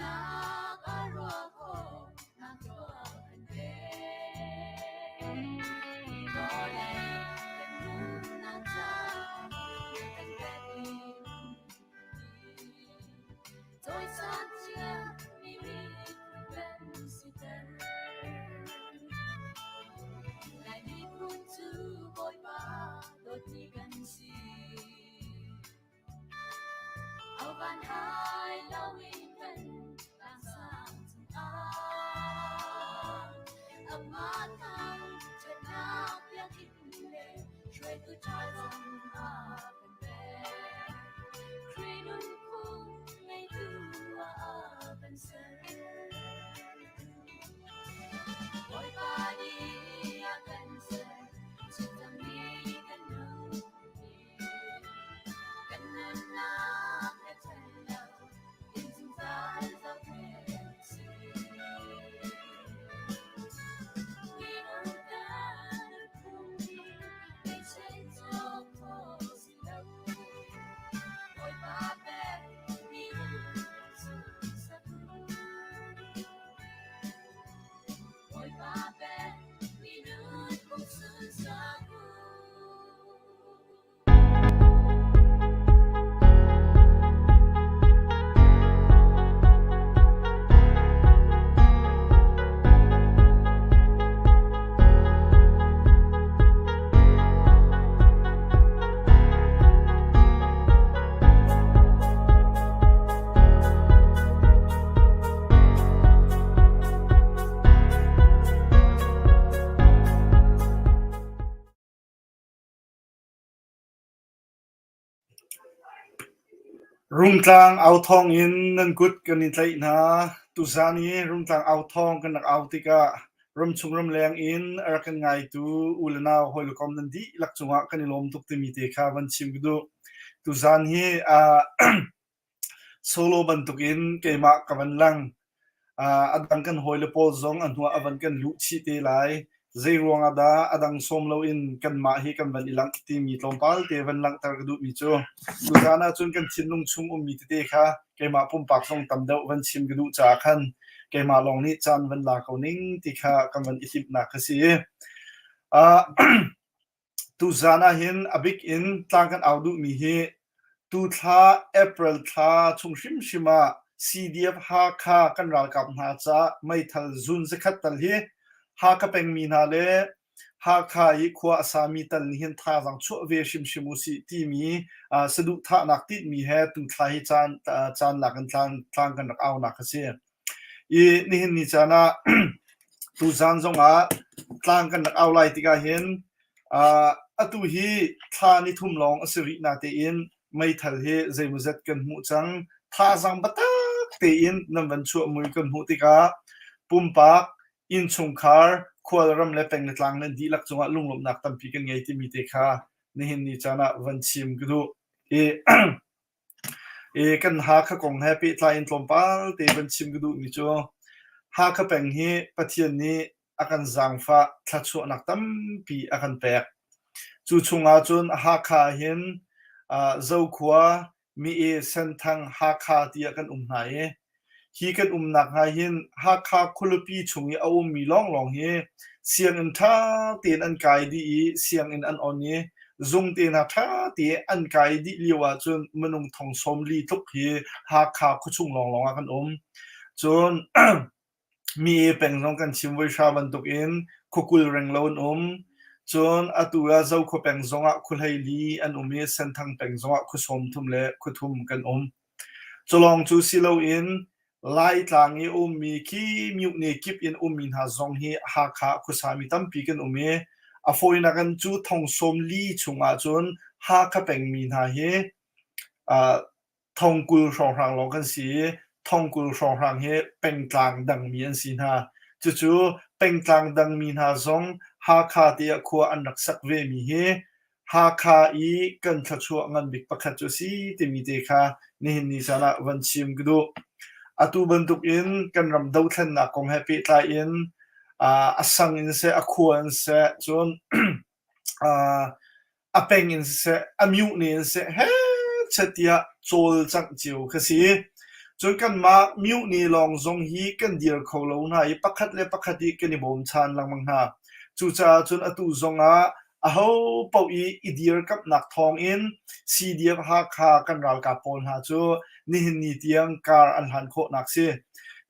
Ṭhatnak a ruah khawh nak tuah kan pek. Hi vawlei kan nunnak caah na kan pek i Cawisan cia mi miphun kan siter. Lai miphun cu Bawipa dawtmi kan si. Van hai loin kan tlangsang cungah amah thangṭhatnak biakinn le hruaitu ṭha zong a kan pek. Khrih nunphung ngeitu ah a kan ser. Bawipa nih a kan ser, chimcangmi kan nunpi. Kan nunnak a ṭhen lo, in zungzal zohkhenh si. Minung kan nunphung hi beisei cawk khawh si lo. Bawipa pek mi sunsak Bawipa pek mi nunphung sunsak u. Rungtlang au thawng in nan kut kan in tlaih hna. Tuzaan i Rungtlang au thawng kan rak au tikah ramchung ramleng in a rak kan ngaitu u le nau hawi le kom nan dihlak cungah kan i lawm tuk timi te kha van chim ka duh. Tuzaan hi uh, Solo bantukin keimah ka van lang. A dang kan hawile pawl zong a hnuah a van kan luh chih te lai. Zeiruang ah dah a dang sawm loin kanmah hi kan van i langh timi tlawmpal te van langhter ka duhmi cu tuzaan ahcun kan thinlung chung ummi tete kha keimah pumpak zong tam deuh van chim ka duh caah khan keimah lawng nih caan van la ko ning ti kha kan van i hlimhnak a si. Uh, Tuzaan ahhin a bik in tlang kan au duhmi hi tuthla April thla chung hrimhrim ah CDF Hakha kan ralkap hna caah meithal zun zakhat tal hi Hakha pengmi hna le Hakha i khua a sami tal nih hin thazaang chuah ve hrimhrim usih timi saduhthahnak tinhmi he tuthla hi caan caan lak in tlang tlang kan rak aunak a si. I nihin ni caan ah tuzaan zongah tlang kan rak au lai tikah hin uh, atu hi thla ni thum lawng a si rih natein meithal hi zeimawzat kan hmuh cang. Thazaang biatak tein nan van chuah mui kan hmuh tikah pumpak, innchungkhar, khualram le peng le tlang nan dihlak cungah lunglawmhnak tampi kan ngei timi te kha nihin ni caan ah van chim ka duh. I I kan Hakha kong he pehtlai in tlawmpal te van chim ka duhmi cu Hakha peng hi Pathian nih a kan zaangfah thluachuahnak tampi a kan pek. Cu chungah cun Hakha ah hin uh, Zokhua, Mi-e, Senthang, Hakha tiah kan um hna i Hi kan umnak hna hin Hakha khualipi chung i a ummi lawnglawng hi sianginn ṭha tein an kai dih i sianginn an on i zung te hna ṭha tein an kai dih lio ahcun minung thong 40 tluk hi Hakha khuachung lawnglawng ah kan um. Cun mi e peng zong kan chim voi hra bantukin khuakul renglo an um. Cun atu ah Zokhua peng zongah khuahleili an um i Senthang peng zongah khua 30 le khua thum kan um. Culawng cu si loin Laitlang i a ummi khi myuhne kip in ummi hna zong hi Hakha khuasami tampi kan um i a fawinak in cu thong 40 chungah cun Hakha pengmi hna hi uh, thong 20 hrawnghrang lawng kan si i thong 20 hrawnghrang hi pengtlang dangmi an si hna. Cucu pengtlang dangmi hna zong Hakha te ah khua an rak sak vemi hi Hakha i kan thluachuah ngan bik pakhat cu a si timi te kha nihin ni caan ah van chim ka duh. Atu bantuk in kan ram dothlennak kong he pehtlai in uh, a sang in seh, a khua in seh, cun uh, a peng in siseh, a myuh ne in seh, hechet tiah cawlcangh cio kha si. Cun kanmah myohne lawng zong hi kan dir kho lo hna i pakhat le pakhat i kan i bawmchan lengmang hna. Cucaah cun atu zongah aho paoh i i dirkamhnak thawngin CDF Hakha kan ralkap pawl hna cu nihin ni tiang kar an hlan khawhnak si.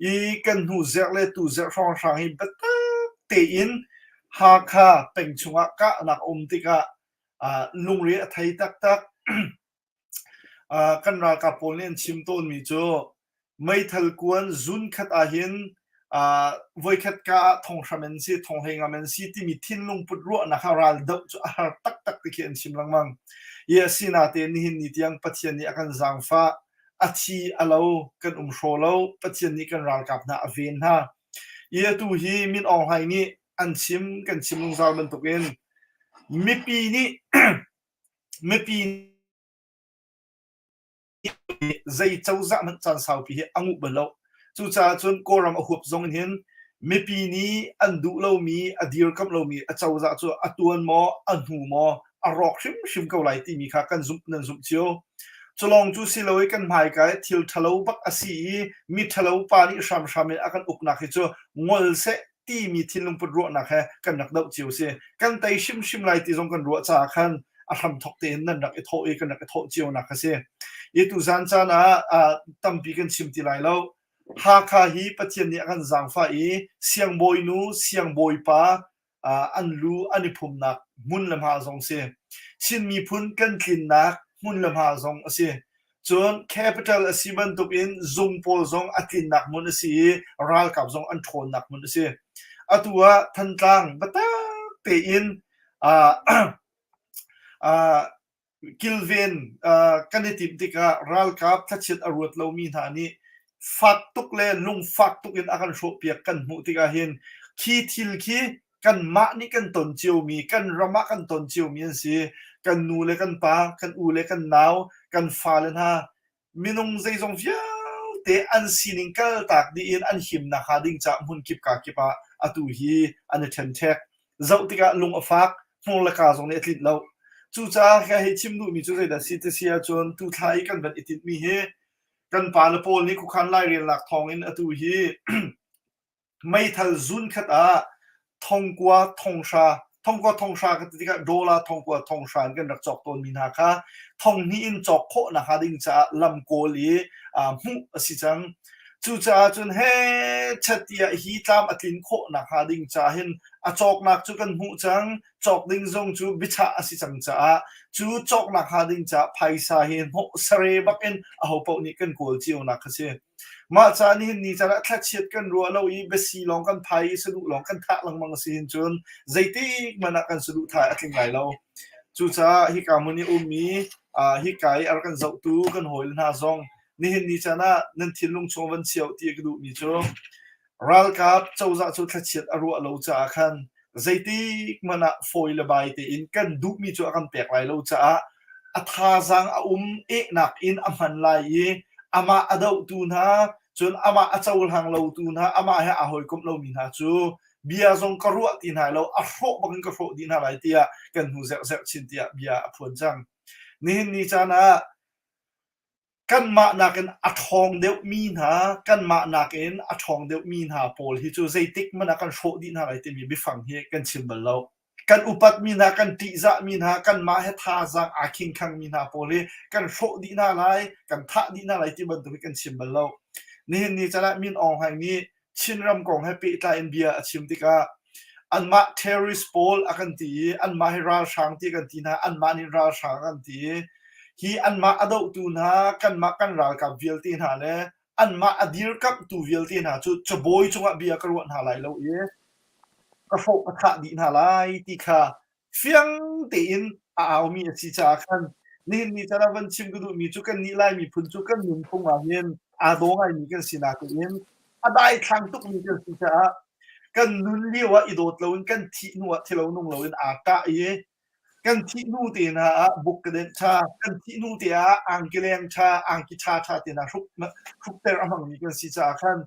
I kan hnu zerh le tu zerh hrawnghrang hi biatak tein Hakha peng chungah kahnak a um tikah lungre a thei taktak. Kan ralkap pawl nih an chim tawnmi cu meithal kuan zunkhat ahhin voikhat ka ah thonghram an si, thonghlei ngam an si timi thinlung put ruahnak kha ral doh cu a har taktak ti khi an chim lengmang. I asinatein nihin ni tiang Pathian nih a kan zaangfah, a thi a lo, kan um hraw lo, Pathian nih kan ralkap hna a ven hna. I atu hi Min Aung Hlaing nih an chim, kan chim zungzal bantukin mipi nih Mipi nih zei cozah hmanh caan saupi hi a nguh bal lo. Cucaah cun Kawlram a huap zong in hin mipi nih an duh lomi, a dirkamh lomi a cozah cu a tuan maw, a hnu maw, a rawk hrimhrim ko lai timi kha kan zumh nan zumh cio. Culawng cu si lo i kan hmaika i thil ṭhalo bak a si i mi ṭhalo pa nih hramhram in a kan uknak hi cu ngol seh timi thinlungput ruahnak he kan rak doh cio si. Kan tei hrimhrim lai ti zong kan ruah caah khan a hramthok tein nan rak i thawh i kan rak i thawh cio nak a si. I tuzan caan ah tampi kan chim ti lai lo. Hakha hi Pathian nih a kan zaangfah i siangbawinu, siangbawipa an lu an i phumnak hmun le hma zong si. Chin miphun kan tlinnak hmun le hma zong a si. Cun capital a si bantukin zung pawl zong a tlinnak hmun a si i ralkap zong an ṭhawnnak hmun a si. Atu ah Thantlang biatak tein kilven kan i timh tikah ralkap thlachiat a ruat lomi hna nih fak tuk le lungfak tuk in a kan hrawhpiak kan hmuh tikah hin khi thil khi kanmah nih kan ton ciomi, kan ram ah kan ton ciomi an si. Kan nu le kan pa, kan u le kan nau, kan fale hna, minung zeizong vialte an sining kaltak dih in an himnak hnga ding caah hmun kip ka kip ah atu hi an i ṭhenṭhek. Zoh tikah lung a fak, hmur le ka zong nih a tlinh lo. Cucaah ka hei chim duhmi cu zeidah si ti si ahcun tuthla i kan van i tinhmi hi kan pale pawl nih khuakhan lairelnak thawngin atu hi Meithal zunkhat ah thongkua thonghra thongkua thonghra ka ti tikah dollar thongkua thonghra in kan rak cawk tawnmi hna kha thonghnih in cawk khawh nakhnga ding caah lam kawl i hmuh a si cang. Cucaah cun hechet tiah hi tlam a tlin khawh nakhnga ding caah hin a cawknak cu kan hmuh cang, cawk ding zong cu biachah a si cang caah cu cawk nakhnga ding caah phaisa hi hnawh sare bak in ahopaoh nih kan kawl cio nak kha si. Mah ca nihin ni caan ah thlachiat kan ruah lo i biasi lawng kan phai i saduh lawng kan thah lengmang a si hin cun zeitik hmanh ah kan saduhthah a tling lai lo. Cucaah hika hmun i ummi hika i a rak kan zohtu kan hawile hna zong nihin ni caan ah nan thinlung chung van chiah ti ka duhmi cu Ralkap cozah cu thlachiat a ruah lo caah khan zeitik hmanh ah fawi le bai tein kan duhmi cu a kan pek lai lo caah a thazaang a um ehnak in a hman lai i amah a dohtu hna cun amah a cohlang lotu hna amah he aa hawikomh lomi hna cu bia zong ka ruah ti hna lo a hrawh bangin ka hrawh dih hna lai tiah kan hnu zerhzerh chin tiah bia a phuan cang. Nihin ni caan ah Kanmah nakin a ṭhawng deuhmi hna, kanmah nakin a ṭhawng deuhmi hna pawl hi cu zeitik hmanh ah kan hrawh dih hna lai timi biafang hi kan chim bal lo. Kan upatmi hna, kan ṭihzahmi hna, kanmah he thazaang aa khingkhangmi hna pawl hi kan hrawh dih hna lai, kan thah dih hna lai ti bantuk hi kan chim bal lo. Nihin ni caan ah Min Aung Hlaing nih Chinram kong he pehtlai in bia a chim tikah anmah terrorist pawl a kan ti i anmah hi ralhrang ti kan ti hna anmah nih ralhrang an ti i hi anmah a dohtu hna kanmah kan ralkap vialte hna le anmah a dirkamhtu vialte hna cu cabawi cungah bia ka ruah hna lai lo i ka hrawh ka thah dih hna lai ti kha fiang tein a aumi a si caah khan nihin ni caan ah van chim ka duhmi cu kannih Lai miphun cu kan nunphung ah hin aa daw ngaimi kan si natein a daithlang tukmi kan si caah kan nun lio ah i dawt loin kan thih hnu ah thilo nung loin aa kah i kan thih hnu te hna ah buk ka denh ṭha kan thih hnu te ah angki leng ṭha angki ṭha ṭha te hna hruk hrukter a hmangmi kan si caah khan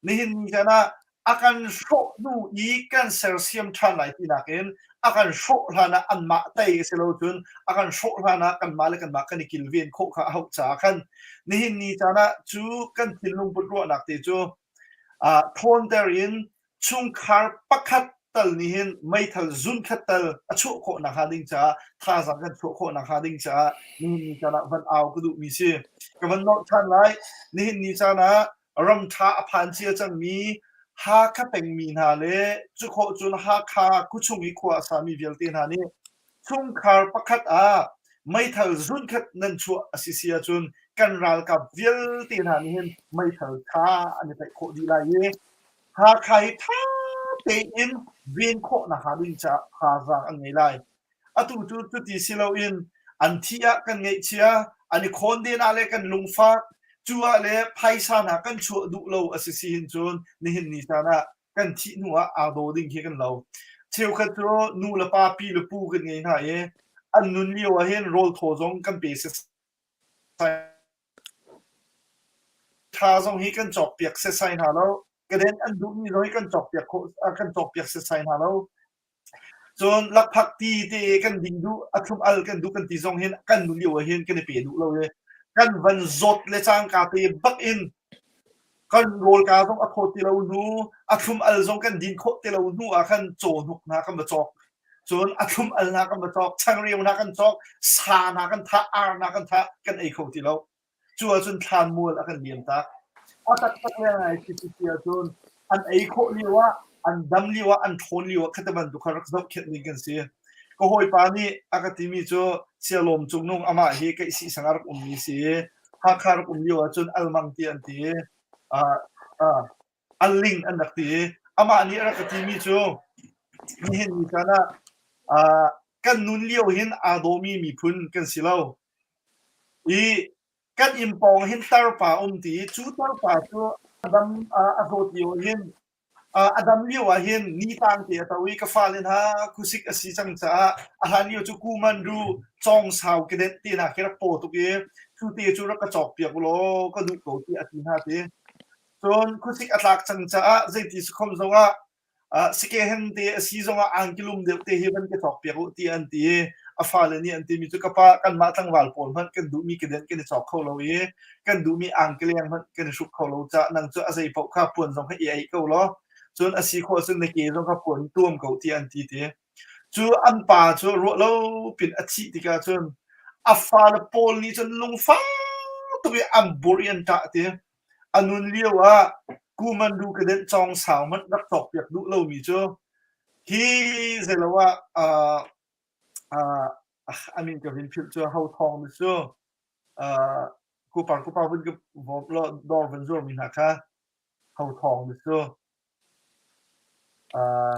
nihin ni caan ah. A kan hrawh hnu i kan sersiam ṭhan lai ti nakin a kan hrawh hlan ah anmah tei a si lo cun a kan hrawh hlan ah kanmah le kanmah kan i kilven khawh kha a hauh caah khan nihin ni caan ah cu kan thinlung put ruahnak te cu ṭhawnter in chungkhar pakhat tal nih hin meithal zunkhat tal a chuah khawh nakhnga ding caah thazaang kan chuah khawh nakhnga ding caah nihin ni caan ah van au ka duhmi si. Ka van nolh ṭhan lai. Nihin ni caan ah ram ṭha a phan cia cangmi Hakha pengmi hna le cukhawh cun Hakha khuachung i khua a sami vialte hna nih chungkhar pakhat ah meithal zunkhat nan chuah a si si ahcun kan ralkap vialte hna nih hin meithal ṭha an i tlaih khawh dih lai i Hakha hi ṭha tein ven khawh nakhnga ding caah thazaang an ngei lai. Atu cu cuti si loin an thih ah kan ngaihchia, an i khawnden ah le kan lungfak, cu ah le phaisa hna kan chuah duh lo a si si hin cun nihin ni caan ah kan thih hnu ah aa daw ding khi kan lo. Cheukhat cu nu le pa, pi le pu kan ngei hna i an nun lio ah hin rawl thaw zong kan pe setsai Ṭha zong hi kan cawkpiak setsai hna lo. Kedenh an duhmi zong hi kan cawkpiak khawh kan cawkpiak setsai hna lo. Cun lakphak ti te kan ding duh, a thlum al kan duh kan ti zong hin kan nun lio ah hin kan i pe duh lo i kan van zawt le cangka te bak in kan rawlka zong a thawt ti lo hnu, a thlum al zong kan din khawh ti lo hnu ah khan cawhnuk hna kan va cawk. Cun a thlum al hna kan va cawk, changreu hna kan cawk, sa hna kan thah, ar hna kan thah, kan ei kho ti lo. Cu ahcun thlanmual a kan liam tak. A taktak le ngai si ti ahcun an ei khawh lio ah, an dam lio ah, an ṭhawn lio ah khata bantuk kha rak zohkhenh ding kan si. Ka hawipa nih a ka timi cu Sialawm Cungnung amah hi Keihsih sang ah rak ummi si i Hakha rak um lio ahcun Almang ti an ti i Alling an rak ti i amah nih a rak ka timi cu nihin ni caan ah kan nun lio hin aa dawmi miphun kan si lo. I kan inn pawng hin tarpa um ti i cu tarpa cu a dam a zawt lio hin a dam lio ah hin nitlang te a to i ka fale hna khuasik a si cang caah a hlan lio cu kuman ru cawngsau kedenh te hna khi rak paw tuk i cu te cu rak ka cawk piak ulaw ka duh ko tiah a ti hna ti. Cun khuasik a tlak cang caah zeiti sakhom zongah Sikehen te a si zongah angkilum deuh te hi van ka cawkpiak u tiah an ti i a fale nih an timi cu ka pa kanmah tlangval pawl hmanh kan duhmi kedenh kan i cawk kho lo i kan duhmi angkileng hmanh kan i hruk kho lo caah nang cu a zei paoh kha puan zong kha i aih ko law cun a si khawh cun na ke zong kha puan tuam ko tiah an ti ti. Cu an pa cu ruah lo pin a thih tikah cun a fale pawl nih cun lungfak tuk i an burh i an ṭah ti. A nun lio ah Kumandu kedenh cawng sau hmanh rak cawkpiak duh lomi cu hi zeilo ah uh, uh, a min ka vin philh cu ho thawng ni cu uh, kupar kupar vun ka vawm lo dawr van zuar mi hna kha ho thawng ni cu uh,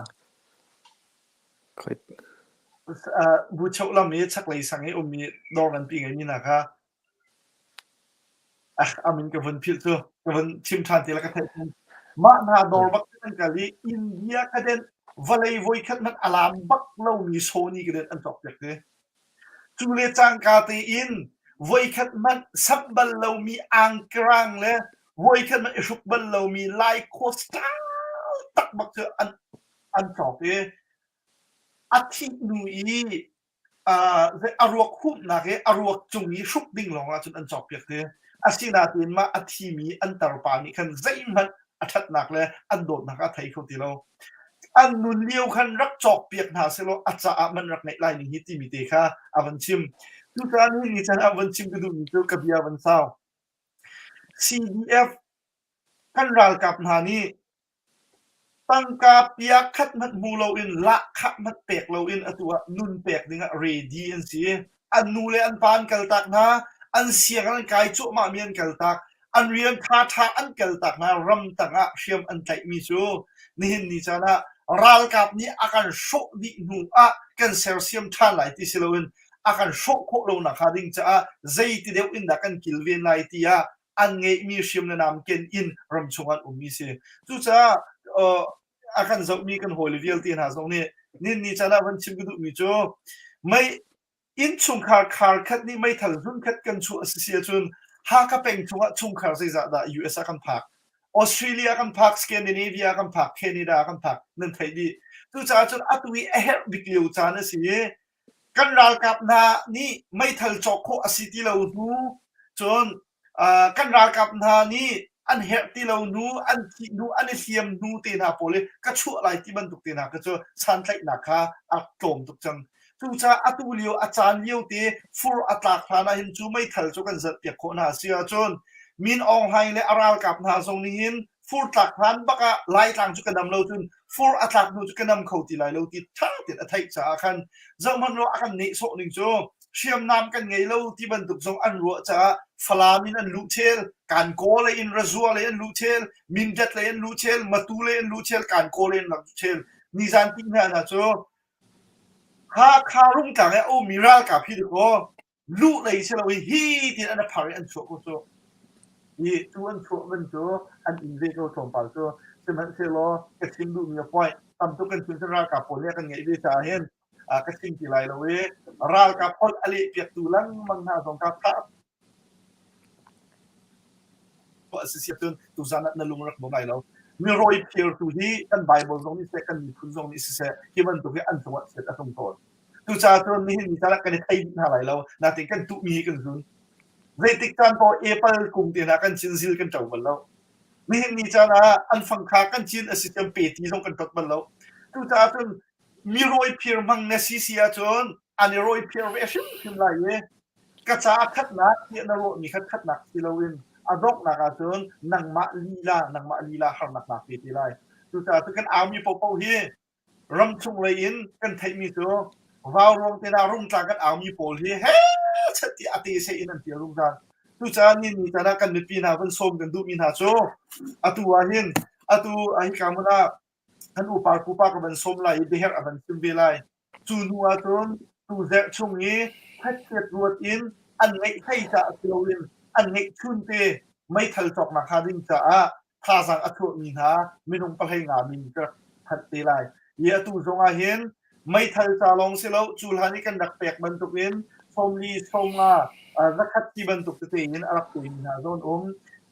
uh, bu cheu lam i chaklei sang i ummi dawr nganpi ngeimi hna kha A min ka vun philh cu ka vun chim ṭhan te la ka theih cun mah hna dawr bak an kal i India ka denh vawlei voikhat hmanh a lam bak lomi Sony ka denh an cawkpiak te. Cu le cangka tein voikhat hmanh samh bal lomi angkerang le voikhat hmanh i hruk bal lomi Lai coastal tak bak cu an an cawk i a thih hnu i a ruak humhnak i a ruak cung i hruk ding lawngah cun an cawkpiak te. Asinain mah a thimi an tarpa nih khan zeihmanh a ṭhatnak le an dawtnak a thei kho ti lo. An nun lio khan rak cawkpiak hna sehlaw a caah man rak ngeih lai ning hi timi te kha a van chim. Cucaah nihin ni chan ah van chim ka duhmi cu ka bia van sau. CDF kan ralkap hna nih Tangka piakhat hmanh hmu loin lahkhah hmanh pek loin atu ah nun pek dingah ready an si. An nu le an pa an kaltak hna, an sianginn an kai cuahmahmi an kaltak, an rian ṭhaṭha an kaltak hna, ramtang ah hriam an tlaihmi cu nihin ni caan ah ralkap nih a kan hrawh dih hnu ah kan sersiam ṭhan lai ti si loin a kan hrawh khawh lo nakhnga ding caah zeiti deuh in dah kan kilven lai tiah an ngeihmi hriam le nam ken in ramchung an ummi si. Cucaah a kan zohmi kan hawile vialte hna zong nih nin ni caan ah van chim ka duhmi cu mei innchungkhar khar khat nih meithal zun khat kan chuah a si si ahcun Hakha peng chungah chungkhar zeizah dah US ah kan phak? Australia kan phak, Scandinavia kan phak, Canada kan phak, nan theih dih. Cucaah cun atu i a herh bik lio caan a si i kan ralkap hna nih meithal cawk khawh a si ti lo hnu cun kan ralkap hna nih an herh ti lo hnu, an thih hnu, an i hliam hnu te hna pawl i ka chuah lai ti bantuk te hna kha cu santlaihnak kha a tlawm tuk cang. Cucaah atu lio a caan lio te fur a tlak hlan ah hin cu meithal cu kan zalh piak khawh hna a si ahcun Min Aung Hlaing le a ralkap hna zong nih hin fur tlak hlan bak ah Laitlang cu ka nam lo cun fur a tlak hnu cu ka nam kho ti lai lo ti ṭha tein a theih caah khan zohhmanh law a kan nehsawh ning cu hriamnam kan ngei lo ti bantuk zong an ruah caah Falam in an luh chel, Kankaw lei in Razua lei an luh chel, Mindat lei an luh chel, Matu lei an luh chel, Kankaw lei an rak luh chel. Nizan ti hna hna cu Hakha Rungtlang i a ummi ralkap hi dakaw luh lei si lo i hi tiin an phar i an chuah ko cu. Hi tu an chuah man cu an inn ve ko tlawmpal cu. Sihmanhsehlaw ka chim duhmi a point tam tuk kan chim cun ralkap pawl nih a kan ngeih ve caah hin ka chim ti lai lo i ralkap holh a leh piaktu lengmang hna zong kha thah a si cun tuzan ah na lung rak nuam lai lo. Mirawi phirtu hi kan Bible zong nih seh, kan miphun zong nih siseh, hi bantuk hi an cungah chiat a tlung tawn. Cucaah cun nihin ni caan ah kan i thei dih hna lai lo, natin kan tuhmi hi kan zun. Zeitik caan paoh apple kung te hna kan cin zil kan ṭo bal lo. Nihin ni caan ah an fang kha kan cin a si tiang pe ti zong kan ṭot bal lo. Cucaah cun mirawi phir hmang na si si ahcun an i rawi phir ve hrimhrim lai i Ka caah khatnak tiah na ruahmi kha khatnak si loin a donghnak ahcun nangmah lila nangmah lila harnak naa pe te lai. Cucaah cu kan aumi paohpaoh hi ramchung lei in kan theihmi cu vauruang te hna rungtlang kan aumi pawl hi hechet tiah a te seh in an tial zungzal. Cucaah ni ni caan ah kan mipi hna van sawm kan duhmi hna cu atu ah hin atu hika hmun ah kan upa pupa ka van sawm lai i biaherh a van chim ve lai. Cu hnu ahcun tuzerh chung i hnekchiat ruat in an ngeih hlei caah si loin an ngeihchun te meithal cawknak hnga ding caah thazaang a chuahmi hna minung pahlei nga min ka rak thanh te lai. Hi atu zong ah hin meithal ca lawng si lo cu hlan i kan rak pek bantukin 40 50 zakhat ti bantuk tete in a rak pemi hna zong an um.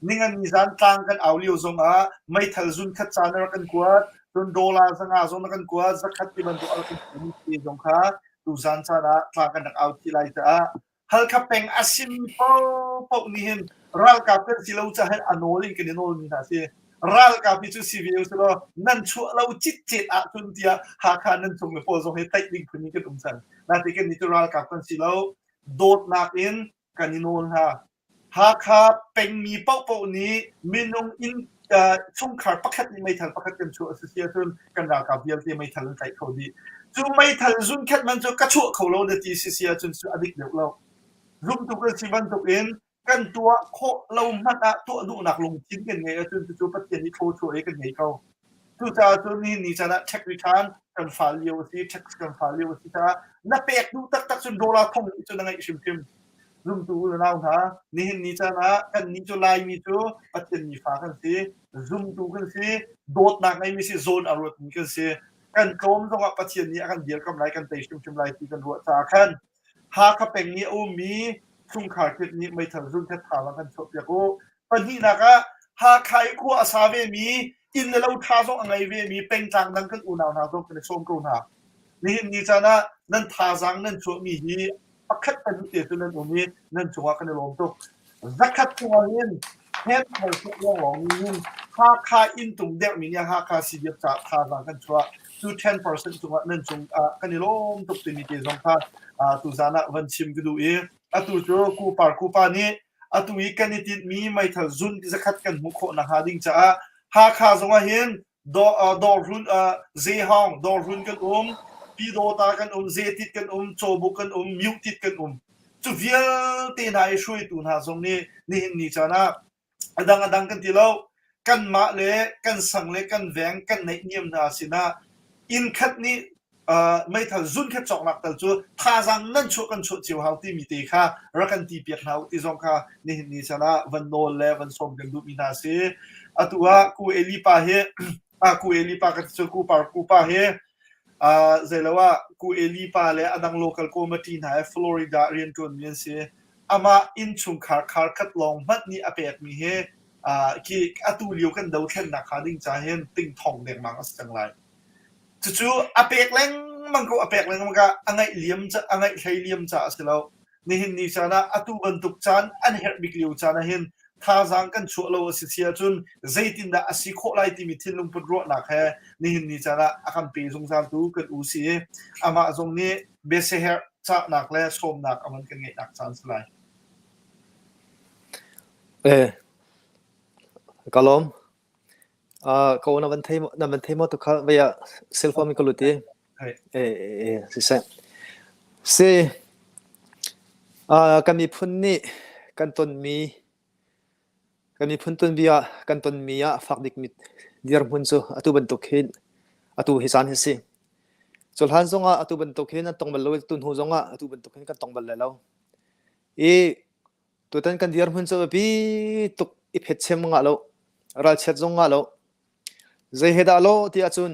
Ningan nizan tlang kan au lio zong ah meithal zun khat ca na rak kan kuat. Cun dollar 500 zong na kan kuat, 100 ti bantuk a rak kan timi te zong kha tuzan caan ah tla kan rak au ti lai caah Halkha peng a simi paohpaoh nih hin ralkap kan si lo caah hin a nawl in kan i nawlmi hna si. Ralkap hi cu si ve u law nan chuah lo citcet ahcun tiah Hakha nan chung le pawl zong hi tlaih ding phun in kan um cang. Natin kan nih cu ralkap kan si lo. Dawtnak in kan i nawl hna. Hakha pengmi paohpaoh nih minung inn chungkhar pakhat nih meithal pakhat kan chuah a si si ahcun kan ralkap vialte meithal an tlaih kho dih. Cu meithal zunkhat man cu ka chuah kho lo na ti si si ahcun cu a dik deuh lo. Zumtu kan si bantuk in kan tuah khawh lo hmanh ah tuah duhnak lungthin kan ngeih ahcun cucu Pathian nih thlawchuah i kan ngei ko. Cucaah cun nihin ni caan ah tax return kan file lio a si, tax kan file lio a si caah na pek duh taktak cun dollar thong nih cun na ngeih hrimhrim. Zumtu u le nau hna, nihin ni caan ah kannih cu Laimi cu Pathian mifa kan si, zumtu kan si, dawtnak ngeimi si, zawn a ruatmi kan si. Kan tlawm zongah Pathian nih a kan dirkamh lai, kan tei hrimhrim lai ti kan ruah caah khan Hakha peng i a ummi chungkhar kip nih meithal zunkhat thazaang kan chuahpiak u. Pahnihnak ah Hakha i khua a sa vemi, inn le lo ṭha zong a ngei vemi pengtlang dang kan unau hna zong kan i sawm ko hna. Nihin ni caan ah nan thazaang nan chuahmi hi pakhat pahnih te cu nan um i nan cungah kan i lawm tuk. Zakhat chungah hin Henthal tuk lawnglawng nih hin Hakha inn tung deuhmi nih Hakha CDF caah thazaang kan chuah. Cu 10% cungah nan cung ah kan i lawm tuk timi te zong kha tuzaan ah van chim ka duh i atu cu Kupar Kupa nih atu i kan i tinhmi meithal zun zakhat kan hmuh khawh nakhnga ding caah Hakha zongah hin Dawrhlun Zehawng Dawrhlun kan um, Pyidawta kan um, Zetit kan um, Cawbuk kan um, Myuhtit kan um. Cu vialte hna i hruaitu hna zong nih nihin ni caan ah a dang a dang kan ti lo. Kanmah le kan sang le kan veng kan naihniam hna sinah inn khat nih meithal zun khat cawknak tal cu thazaang nan chuah kan chuah cio hau timi te kha rak kan ti piak hna u ti zong kha nihin ni chan ah van nawl le van sawm kan duhmi hna si. Atu ah Ku Eli pa hi Ku Eli pa ka ti cu Ku Par Ku pa hi zeilo ah Ku Eli pa le adang local committee hna he Florida rianṭuanmi an si. Amah innchungkhar khar khat lawng hmanh nih a pekmi hi. Khi atu lio kan dothlennak hnga ding ca hin tingthong dengmang a si cang lai. Cucu a pek lengmang ko, a pek lengmang ah a ngaih liam a ngaih hlei liam caah a si lo. Nihin ni caan ah atu bantuk caan an herh bik lio caan ah hin thazaang kan chuah lo a si si ahcun zeitindah a si khawh lai timi thinlung put ruahnak he nihin ni caan ah a kan pe zungzaltu kan u si i amah zong nih biasiaherh cahnak le sawmnak a van kan ngeihnak caan si lai. Eh, ka lawm. Ka na van thei na van thei maw tukha vei ah cell phone ka lut i eh eh siseh. Si kan miphun nih kan tonmi kan miphun tuanbia kan tonmi ah fak bikmi dirhmun cu atu bantuk hin atu hi caan hi si. Cu hlan zongah atu bantuk hin an tong bal lo i tu hnu zongah atu bantuk hin kan tong bal lai lo. I Tutan kan dirhmun cu a biapi tuk i phetchem ngah lo, ralchiat zong ngah lo. Zei he dah lawh ti ahcun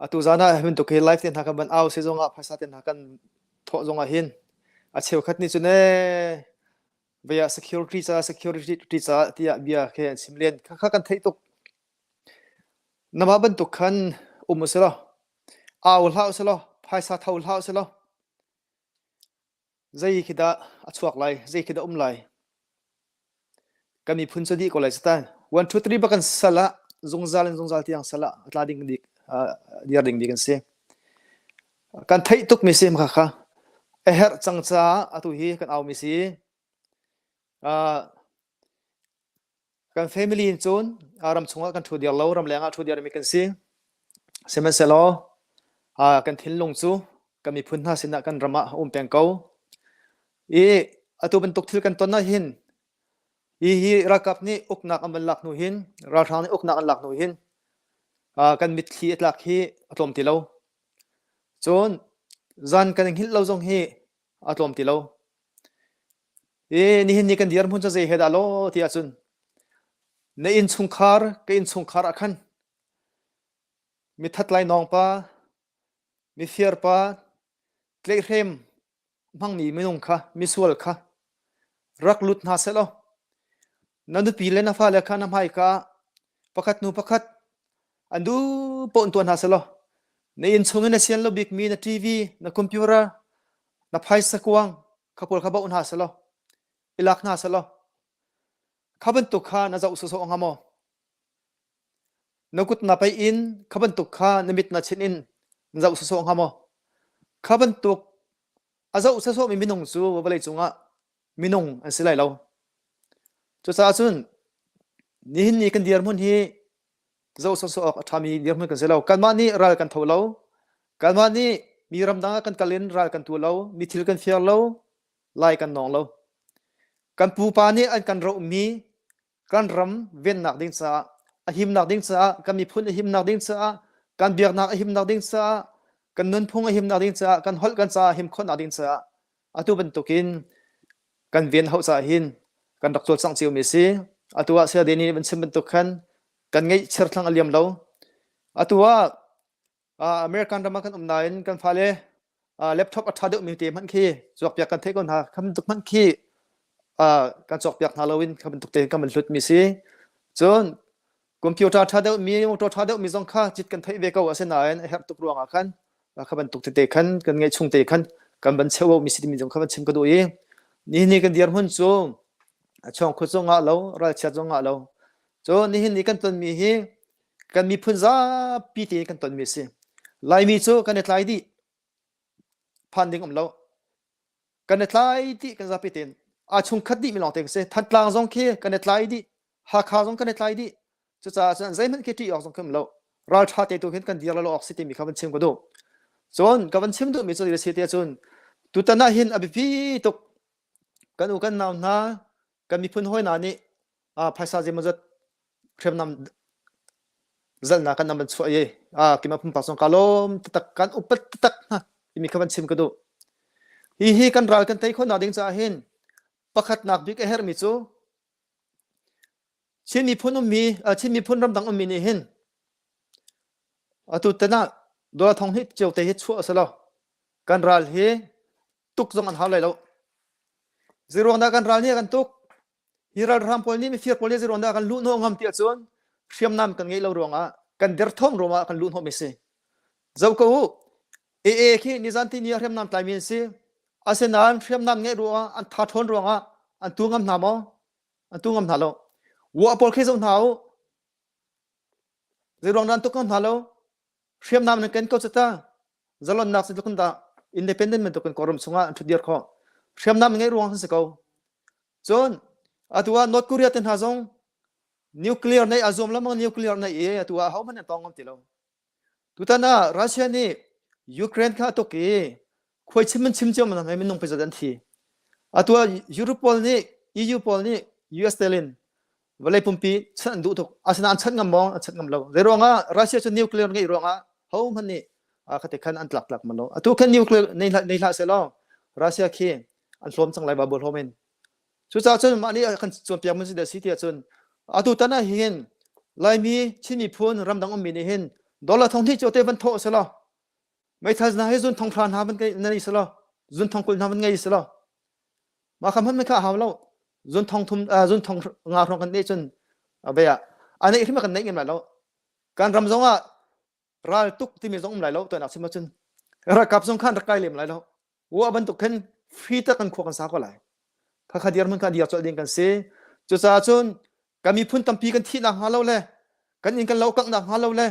atu zan ah hi bantuk hi live te hna kan van au si zongah phaisa te hna kan thawh zongah hin a cheukhat nih cun ee vei ah security ca security ca tiah bia khi an chim len khakha kan theih tuk. Namah bantuk khan um usih law au hlah usih law phaisa tho hlah usih law Zei khi dah a chuak lai, zei khi dah um lai? Kan miphun cu dih ko lai satan. One, two, three bak kan sal ah zungzal in zungzal tiang sal ah a tla ding dik dir ding bik an si. Kan theih tuk mi si kha kha. A herh cang caah atu hi kan au mi si. Kan family in cun ram chungah kan ṭhu diar lo, ramleng ah ṭhu diarmi kan si. Sihmanhsehlaw kan thinlung cu kan miphun hna sinah kan ram ah a um peng ko. I atu bantuk thil kan ton ah hin hi hi ralkap nih uknak an van lak hnu hin ralhrang nih uknak an lak hnu hin kan mitthli a tlak hi a tlawm ti lo. Cun zan kan i hngilh lo zong hi a tlawm ti lo. I nihin ni kan dirhmun cu zei he dah law ti ahcun na innchungkhar ka innchungkhar ah khan mithat lainawng pa mifir pa tlaihhrem hmangmi minung kha misual kha rak lut hna seh law na nupi le na fale kha na hmaika ah pakhat hnu pakhat an duh paoh in tuah hna seh law na inn chung in na sian lo bikmi na TV na computer na phaisa kuang kha pawl kha bauh hna seh law i lak hna seh law kha bantuk kha na zoh sawsawh hnga maw? Na kut na paih in kha bantuk kha na mit na chinh in na zoh sawsawh hnga maw? Kha bantuk a zoh sawsawhmi minung cu vawlei cungah minung an si lai lo. Cucaah cun nihin ni kan dirhmun hi zoh sawsawh awk a ṭhami dirhmun kan si lo. Kanmah nih ral kan tho lo. Kanmah nih mi ramdang ah kan kal in ral kan tu lo. Mi thil kan fir lo. Lai kan nawng lo. Kan pupa nih an kan rohmi kan ram vennak ding caah a himnak ding caah kan miphun a himnak ding caah kan biaknak a himnak ding caah kan nunphung a himnak ding caah kan holh kan ca a him khawhnak ding caah atu bantukin kan ven hauh caah hin kan rak cawlcangh cio mi si. Atu ah Saya Deni nih van chim bantuk khan kan ngeih cherthlang a liam lo. Atu ah American ram ah kan um nain kan fale laptop a ṭha deuhmi te hmanh khi cawkpiak kan theih ko hna. Kha bantuk hmanh khi kan cawkpiak hna loin kha bantuk te kan van hlut mi si. Cun computer ṭha deuhmi, motor ṭha deuhmi zong kha cit kan theih ve ko asinain a herh tuk ruangah khan kha bantuk tete khan kan ngeih chung te khan kan van cheu mi si timi zong kha van chim ka duh i nihin ni kan dirhmun cu a chawngkhut zong ngah lo ralchiat zong ngah lo cu nihin ni kan tonmi hi kan miphun zapi te kan tonmi a si laimi cu kan i tlai dih phan ding um lo kan i tlai dih kan zapi tein aa chungkhat dih mi lawng te kan si Thantlang zong khi kan i tlai dih Hakha zong kan i tlai dih Cucaah cun zeihmanh khi ṭih awk zong khi um lo. Ralṭha te tu khin kan dir lo awk si timi kha van chim ka duh. Cun ka van chim duhmi cu si te cun tutan ah hin a biapi tuk kan u kan nau hna kan miphun hawi hna nih phaisa zeimawzat hriamnam zalnak kan van chuah i keimah pumpak zong ka lawm taktak kan upat taktak hna timi kha van chim ka duh. Hi hi kan ral kan tei khawhnak ding caah hin pakhatnak bik a herhmi cu Chin miphun ummi Chin miphun ramdang ummi nih hin atu tan ah dollar thong hnih cio te hi chuah a si lo. Kan ral hi tuk zong an hau lai lo. Zeiruang dah kan ral nih a kan tuk? Hi ralhrang pawl nih mifir pawl nih zeiruang dah kan luhhnawh ngam ti ahcun hriamnam kan ngeih lo ruangah kan derthawm ruangah kan luhhnawhmi si. Zoh ko u, AA khi nizan tini ah hriamnam tlaimi an si. Asinain hriamnam ngeih ruangah an tha ṭhawn ruangah an tu ngam hna maw? An tu ngam hna lo. Wah pawl khi zoh hna u. Zeiruang dah an tuk ngam hna lo? Hriamnam nan ken ko cu ta. Zalonnak zeitluk in dah independent bantuk in Kawlram chungah an ṭhutdir khawh. Hriamnam ngeih ruang an si ko. Cun atu ah North Korea te hna zong nuclear neih a zuam lengmang nuclear neih i atu ah ahohmanh an tawng ngam ti lo. Tutan ah Russia nih Ukraine kha a tuk i khuai chim an chim cio man hei minung pezat an thi. Atu ah Europe pawl nih EU pawl nih US telin vawlei pumpi chanh an duh tuk. Asinain an chanh ngam maw? An chanh ngam lo. Zei ruangah Russia cu nuclear ngeih ruangah hohmanh nih khate khan an tlak tlak man lo. Atu khan nuclear nei hlah nei hlah seh law Russia khi an hlawm cang lai ba hlawm in. Cucaah cun mah nih a kan cawnpiak mi si ti ahcun atu tan ah hin Laimi Chin miphun ramdang ummi nih hin dollar thong hnih cio te van thawh selaw meithal hna hi zun thong hra hna van ngei selaw zun thong 20 hna van ngei selaw mah kha hman kha a hau lo zun thong thum zun thong nga hrawng kan neih cun bia a neih hrim kan neih ngam lai lo kan ram zong ah ral tuk timi zong um lai lo tuan chim ahcun ralkap zong khan rak kai lem lai lo Wa bantuk khin free tak kan khua kan sa ko lai. Khakha dirhmun kha dir colh ding kan si. Cucaah cun kan miphun tampi kan thih nak hnga lo le kan inn kan lo kangh nak hnga lo le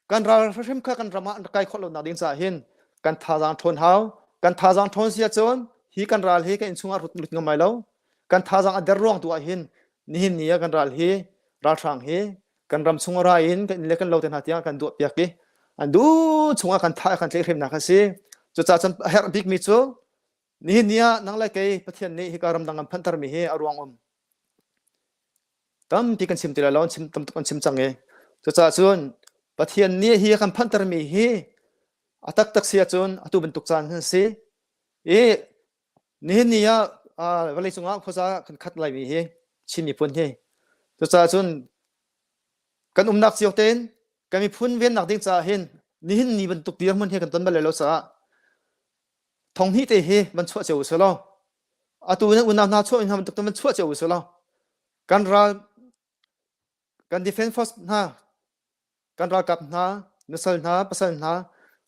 kan ral hrim kha kan ram ah an kai khawh lo nak ding caah hin kan thazaang ṭhawn hau. Kan thazaang ṭhawn si ahcun hi kan ral hi kan innchung ah rut lut ngam lai lo. Kan thazaang a der ruang tu ah hin nihin ni ah kan ral hi ralhrang hi kan ram chung a ra in kan inn le kan lo te hna tiang kan duah piak i an duh chungah kan thah kan tlaihhremnak a si cucaah cun a herh bikmi cu nihin ni ah nang le kei Pathian nih hika ramdang an phanhtermi hi a ruang um tampi kan chim ti lai lo chim tam tuk kan chim cang i cucaah cun Pathian nih hi a kan phanhtermi hi a taktak si ahcun atu bantuk caan hin si i nihin ni ah vawlei cungah khuaza kan khat laimi hi Chin miphun hi cucaah cun kan umnak cio tein kan miphun vennak ding caah hin nihin ni bantuk dirhmun hi kan ton bal lo caah thong hnih te hi van chuah cio usih law atu nan unau hna chuah hna bantuk van chuah cio usih law kan ral kan defense force hna kan ralkap hna, nusal hna, pasal hna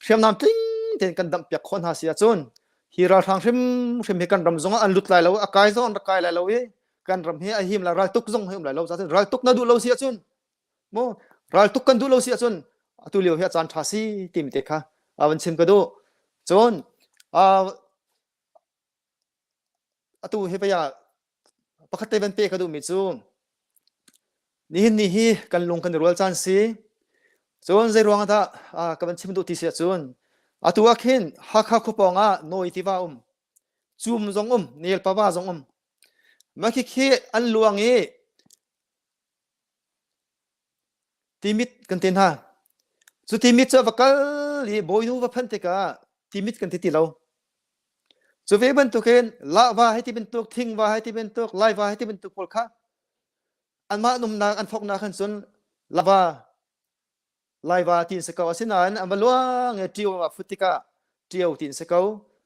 hriamnam tling tein kan damhpiak khawh hna si ahcun hi ralhrang hrimhrim hi kan ram zongah an lut lai lo, a kai zong an rak kai lai lo i kan ram hi a him lai, raltuk zong hi um lai lo. Zaten raltuk na duh lo si ahcun mu raltuk kan duh lo si ahcun atu lio hi a caan ṭha si timi te kha a van chim ka duh. Cun atu hi pei ah pakhat te van pe ka duhmi cu nihin ni hi kan lung kan i rual caan si. Cun zei ruang ah dah ka van chim duh ti si ahcun atu ah khin Hakha khuapawng ah Nawi tiva um, Cum zong um, Nelpava zong um. Mah khikhi an luang i Timit kan ti hna. Cu timit cu a va kal i bawinu va phanh tikah timit kan ti ti lo. Cu ve bantukin lahva hei ti bantuk, thingva hei ti bantuk, laiva hei ti bantuk pawl kha anmah umnak an thawknak khan cun lava, laiva ti an si ko. Asinain an va luang i ṭio a fut tikah ṭio ti an si ko.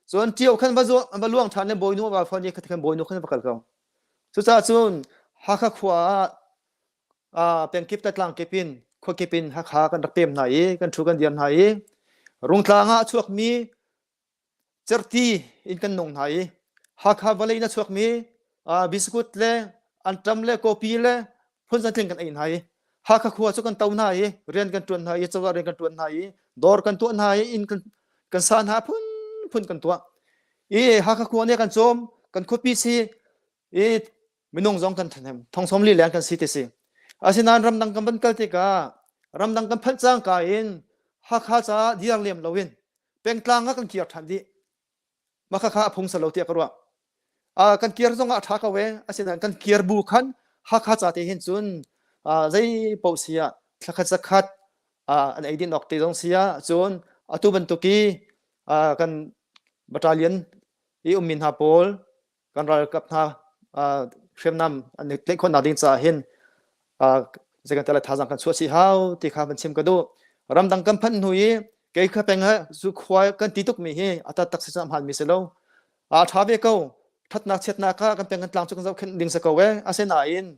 Cun ṭio khan va an va luang ṭhan i bawinu a va fon i khan bawinu khan va kal ko. Cucaah cun Hakha khua ah pengkip le tlangkip in khuakip in Hakha kan rak pem hna i kan ṭhu kan dir hna i Rungtlang ah a chuakmi cerhti in kan nung hna i Hakha vawlei in a chuakmi biskut le anṭam le kawpi le phunzantling kan ei hna i Hakha khua cu kan to hna i rian kan ṭuan hna i cozah rian kan ṭuan hna i dawr kan tuah hna i inn kan kan sa hna phunphun kan tuah i Hakha khua nih kan cawm kan khuapi si i minung zong kan ṭhahnem thong 40 leng kan si ti si asinain ramdang kan van kal tikah ramdang kan phanh cangka in Hakha caah diar lem loin pengtlang ah kan kir ṭhan dih mah khakha a phung lo tiah ka ruah kan kir zong ah a ṭha ko e asinain kan kir bu khan Hakha ca te hin cun zei paoh si ah thlakhat zakhat an ei din awk te zong si ah cun atu bantuk i kan battalion i ummi hna pawl kan ralkap hna hriamnam an i tlaih khawhnak ding caah hin zei kan tala thazaang kan chuah si hau ti kha van chim ka duh ramdang kan phanh hnu i kei kha peng he zu khua kan ti tuk mi hi a tak tak si hman mi si lo a tha ve ko. Ṭhatnak chiatnak ah kan peng kan tlang cu kan zohkhenh ding si ko ee. Asinain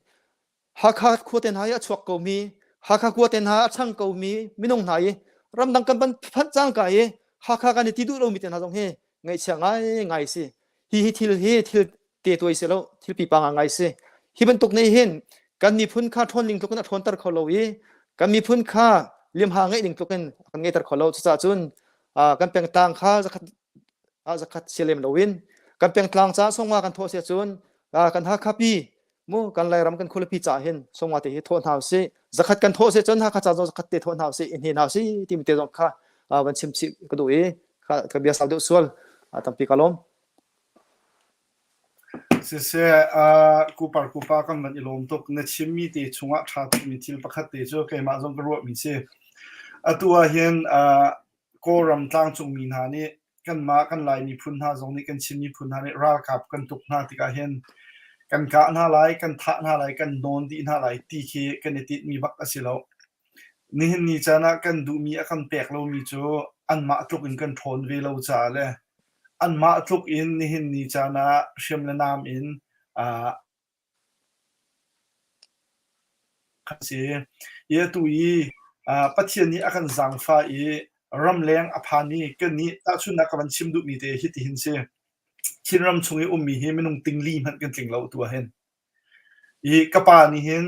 Hakha khua te hna i a chuak komi, Hakha khua te hna a ṭhang komi minung hna i ramdang kan van phanh cangka i Hakha kan i ti duh lomi te hna zong hi ngaihchia ngaingai si. Hi hi thil hi thil te tuai si lo, thil pipa ngai si. Hi bantuk nih hin kan miphun kha ṭhawn ning tluk in a ṭhawnter kho lo i kan miphun kha limha ngeih ning tluk in a kan ngeihter kho lo. Cucaah cun kan pengtlang kha zakhat ah zakhat si lem loin kan pengtlang caah songma kan thawh si ahcun kan Hakha pi mu kan Lairam kan khualipi caah hin songma te hi thawh hna usih zakhat kan thawh si cun Hakha ca zong zakhat te thawh hna usih in hne hna usih timi te zong kha van chim chih ka duh i ka bia sau deuh sual tampi ka lawm. Siseh, kupar kupa kan van i lawm tuk. Na chimmi te chungah ṭha tukmi thil pakhat te cu keimah zong ka ruahmi si. Atu ah hin Kawlram tlangcungmi hna nih kanmah kan Lai miphun hna zong nih kan Chin miphun hna nih ralkap kan tuk hna tikah hin kan kah hna lai, kan thah hna lai, kan nawn dih hna lai ti khi kan i tinhmi bak a si lo. Nihin ni caan ah kan duhmi a kan pek lomi cu anmah tluk in kan ṭhawn ve lo caah le anmah tluk in nihin ni caan ah hriam le nam in a si. I atu i Pathian nih a kan zaangfah i ramleng a phan i kannih tahchunhnak ka van chim duhmi te hitihin si. Chinram chung i ummi hi minung tingli hmanh kan tling lo atu ahhin. I ka pa nih hin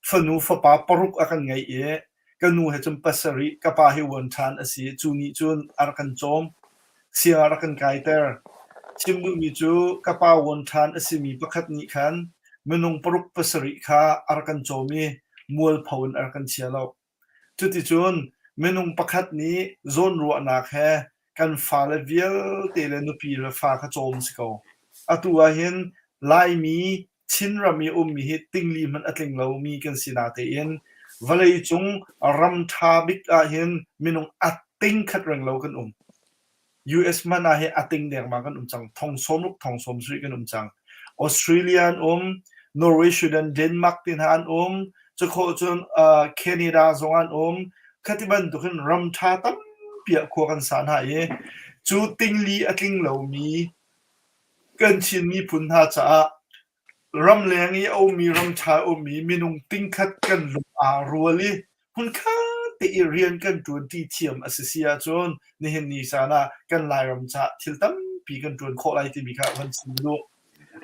fanu fapa paruk a kan ngeih i ka nu he cun pasarih, ka pa hi uan ṭhan a si. Cu nih cun a rak kan cawm. Siang a rak kan kaiter. Chim duhmi cu ka pa uan ṭhan a simi pakhat nih khan minung paruk pasarih kha a rak kan cawm i mualpho in a rak kan chia lo. Cuticun minung pakhat nih zawnruahnak he kan fale vialte le nupi le fa kha cawm si ko. Atu ah hin Laimi Chinram i ummi hi tingli hmanh a tling lomi kan si natein vawleicung ram ṭha bik ah hin minung a ting khat reng lo kan um. US hmanh ah hi a ting dengmang kan um cang. Thong sawmruk thong sawmsarih kan um cang. Australia an um, Norway, Sweden, Denmark ti hna an um. Cukhawh cun uh, Canada zong an um. Khati bantuk hin ram ṭha tampi ah khua kan sa hna i cu tingli a tling lomi kan Chin miphun hna caah Ramleng i a ummi ramṭha a ummi minung tingkhat kan lung aa rual i hmunkhat te i rian kan ṭuanṭi thiam a si si ahcun nihin ni caan ah kan Lairam caah thil tampi kan ṭuan khawh lai timi kha van chim duh.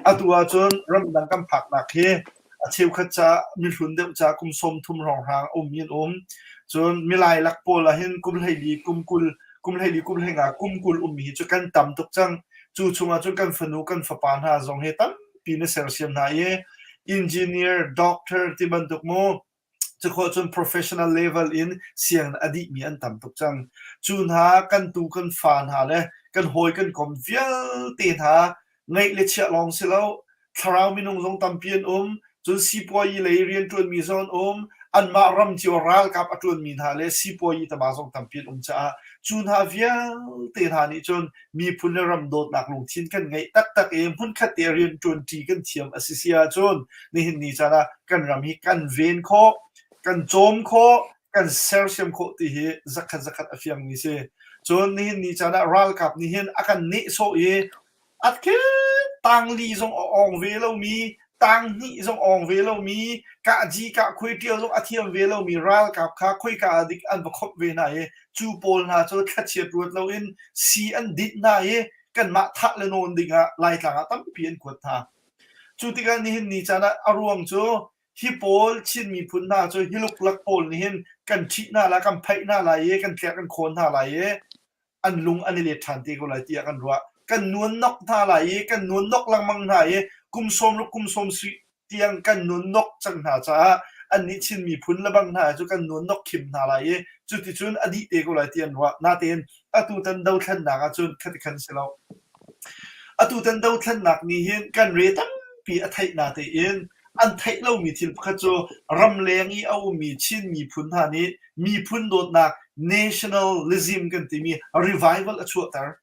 Atu ahcun ramdang kan phaknak hi a cheukhat caah mihlun deuh caah kum 30 hrawnghrang a ummi an um. Cun milai lak pawl ahhin kum 14, kum 20, kum 14, kum 15, kum 20 ummi hi cu kan tam tuk cang. Cu chungah cun kan fanu kan fapa hna zong hi tampi na sersiam hna i engineer, doctor ti bantuk mu cukhawh cun professional level in sianginn a dihmi an tam tuk cang. Cu hna kan tu kan fa hna le kan hawi kan kom vialte hna ngeih le chiah lawng si lo thlarau minung zong tampi an um cun sipuayi lei rianṭuanmi zong an um anmah ram cio ralkap a ṭuanmi hna le sipuayi tama zong tampi an um caah cu hna vialte hna nih cun miphun le ram dawtnak lungthin kan ngeih taktak i hmunkhat te rianṭuanṭi kan thiam a si si ahcun nihin ni caan ah kan ram hi kan ven khawh kan cawm khawh kan sersiam khawh ti hi zakhat zakhat a fiangmi si cun nihin ni caan ah ralkap nih hin a kan nehsawh i A tangli zong a awng ve lomi, tanghnih zong awng ve lomi, kahji kahkhuai ṭial zong a thiam ve lomi ralkap kha khoika ah dik an va khawmh ve hna i cu pawl hna cu thlachiat ruat loin sii an dinh hna i kanmah thah le nawn dingah Laitlang ah tampi an kuat hna. Cu tikah nihin ni caan ah a ruang cu hi pawl Chin miphun hna cu hi luklak pawl nih hin kan ṭhih hna lai, kan phaih hna lai i kan tlek kan khawn hna lai i an lung an i let ṭhan te ko lai tiah kan ruah. Kan nuannok hna lai i kan nuannok lengmang hna i kum sawmruk kum sawmsarih tiang kan nuannok cang hna caah annih Chin miphun lebang hna cu kan nuannok khim hna lai i cuticun a dih te ko lai ti an ruah. Natein atutan dothlennak ahcun khati khan si lo. Atutan dothlennak nih hin kan re tampi a theih natein an theih lomi thil pakhat cu ramleng i a ummi Chin miphun hna nih miphun dawtnak nationalism kan timi revival a chuahter.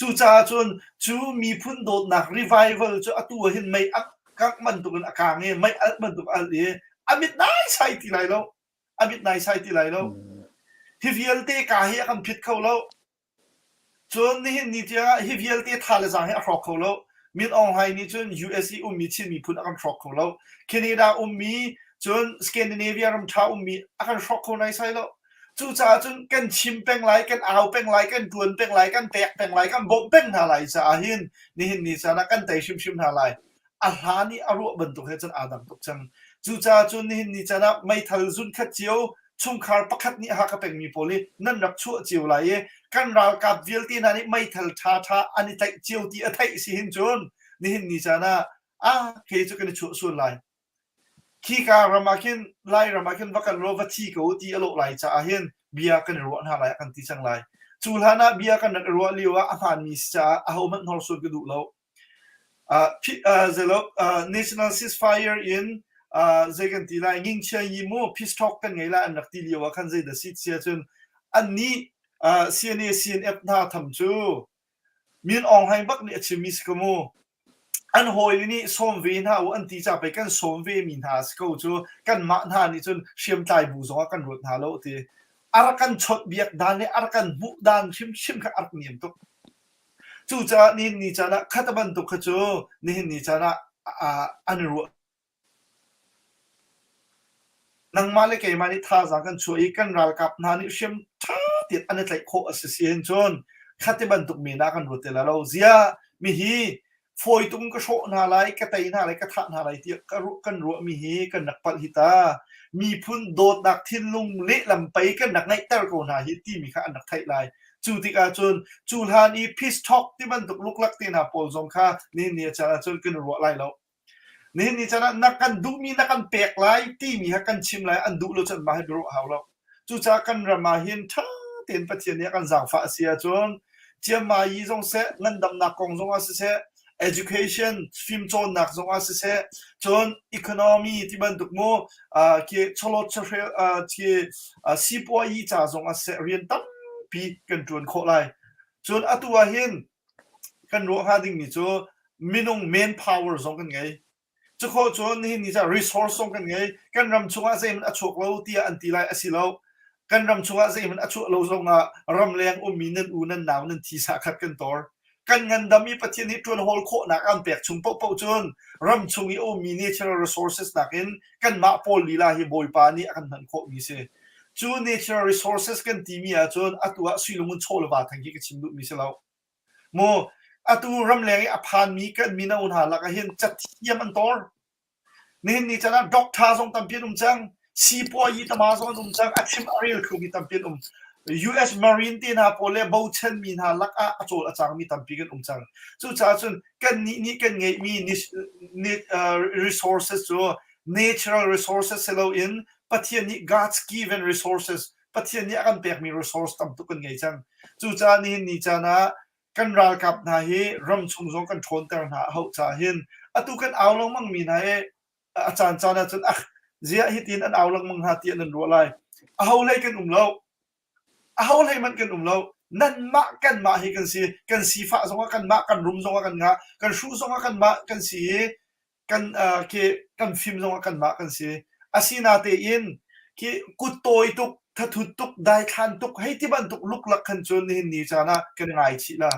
Cucaah cun cu miphun dawtnak revival cu atu ah hin mei a kangh bantukin a kang i mei alh bantuk a alh i a mit naisai ti lai lo. A mit naisai ti lai lo. Hi vialte ka hi a kan phit kho lo. Cun nihin ni tiangah hi vialte tha le zaang hi a hrawk kho lo. Min Aung Hlaing nih cun US i ummi Chin miphun a kan hrawk kho lo. Canada ummi cun Scandinavia ram ṭha ummi a kan hrawk kho naisai lo. Cucaah cun kan chim peng lai, kan au peng lai, kan ṭuan peng lai, kan pek peng lai, kan bawmh peng hna lai caah hin nihin ni caan ah kan tei hrimhrim hna lai. A hlan i a ruah bantuk he cun aa dang tuk cang. Cucaah cun nihin ni caan ah meithal zunkhat cio chungkhar pakhat nih Hakha pengmi pawl hi nan rak chuah cio lai i kan ralkap vialte hna nih meithal ṭhaṭha an i tlaih cio ti a theih si hin cun nihin ni caan ah ah kei cu kan i chuah sual lai. Khika ram ah khin Lairam ah khin va kal law va thi ko ti a lawh lai caah hin bia kan i ruah hna lai kan ti cang lai. Cu hlan ah bia kan rak i ruah lio ah a hmaanmi si caah ahohmanh hnorsuan ka duh lo. National ceasefire in zei kan ti lai ngingchia yi mu peace talk kan ngei lai an rak ti lio ah khan zei dah si sia cun annih CNA CNF hna tham cu Min Aung Hlaing bak nih a chimmi si ko mu. An hawile nih sawm ve hna u an ti ca pei kan sawm ve mi hna si ko cu kanmah hna nih cun hriamtlai bu zongah kan ruat hna lo ti. A rak kan chawnhbiak dan le a rak kan hmuh dan hrimhrim kha a rak niam tuk. Cucaah nihin ni caan ah khat a bantuk kha cu nihin ni caan ah an i ruah. Nangmah le keimah nih thazaang kan chuah i kan ralkap hna nih hriam ṭha tein an i tlaih khawh a si si hin cun khati bantuk men ah kan ruat ti lai lo. Ziah mihi fawi tuk in ka hrawh hna lai, ka tei hna lai, ka thah hna lai tiah kan ruahmi hi kan rak palh hi ta. Miphun dawtnak thinlung lehlam pei kan rak ngeihter ko hna hi timi kha an rak theih lai. Cu tikah cun cu hlan i peace talk ti bantuk luklak te hna pawl zong kha nihin ni caan ah cun kan i ruah lai lo. Nihin ni caan ah na kan duhmi na kan pek lai timi kha kan chim lai an duh lo cun mah hi biaruah hau lo. Cucaah kan ram ah hin ṭha tein Pathian nih a kan zaangfah a si ahcun ciammai zong seh, ngandamnak kong zong ah siseh, education fimcawnnak zong ah siseh, cun economy ti bantuk mu khi chawlawt chawhrel khi sipuayi ca zong ah siseh rian tampi kan ṭuan khawh lai. Cun atu ah hin kan ruah hnga dingmi cu minung manpower zong kan ngei. Cukhawh cun nihin ni cah resource zong kan ngei. Kan ram chungah zeihmanh a chuak lo tiah an ti lai a si lo. Kan ram chungah zeihmanh a chuah lo zongah ramleng ummi nan u nan nau nan thisa khat kan tor. Kan ngandam i Pathian nih ṭuan hawl khawhnak an pek chung paohpaoh cun ram chung i a ummi natural resources nakin kanmah pawl lila hi Bawipa nih a kan hman khawhmi si. Cu natural resources kan timi ahcun atu ah suilung in chaw le va theng khi ka chim duhmi si lo. Mu atu ramleng i a phanmi kan mino hna lakah hin cathiam an tor. Nihin ni caan ah doctor zong tampi an um cang. Sipuayi tama zong an um cang. A chim a rel khomi tampi an um. US Marine te hna pawl le bochanmi hna lakah a cawl a cangmi tampi kan um cang. Cucaah cun kannih nih kan ngeihmi resources cu natural resources si loin Pathian nih God's given resources Pathian nih a kan pekmi resource tam tuk kan ngei cang. Cucaah nihin ni caan ah kan ralkap hna hi ram chung zong kan ṭhawnter hna a hauh caah hin atu kan au lengmang mi hna hi a caan caan ah cun ah ziah hitin an au lengmang hna tiah nan ruah lai. Aho hlei kan um lo. Aho hlei hmanh kan um lo. Nanmah kanmah hi kan si. Kan sifah zongah kanmah, kan rum zongah kan ngah, kan hruh zongah kanmah kan si i kan khi kan fim zongah kanmah kan si. Asinatein khi kut tawi tuk, thathut tuk, daithlan tuk hei ti bantuk luklak khan cun nihin ni caan ah kan ngaichih la.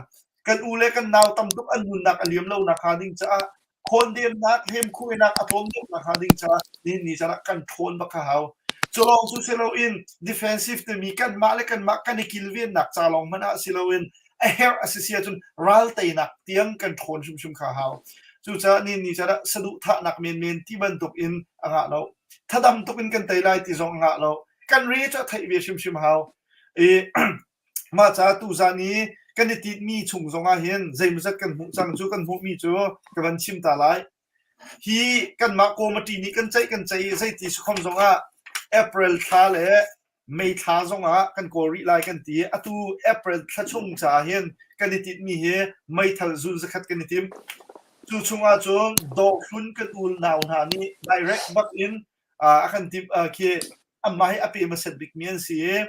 Kan u le kan nau tam tuk an nunnak a liam lo nak hnga ding caah khawndemnak, hlemkhuainak a tlawm deuh nak hnga ding caah nihin ni caan ah kan ṭhawn bak a hau. Cu lawng cu si loin defensive timi kanmah le kanmah kan i kilvennak ca lawng hmanh ah si loin a herh a si si ahcun ral teinak tiang kan ṭhawn hrimhrim kha hau. Cucaah ni ni caan ah saduhthahnak menmen ti bantuk in a ngah lo. Thadam tuk in kan tei lai ti zong a ngah lo. Kan re cu a theih ve hrimhrim hau. I mah caah tuzan i kan i tinhmi chung zong ah hin zeimawzat kan hmuh cang cu kan hmuhmi cu ka van chim ta lai. Hi kanmah committee nih kan ceih kan ceih i zeiti sikhom zong ah April thla le May thla zongah kan kawl rih lai kan ti. Atu April thla chung caah hin kan i tinhmi hi meithal zun zakhat kan i tim. Cu chungah cun dawrhlun kan unau hna nih direct bak in a kan timh khi amah hi a pe hmasat bikmi an si i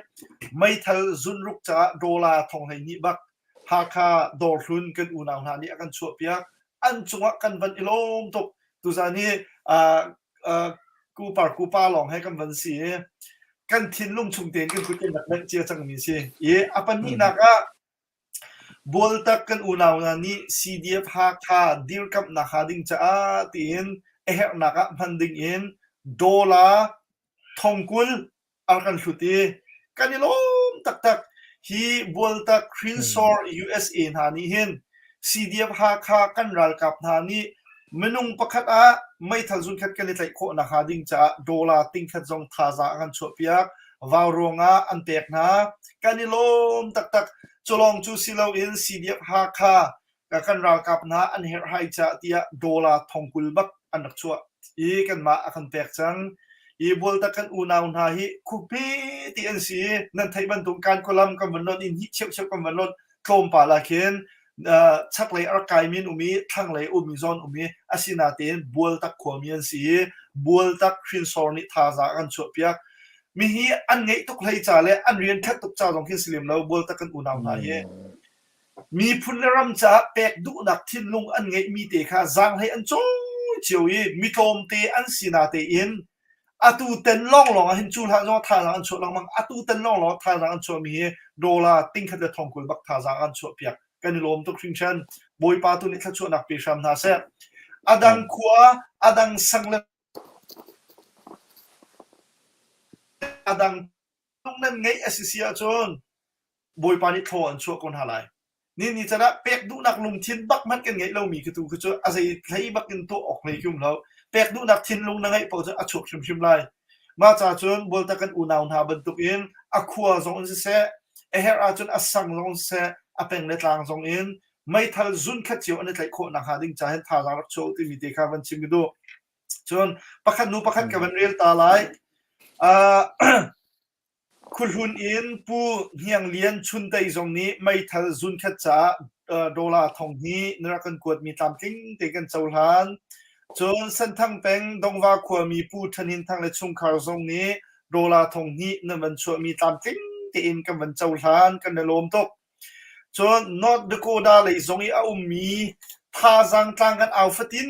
meithal zunruk caah dollar thong 12 bak Hakha dawrhlun kan unau hna nih a kan chuahpiak. An cungah kan van i lawm tuk. Tuzan hi kupar kupa lawng he kan van si i kan thinlung chung tein kan kut kan rak bengh cia cangmi si. I a pahnihnak ah. Bualtak kan unau hna nih CDF Hakha dirkamhnak hnga ding caah tiin a herhnak ah hman ding in dollar thongkul a rak kan hlut i kan i lawm taktak. Hi Bualtak Hrinsor USA hna nih hin CDF Hakha kan ralkap hna nih minung pakhat ah meithal zunkhat kan i tlaih khawh nakhnga ding caah dollar tingkhat zong thazaang a kan chuahpiak. Vau ruangah an pek hna. Kan i lawm taktak. Culawng cu si loin CDF Hakha kan ralkap hna an herhhai caah tiah dollar thongkul bak an rak chuah i kanmah a kan pek cang. I Bualtak kan unau hna hi khupi ti an si i nan theih bantuk kan khualam kan van lonh i hnih cheucheu kan van lonh tlawmpal ah khin chaklei a rak kaimi an um i thlanglei ummi zawn um i asinatein Bualtak khuami an si i Bualtak hrinsor nih thazaang an chuahpiak. Mihi an ngeih tuk hlei ca le an rian ṭhat tuk ca zong khin si lem lo Bualtak kan unau hna hi. Miphun le ram caah pek duhnak thinlung an ngeihmi te kha zaanghlei an cawi cio i mi tlawmte an si natein atu ten lawnglawng ah hin cu hlan zong ah thazaang an chuah lengmang. Atu ten lawnglawng ah thazaang an chuahmi hi dollar tingkhat le thongkul bak thazaang an chuahpiak. Kan i lawm tuk hringhran. Bawipa tu nih thluachuahnak pe hram hna seh. A dang khua, a dang sang le a dang nan ngeih a si si ahcun Bawipa nih thlaw an chuah ko hna lai. Ni ni can ah pek duhnak lungthin bak hmanh kan ngeih lomi khi tu khi cu a zei hlei bak in tuah awk hlei khi um lo. Pek duhnak thinlung na ngeih paoh cu a chuak hrimhrim lai. Mah ca cun Bualtak kan unau hna bantukin a khua zong in siseh, a herh ahcun a sang zong in siseh, a peng le tlang zong in meithal zun khat cio an i tlaih khawh nakhnga ding ca hin thazaang rak chuah u timi te kha van chim ka duh. Cun pakhat hnu pakhat ka van rel ta lai. Uh, Khuahlun in Pu Hniang Lian Chuntei zong nih meithal zunkhat caah dollar thonghnih na rak kan kuatmi tlamtling tein kan cohlan. Cun Senthang peng Dongva khuami Pu Than Hin Thang le chungkhar zong nih dollar thonghnih nan van chuahmi tlamtling tein kan van cohlan. Kan i lawm tuk. Cun North Dakota lei zong i a ummi thazaang tlang kan au fatin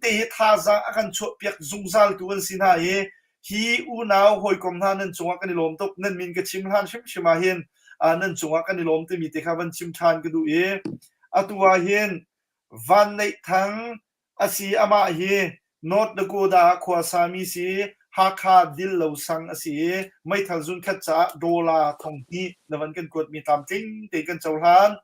te hi thazaang a kan chuahpiak zungzaltu an si hna i hi unau hawikom hna nan cungah kan i lawm tuk. Nan min ka chim hlan hrimhrim ah hin nan cungah kan i lawm timi te kha van chim ṭhan ka duh i atu ah hin Van Neih Thang A si, amah hi North Dakota ah khua sami si, Hakha Dillo sang a si i meithal zunkhat caah dollar 2000 na van kan kuatmi tlamtling tein kan cohlan.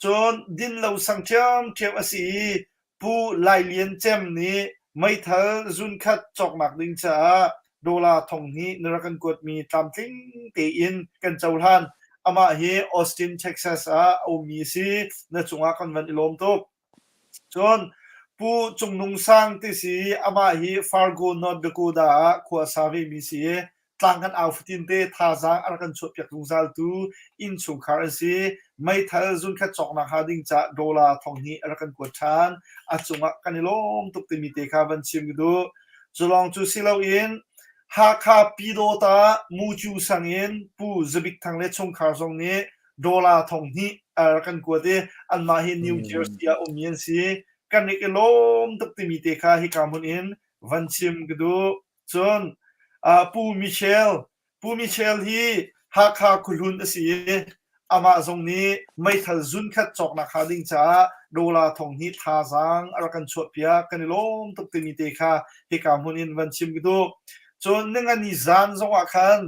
Cun Dinlo sang ṭhiamṭhiam a si i Pu Lai Lian Cem nih meithal zunkhat cawknak ding caah dollar 2000 na rak kan kuatmi tlamtling tein kan cohlan. Amah hi Austin, Texas ah a ummi a si. Na cungah kan van i lawm tuk. Cun Pu Cung Nung Sang ti si amah hi Fargo, North Dakota ah khua a sa vemi si i tlang kan au fatin te thazaang a rak kan chuahpiak zungzaltu innchungkhar an si. Meithal zunkhat cawknak hnga ding caah dollar 2000 a rak kan kuat ṭhan. A cungah kan i lawm tuk timi te kha van chim ka duh. Cu lawng cu si loin Hakha Pyidawta Mucu sang in Pu Za Bik Thang le chungkhar zong nih dollar 2000 a rak kan kuat i anmah hi New Jersey ah ummi an si. Kan rak i lawm tuk timi te kha hika hmun in van chim ka duh. Cun Pu Michel, Pu Michel hi Hakha khuahlun a si i amah zong nih meithal zunkhat cawknak hnga ding caah dollar 2000 thazaang a rak kan chuahpiak. Kan i lawm tuk timi te kha hika hmun in van chim ka duh. Cun ningani zan zong ah khan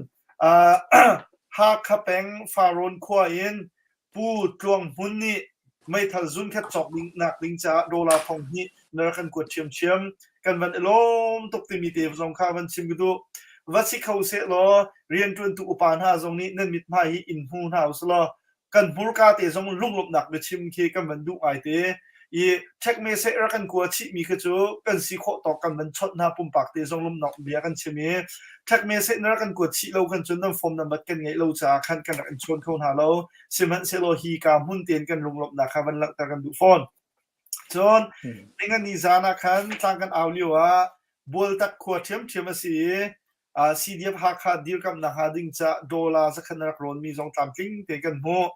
Hakha peng Farrawn khua in Pu Tluang Hmun nih meithal zunkhat cawk nak ding caah dollar 2000 na rak kan kuat ṭhiamṭhiam. Kan van i lawm tuk timi te zong kha van chim ka duh. Va si kho sehlaw rianṭuantu upa hna zong nih nan mithmai hi in hmu hna usih law kan hmurka te zong lunglawmhnak biachim khi kan van duh ngai te i ṭhekme seh rak kan kua chihmi khi cu kan si khawh tawk kan van chawnh hna pumpak te zong lawmhnak bia kan chim i ṭhekme seh na rak kan kuat chih lo khan cun nan form number kan ngeih lo caah khan kan rak in chawn kho hna lo sihmanhsehlaw hi ka hmun tein kan lunglawmhnak kha van langhter kan duh fawn cun ningani zan ah khan tlang kan au lio ah Bualtak khua ṭhiamṭhiam a si i CDF Hakha dirkamnak hnga ding caah dollar zakhat na rak rawnmi zong tlamtling tein kan hmuh.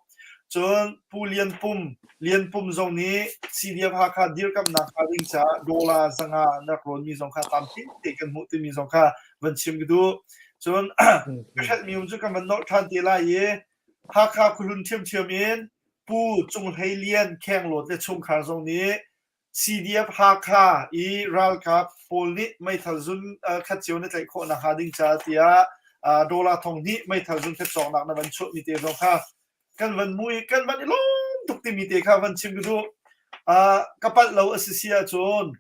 Cun Pu Lian Pum, Lian Pum zong nih CDF Hakha dirkamnak hnga ding caah dollar 500 na rak rawnmi zong kha tlamtling tein kan hmuh timi zong kha van chim ka duh. Cun ka hrelhmi um cu kan van nolh ṭhan te lai i Hakha khuahlun ṭhiamṭhiam in. Pu Cung Hlei Lian Khenglawt le chungkhar zong nih CDF Hakha i ralkap pawl nih meithal zun khat cio na tlaih khawh nakhnga ding ca tiah dollar 2000 meithal zun khat cawknak na van chuahmi te zong kha kan van hmu i kan van i lawm tuk timi te kha van chim ka duh. Ka palh lo a si si ahcun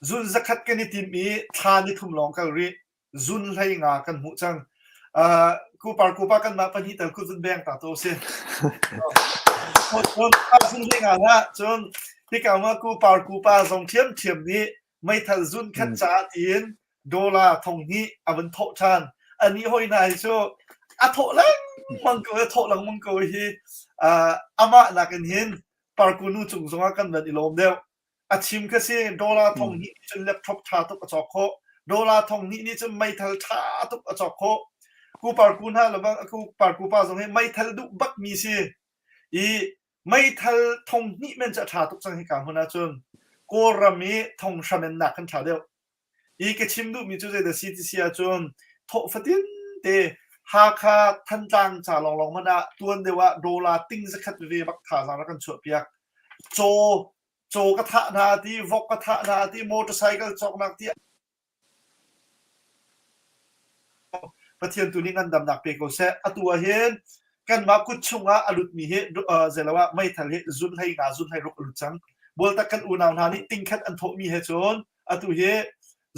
zun zakhat kan i tim i thla ni thum lawng kal rih. Zun hlei nga kan hmuh cang. Uh, kupar kupa kan mah pahnih tal kut zun beng ta to si. Cun zun hlei nga na cun hika ma kupar kupa zong thiam thiam nih meithal zun khat ca tiin dollar thong hnih a vun thawh ṭhan. Ani hoi hna hi cu a thawh lengmang ko a thawh lengmang ko hi uh, amah nakin hin parku nu cung zongah kan van i lawm deuh. A chim kha si dollar thong hnih nih cun laptop ṭha tuk a cawk khawh. Dollar thong hnih nih cun meithal ṭha tuk a cawk khawh. Ku parku hna le bang ku parku pa zong hi meithal duh bak mi si. I meithal thong hnih men cu a ṭha tuk cang hika hmun ah cun. Kawlram i thong hramen nak khan ṭha deuh. I ka chim duhmi cu zeidah si ti si ahcun thawh fatin te Hakha Thantlang ca lawnglawng hmanh ah tuan deuh ah dollar ting zakhat veve bak thazaang rak kan chuahpiak. Caw caw ka thah hna ti, vok ka thah hna ti, motorcycle cawknak ti Pathian tu nih ngandamnak pe ko seh. Atu ah hin kanmah kut chungah a lutmi hi zeilo ah meithal hi zun hlei nga zun hlei ruk a lut cang. Bualtak kan unau hna nih tingkhat an thawhmi he cun atu hi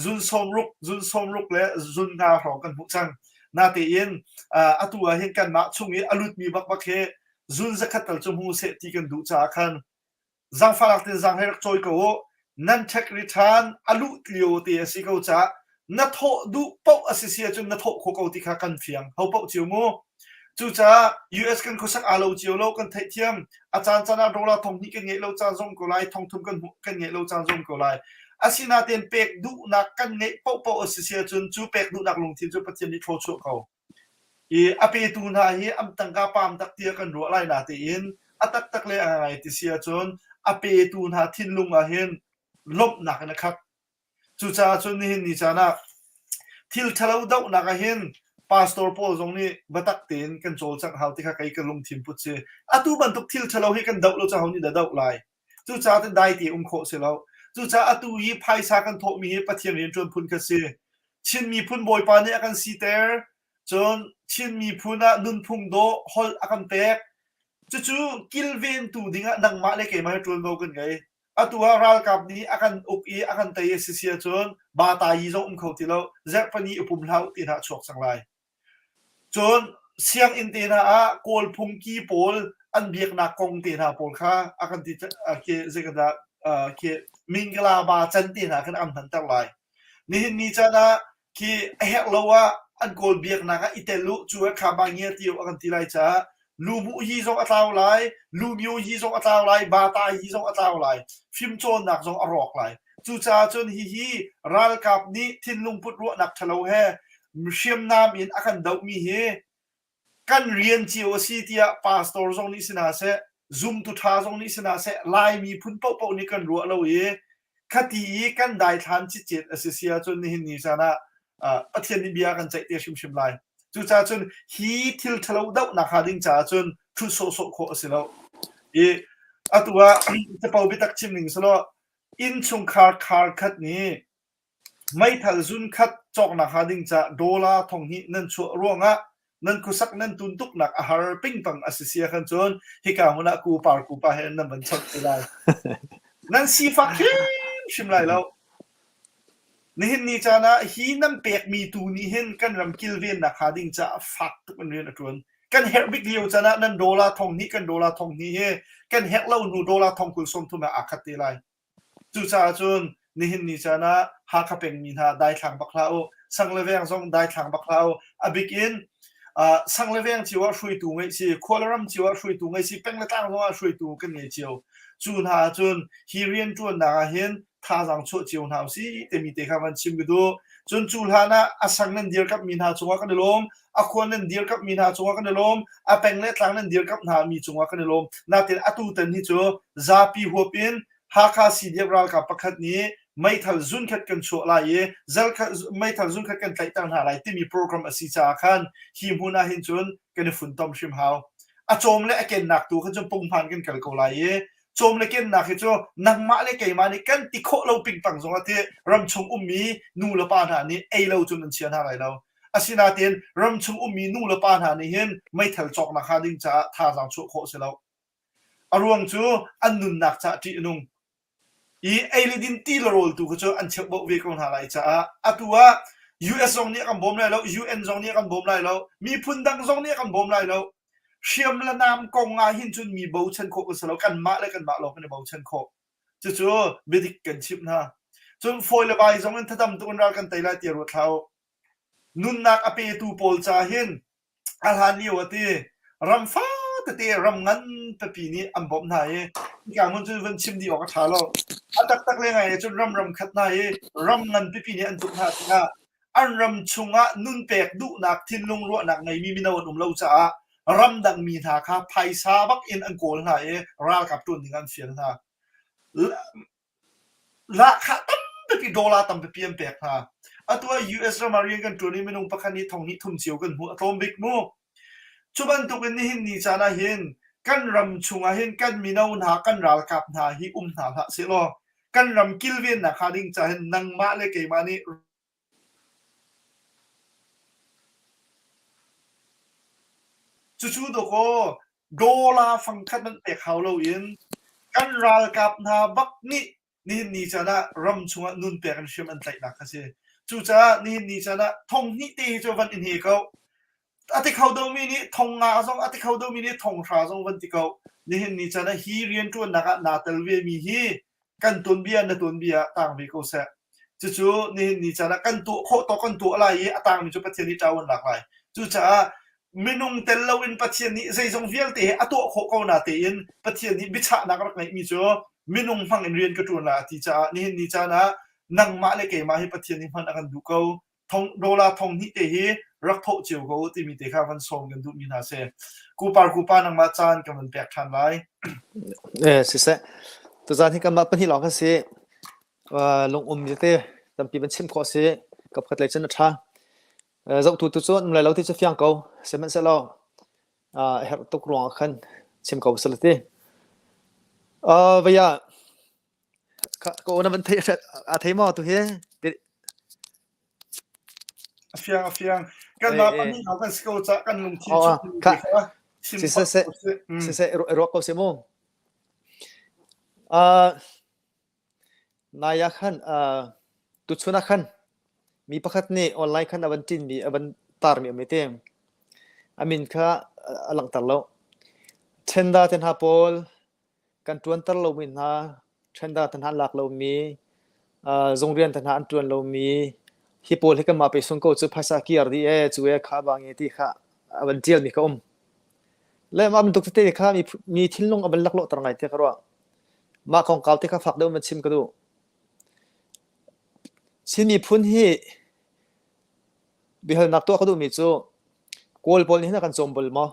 zun sawmruk zun sawmruk le zun nga hrawng kan hmuh cang. Natein atu ah hin kanmah chung i a lutmi bakbak hi zun zakhat tal cu hmu seh ti kan duh caah khan Zaangfahnak tein zaang he rak cawi ko u. Nan tax return a luh lio te a si ko caah na thawh duh paoh a si si ahcun na thawh khawh ko ti kha kan fiang. Ho paoh cio mu. Cucaah US kan khuasak aa lo cio lo kan theihthiam. A caan caan ah dollar thong hnih kan ngeih lo caan zong ko lai, thong thum kan hmuh kan ngeih lo caan zong ko lai. Asinain pek duhnak kan ngeih paohpaoh a si si ahcun cu pek duhnak lungthin cu Pathian nih thlawchuah ko. I a petu hna hi an tangka paam tak tiah kan ruah lai natein a taktak le a ngai ti si ahcun a petu hna thinlung ah hin lawmhnak in a khat. Cucaah cun nihin ni caan ah thil ṭhalo dohnak ah hin pastor pawl zong nih biatak tein kan cawlcangh hau ti kha kei ka lungthin put si. Atu bantuk thil ṭhalo hi kan doh lo cu aho nih dah doh lai? Cucaah cun dai te um khawh si lo. Cucaah atu hi phaisa kan thawhmi hi Pathian rianṭuan phun kha si. Chin miphun Bawipa nih a kan siter. Cun Chin miphun ah nunphung dawh holh a kan pek. Cucu kilventu dingah nangmah le keimah hi ṭuanvo kan ngei. Atu ah ralkap nih a kan uk i a kan tei a si si ahcun bata yi zong um kho ti lo. Zerhpani i pum hlah u ti hna a chuak cang lai. Cun sianginn te hna ah Kawl phungki pawl an biaknak kong te hna pawl kha a kan ti khi zeitindah khi Mingalaba can te hna khan an hmanter lai. Nihin ni caan ah khi a herh lo ah an Kawl biaknak ah i tel u cu kha ba ngia ti u a kan ti lai caah Luhmuh hi zong a tlau lai, lumio hi zong a tlau lai, bata hi zong a tlau lai, fimcawnnak zong a rawk lai. Cucaah cun hihi ralkap nih thinlung put ruahnak ṭhalo he hriamnam in a kan dohmi hi kan rian cio a si tiah pastor zong nih si hna seh, zumtu ṭha zong nih si hna seh, Lai miphun paohpaoh nih kan ruah lo i khati i kan daithlan citcet a si si ahcun nihin ni caan ah Pathian nih bia kan ceih te hrimhrim lai. Cucaah cun hi thil ṭhalo dohnak hnga ding caah cun ṭhut sawhsawh khawh a si lo. I atu ah capo biatak chim ning selaw innchungkhar khar khat nih meithal zun khat cawknak hnga ding caah dollar thong hnih nan chuah ruangah nan khuasak nan tun tuknak a har pingpang a si sia khan cun hika hmun ah ku par ku pa he nan van chawnh te lai. Nan sifak hrimhrim lai lo. Nihin ni caan ah hi nan pekmi tu nih hin kan ram kilvennak hnga ding caah fak tuk in rian a ṭuan. Kan herh bik lio caan ah nan dollar thong hnih kan dollar thong hnih hi kan herh lo hnu dollar thong 20 sawmthum ah aa khat te lai. Cucaah cun nihin ni caan ah Hakha pengmi hna daithlang bak hlah u. Sang le veng zong daithlang bak hlah u. A bik in uh, sang le veng cio ah hruaitu ngeih si, khua le ram cio ah hruaitu ngeih si, peng le tlang zong ah hruaitu kan ngei cio. Cu hna ah cun hi rianṭuannak ah hin thazaang chuah cio hna usih timi te kha van chim ka duh. Cun cu hlan ah a sang nan dirkamhmi hna cungah kan i lawm, a khua nan dirkamhmi hna cungah kan i lawm, a peng le tlang nan dirkamh hna mi cungah kan i lawm. Natin atu tan hi cu zapi huap in Hakha CDF ralkap pakhat nih meithal zunkhat kan chuah lai i meithal zunkhat kan tlaihter hna lai timi program a si caah khan hi hmun ah hin cun kan i funtom hrim hau. A cawm le a kennak tu kha cun punghman kan kal ko lai i cawm le kennak hi cu nangmah le keimah nih kan ti khawh lo pingpang zong ah ti ramchung ummi nu le pa hna nih ei lo cun an chia hna lai lo. Asinain ramchung ummi nu le pa hna nih hin meithal cawknak hnga ding caah thazaang chuah khawh a si lo. A ruang cu an nunnak caah ṭih a nung. I ei le din ti le rawl tu kha cu an cheuhbauh ve ko hna lai caah atu ah US zong nih a kan bawm lai lo, UN zong nih a kan bawm lai lo, miphun dang zong nih a kan bawm lai lo. Hriam le nam kong ah hin cun mi bochan khawh kan si lo. Kanmah le kanmah lawng kan i bochan khawh. Cucu biadik kan chimh hna. Cun fawi le bai zong in thadam tuk in ral kan tei lai tiah ruat hlah u. Nunnak a petu pawl ca hin A hlan lio ah ti ram fatete ram ngan pipi nih an bawmh hna i hika hmun cu van chim dih awk a ṭha lo. A taktak le ngai ahcun ram ram khat hna hi ram ngan pipi nih an tuk hna tikah an ram chungah nun pek duhnak thinlung ruahnak ngeimi mino an um lo caah ramdang mi hna kha phaisa bak in an kawl hna i ralkap ṭuan ding ah an fial hna. Lahkhah tampipi dollar tampipi an pek hna. Atu ah US ram ah rian kan ṭuan i minung pakhat nih thong hnih thum cio kan hmuh. A tlawm bik mu. Cu bantuk in nihin ni caan ah hin kan ram chung ah hin kan mino hna, kan ralkap hna hi um hna hlah sehlaw kan ram kilvennak hnga ding ca hin nangmah le keimah nih Cucu dawkaw dollar fangkhat hmanh pek hau loin kan ralkap hna bak nih nihin ni caan ah ram chungah nun pek in hriam an tlaihnak kha si. Cucaah nihin ni caan ah thong hnih te hi cu van in he ko. A ti kho domi nih thong nga zong a ti kho domi nih thong hra zong van ti ko. Nihin ni caan ah hi rianṭuannak ah naa tel vemi hi kan tuanbia na tuanbia ah tang ve ko seh. Cucu nihin ni caan ah kan tuah khawh tawk kan tuah lai i a tangmi cu Pathian nih ṭa an lak lai. Cucaah minung tel loin Pathian nih zeizong vialte hi a tuah khawh ko na tein Pathian nih biachahnak a rak ngeihmi cu minung hmang in rian ka ṭuan lai a ti caah nihin ni caan ah nangmah le keimah hi Pathian nih hman a kan duh ko. Thong dollar thong hnih te hi rak thawh cio ko timi te kha van sawm kan duhmi hna si. Kupar kupa nangmah caan kan van pek ṭhan lai. Eh siseh. Tuzaan hi kanmah pahnih lawng kan si. Lungum tete tampi van chim khawh si. Kapkhat lei cun a ṭha. Zohtu tu cu an um lai lo ti cu fiang ko. Sihmanhsehlaw a herh tuk ruangah khan chim ko sal ti. Vaya ka aw na van thei a thei maw tu hi? A fiang a fiang. Kanmah pahnih lawng kan si ko cah kan lungthin chung te kha chim siseh siseh ruak ko si mu. Nai ah khan tuchun ah khan mi pakhat nih online khan a van ṭinmi a van tarmi a um i te. A min kha a langhter lo. Ṭhenda te hna pawl kan ṭuanter lomi hna, ṭhenda te hna an lak lomi, zung rian te hna an ṭuan lomi, hi pawl hi kanmah pe sung ko cu phaisa kiar dih ee, cu ee kha bang ee ti kha a van ṭialmi kha um. Le mah bantuk tete kha mi thinlung a van laklawhter ngai tiah ka ruah. Mah kongkau te kha fak deuh in van chim ka duh. Chin miphun hi biahalnak tuah ka duhmi cu Kawl pawl nih hin a kan cawm bal maw?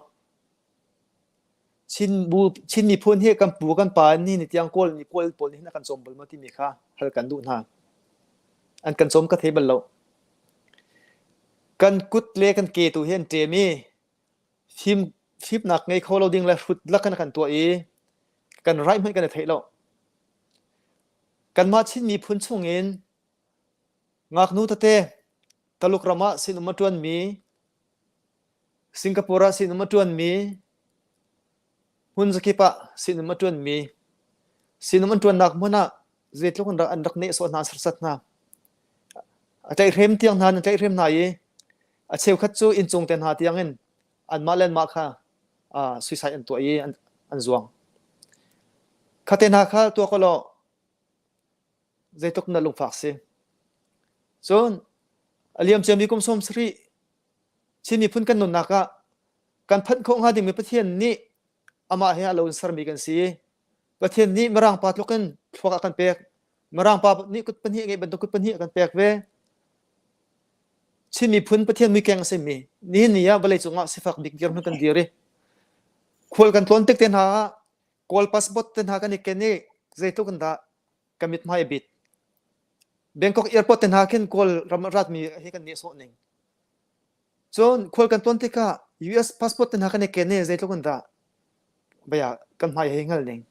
Chin, bu, Chin miphun hi kan pu kan pa ni ni tiang Kawl nih Kawl pawl nih hin a kan cawm bal maw timi kha hal kan duh hna. An kan cawm ka thei bal lo. Kan kut le kan ke tu hi an ṭem i fim fimnak ngei kho lo ding le hrut lak in a kan tuah i kan raih hmanh kan i theih lo. Kanmah Chin miphun chungin ngaknu tete Taluk ram ah sinum a ṭuanmi, Singapore ah sinum a ṭuanmi, hmun zakip ah sinum a ṭuanmi, sinum an ṭuannak hmun ah zeitluk in rak an rak nehsawh hna, serhsat hna. A tlaihhrem tiang hna an tlaihhrem hna i a cheukhat cu inncung te hna tiangin anmah le anmah kha uh, suicide an tuah i an, an zuang. Khate hna kha tuah ko law zeitluk na lungfak si. Cun a liam ciami kum sawm sarih Chin miphun kan nunnak ah kan phanh khawh hnga dingmi Pathian nih amah he a lo in sermi kan si. Pathian nih Mirang pa tluk in thluak a kan pek. Mirang pa nih kut pahnih a ngeih bantuk kut pahnih a kan pek ve. Chin miphun Pathian muikeng a simi nihin ni ah vawleicung ah sifak bik dirhmun kan dir i khual kan tlawn tik te hna ah Kawl passport te hna kan i ken i zeitluk in dah kan mithmai a bit. Bangkok airport te hna khin Kawl ram a ratmi hi kan nehsawh ning. Cun khual kan tlawn tikah US passport te hna kan i ken i zeitluk in dah. Bia kan hmai hei hngal ning.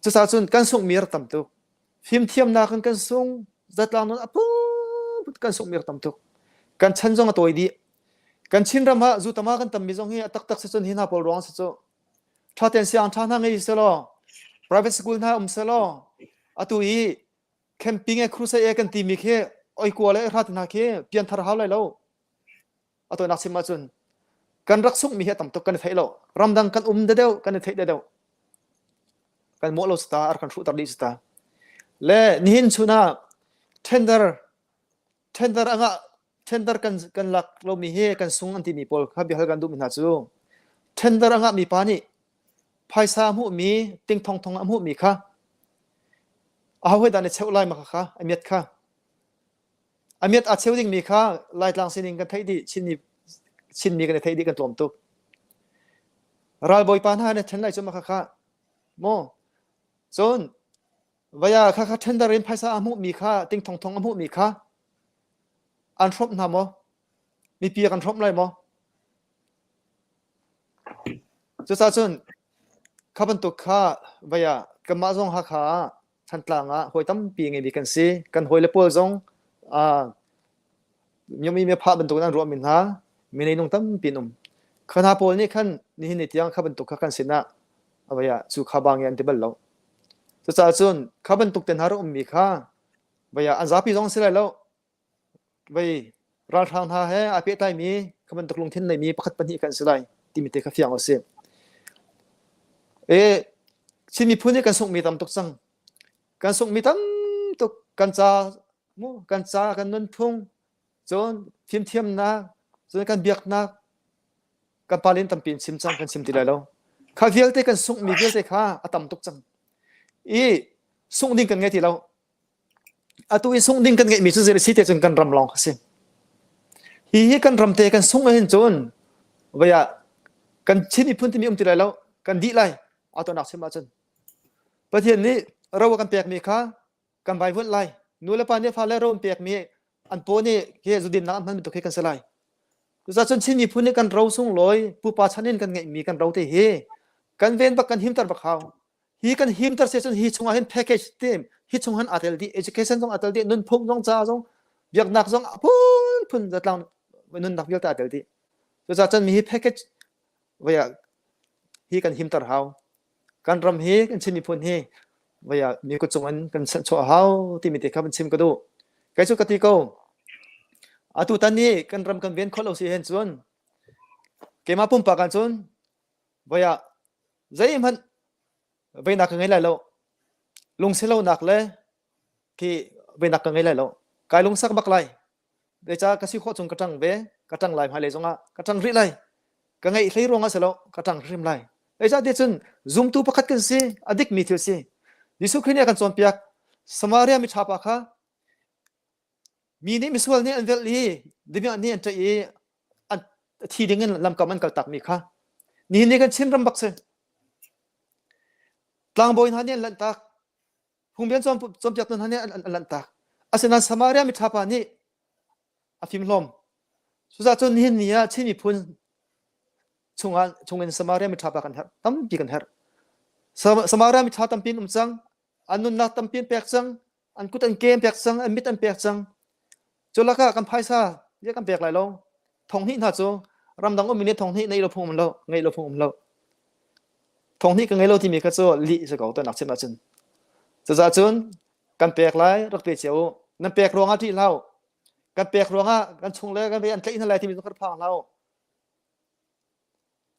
Cucaah cun kan sunghmi a rak tam tuk. Fimthiamnak in kan sung, zatlang nun a phunphun kan sunghmi a rak tam tuk. Kan chan zong a tawi dih. Kan Chinram ah zu tama kan tammi zong hi a taktak si cun hi hna pawl ruang si cu. Ṭha tein siang ṭha hna ngei selaw, private school hna um selaw, atu i camping e crusade e kan timi khi oi kua le hra te hna khi pianthar hau lai lo. A tawinak chim ahcun kan rak sunghmi hi a tam tuk kan i theih lo. Ramdang kan um deuh kan i theih deuh. Kan mawh lo si ta, ar kan hruhter dih si ta. Le nihin chun ah tender tender a ngah tender kan kan lak lomi hi kan sung an timi pawl kha biahal kan duhmi hna cu tender a ngahmi pa nih phaisa a hmuhmi ting thong thong a hmuhmi kha aho he dah na cheuh lai ma kha a miat kha a miat a cheu dingmi kha Laitlang sining kan theih dih Chinmi Chinmi kan i theih dih kan tlawm tuk ralbawipa hna na then lai cu ma kha kha maw cun Vaya kha kha tender in phaisa a hmuhmi kha ting thong thong a hmuhmi kha an hrawmh hna maw? Mipi kan hrawmh lai maw? Cucaah cun kha bantuk kha vaya kanmah zong Hakha ah Thantlang ah hawi tampi ngeimi kan si. Kan hawile pawl zong uh, miomi miphah bantuk in an ruahmi hna mi neinung tampi an um. Kha hna pawl nih khan nihin ni tiang kha bantuk kha kan sinah avaya cu kha bang an ti bal lo. Cucaah cun kha bantuk te hna rak ummi kha vaya an zapi zong si lai lo. Vei ralhrang hna he aa pehtlaimi kha bantuk lungthin neimi pakhat pahnih kan si lai timi te kha fiang a si. E Chin miphun hi kan sunghmi tam tuk cang. Kan sunghmi tam tuk kan ca mu kan ca kan nunphung cun fimthiamnak cun kan biaknak kan pa len tampi in chim cang kan chim ti lai lo. Kha vialte kan sunghmi vialte kha a tam tuk cang. I sungh ding kan ngei ti lo. Atu i sungh ding kan ngeihmi cu zei si te cun kan ram lawng kha si. Hi hi kan ram te kan sungh ahhin cun vei ah kan Chin miphun timi um ti lai lo kan dih lai aa chim ahcun. Pathian nih ro a kan pekmi kha kan vaivuanh lai. Nu le pa nih fale ro an pekmi an paw nih hi zudinnak an hman bantuk hi kan si lai. Cucaah cun Chin miphun nih kan ro sunglawi pupa chan in kan ngeihmi kan ro te hi kan ven bak kan himter bak hau. Hi kan himter si cun hi chungah hin package team hi chung hin aa tel dih education zong aa tel dih nunphung zong ca zong biaknak zong a phunphun zatlang nunnak vialte aa tel dih. Cucaah cun mi hi package voi ah hi kan himter hau. Kan ram hi kan Chin miphun hi voi ah mi kut cung in kan chuah hau timi te kha van chim ka duh. Kei cu ka ti ko. Atu tan hi kan ram kan ven khawh lo si hen cun keimah pumpak ah cun voi ah zeihmanh veinak ka ngei lai lo. Lungsilonak le khi veinak ka ngei lai lo. Kai lungsak bak lai. Zeicah ka si khawh chung ka ṭang ve, ka ṭang lai hmailei zongah ka ṭang rih lai. Ka ngeih hlei ruangah si lo, ka ṭang hrim lai. Zeicah ti cun zumtu pakhat kan si, a dikmi thil si. Jesuh Khrih nih a kan cawnpiak. Samaria miṭha pa kha mi nih misual nih an velh i damiah nih an ṭaih i an thi ding in lamkam an kaltakmi kha nihin ni kan Chinram bak si. Tlangbawi hna nih an lanhtak. Phungbia cawnpiaktu hna nih an lanhtak. Asinain Samaria miṭha pa nih a fimhlawm. Cucaah cun nihin ni ah Chin miphun chungah chungin Samaria miṭha pa kan herh tampi kan herh. Samaria miṭha tampi an um cang. An nunnak tampi an pek cang. An kut an ke an pek cang. An mit an pek cang. Cu lakah kan phaisa dia kan pek lai lo. Thong hnih hna cu ramdang ummi nih thong hnih neih lo phung um lo, ngeih lo phung um lo. Thong hnih ka ngei lo timi kha cu lih si ko tuannak chim ahcun. Cucaah cun kan pek lai rak pe cio u. Nan pek ruangah ṭih hlah u. Kan pek ruangah kan chung le kan ve an tlaih hna lai timi cu kan phang hlah u.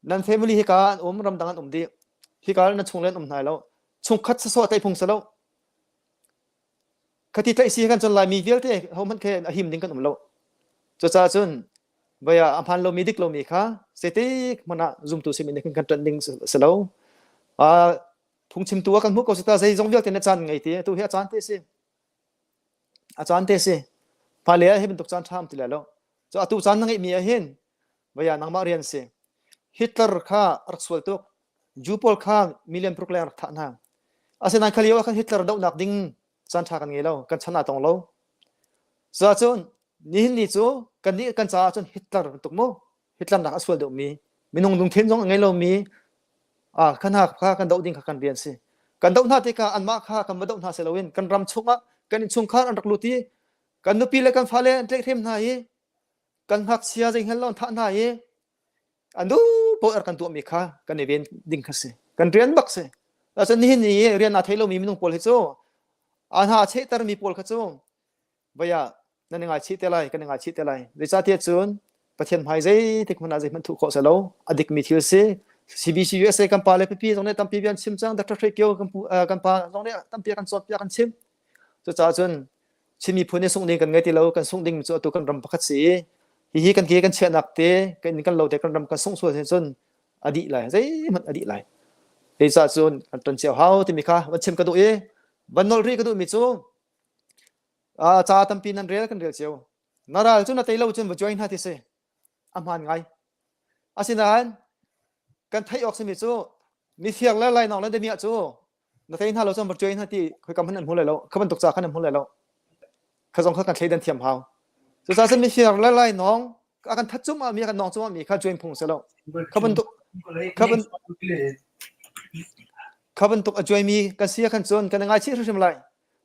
Nan family hika an um, ramdang an um dih. Hika nan chung le an um hna lo. Chungkhat sasawh tlaih phung si lo. Khati tlaih si kan cun Laimi vialte hohmanh khi a him ding kan um lo. Cucaah cun voi ah a hmaan lomi dik lomi kha zeitik hmanh ah zumtu simi nih khin kan ṭanh ding si lo. Uh, phungchimtu ah kan hmuh ko si ta zeizong vialte na caan ngei ti atu hi a caan te si. A caan te si. Hmailei ah hi bantuk caan ṭha um ti lai lo. Cu atu caan na ngeihmi ah hin voi ah nangmah rian si. Hitler kha rak sual tuk. Jew pawl kha million paruk leng rak thah hna. Asinain kha lio ah khan Hitler dohnak ding caan ṭha kan ngei lo, kan chan aa tong lo. Cuahcun nihin ni cu kannih kan caah cun Hitler bantuk mu, Hitler nak a sual deuhmi, minung lungthin zong a ngei lomi. Ah kha hna kha kan doh ding kha kan rian si. Kan doh hna tikah anmah kha kan va doh hna si loin kan ram chungah kan innchungkhar an rak lut i kan nupi le kan fale an tlaihhrem hna i kan ngakchia zei hngal lo an thah hna i an duh paoh kan tuahmi kha kan i ven ding kha si. Kan rian bak si. Cun nihin ni i rian aa thei lomi minung pawl hi cu a hna a chehtermi pawl kha cu Vai ah nan i ngaichih te lai, kan i ngaichih te lai. Zeicahtiah cun Pathian hmai zeitik hmanh ah zeihmanh thuh khawh si lo. A dikmi thil si. CBC USA kan pa le pipi zong nih tampi bia an chim cang. Dr. Hre Kio kan pu, uh, kan pa zong nih tampi a kan cawnpiak an chim. Cucaah cun Chin miphun i sungh ding kan ngei ti lo. Kan sungh ding cu atu kan ram pakhat si i hihi kan ke kan chiahnak te, kan inn kan lo te kan ram kan sungh sual cun a dih lai. Zeihmanh a dih lai. Zeicah cun kan ton cio hau timi kha van chim ka duh i van nolh rih ka duhmi cu Ca tampi nan rel kan rel cio. Na ral cu na tei lo cun va join hna ti si. A hmaan ngai. Asinain kan theih awk simi cu mifir le lainawng le damiah cu na tei hna lo cun va join hna ti khoikam hmanh an hmu lai lo. Kha bantuk ca khan an hmu lai lo. Kha zong kha kan thleidan thiam hau. Cucaah cun mifir le lainawng a kan that cumah mi a kan nawng cumah mi kha join phung si lo. Kha bantuk kha bantuk kha bantuk a join mi kan si ah khan cun kan i ngaichih hrimhrim lai.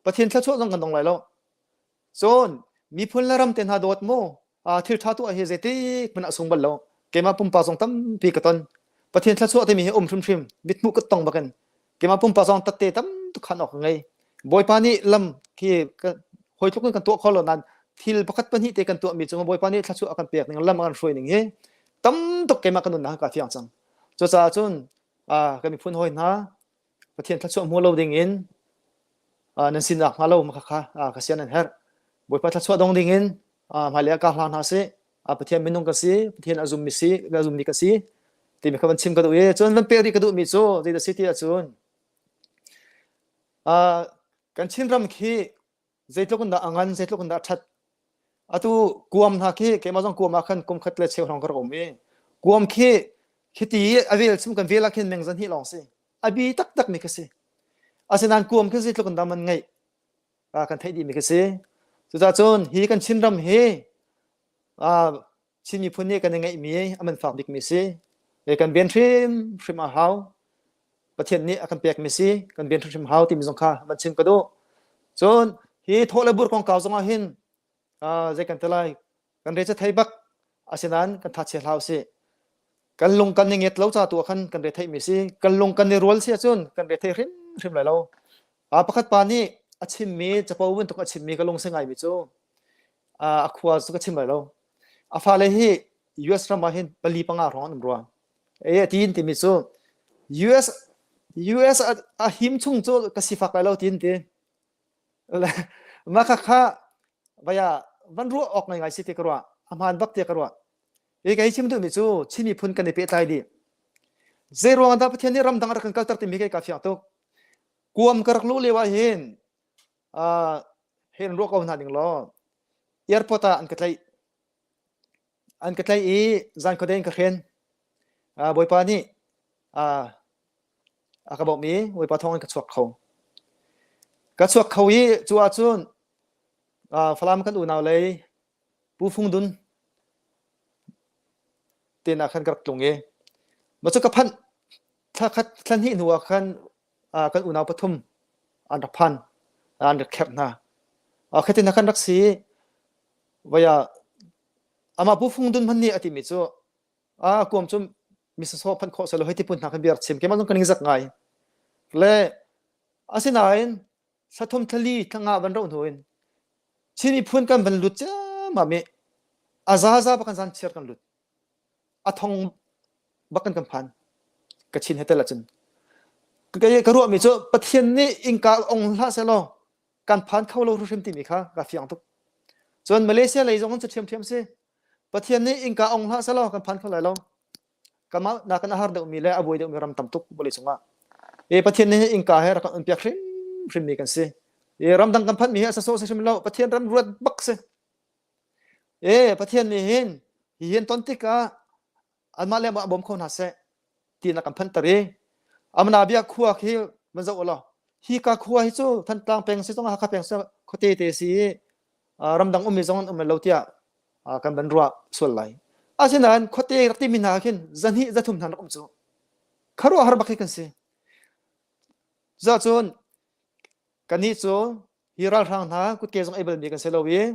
Pathian thluachuah zong kan dong lai lo. Cun miphun le ram te hna dawt mu thil ṭha tuah hi zeitik hmanh ah sung bal lo. Keimah pumpak zong tampi ka ton. Pathian thluachuah timi hi um hrimhrim mithmuh ka tong bakin keimah pumpak zong tatte tam tuk khan awk ka ngei. Bawipa nih lam khi hawi tluk in kan tuah kho lo nain thil pakhat pahnih te kan tuahmi cungah Bawipa nih thluachuah a kan pek ning lam a kan hruai ning hi tam tuk keimah ka nunnak ka fiang cang. Cucaah cun kan miphun hawi hna Pathian thluachuah hmu lo ding in nan sinak hnga lo khakha ka sian an herh. Bawipa thluachuah dong ding in hmailei ah ka hlang hna sih. Pathian minung ka si, Pathian a zummi si, a zummi ka si timi kha van chim ka duh i cun van pek rih ka duhmi cu zeidah si ti ahcun kan Chinram khi zeitluk in dah a ngan, zeitluk in dah a ṭhat. Atu kuam hna khi keimah zong kuam ah khan kum khat le cheu hrawng ka rak um i kuam khi khiti a vel chung kan vel ah khin meng zan hi lawng si. A bi taktak mi kha si. Asinain kuam khi zeitluk in dah man ngeih kan theih dih mi khi si. Cucaah cun hi kan Chinram hi Chin miphun nih kan i ngeihmi a man fak bikmi si. Kan ven hrimhrim a hau. Pathian nih a kan pekmi si. Kan ven hrimhrim hau timi zong kha van chim ka duh. Cun hi thawh le bur kongkau zong ah hin zei kan ti lai kan re thei bak asinain kan tha chia hlah usih. Kan lung kan i nget lo ca tu ah khan kan re theihmi si. Kan lung kan i rual si ahcun kan re thei hrimhrim lai lo. Pakhat pa nih a chimmi capo bantuk a chimmi ka lung si ngaimi cu a khua cu ka chim lai lo. A fale hi US ram ah hin pali panga hrawng an um rua. E tiin timi cu US US a, a him chung cu ka sifak lai lo tiin ti. Mah kha kha vaya van ruah awk ngai ngai si ti ka ruah. A hmaan bak ti ka ruah. E kai chim duhmi cu Chin miphun kan i pehtlai dih. Zei ruang dah Pathian nih ramdang a rak kan kalter timi kai ka fiang tuk. Kuam ka rak luh lio ah hin uh, hei in ruah ko hna ning law airport ah an ka tlaih an ka tlaih i zan khuadei in ka hren uh, bawipa nih uh, a ka bawmh i bawipa thawng in ka chuak kho ka chuak kho i cu ahcun uh, Falam kan unau lei Pu Fung Dun te ah khan ka rak tlung i ma cu ka phanh thla khat thla hnih hnu ah khan kan unau pathum an rak phan an rak kherh hna khatin khan rak si vaya amah pu fung dun hman nih a timi cu a kuam cu misasaw phan khawh selo hei ti pun hna khan biar chim keimah zong ka ning zak ngai le asinain sathum thali thlanga van ro hnu in Chin miphun kan van lut ciammam i a zaza bak kan zan chiar kan lut a thong bak kan kan phan ka chin he tel ahcun ka ruahmi cu Pathian nih innka ong hlah sehlaw kan phan kho lo hrim timi kha ka fiang tuk cun Malaysia lei zong cu ṭhiamṭhiam si Pathian nih innka ong hlah sehlaw kan phan kho lai lo kanmah nakin a har deuhmi le a buai deuhmi ram tam tuk vawlei cungah e Pathian nih innka he rak kan on piak hrimhrim mi kan si e ramdang kan phanmi hi a sasawh si hrim lo Pathian ram ruat bak si E Pathian nih hin hi hin ton tikah anmah le amah bawm kho hna seh ti na kan phanter i amana bia khua khi van zoh law hi ka khua hi cu Thantlang peng si zong Hakha peng si khuate te si i ramdang ummi zong an um lo tiah kan van ruah sual lai asinain khuate rak timi hna khin zahnih zathum hna rak um cu. Khuaruahhar bak hi kan si. Cucun kannih cu hi ralhrang hna kutke zong ei balmi kan si lo i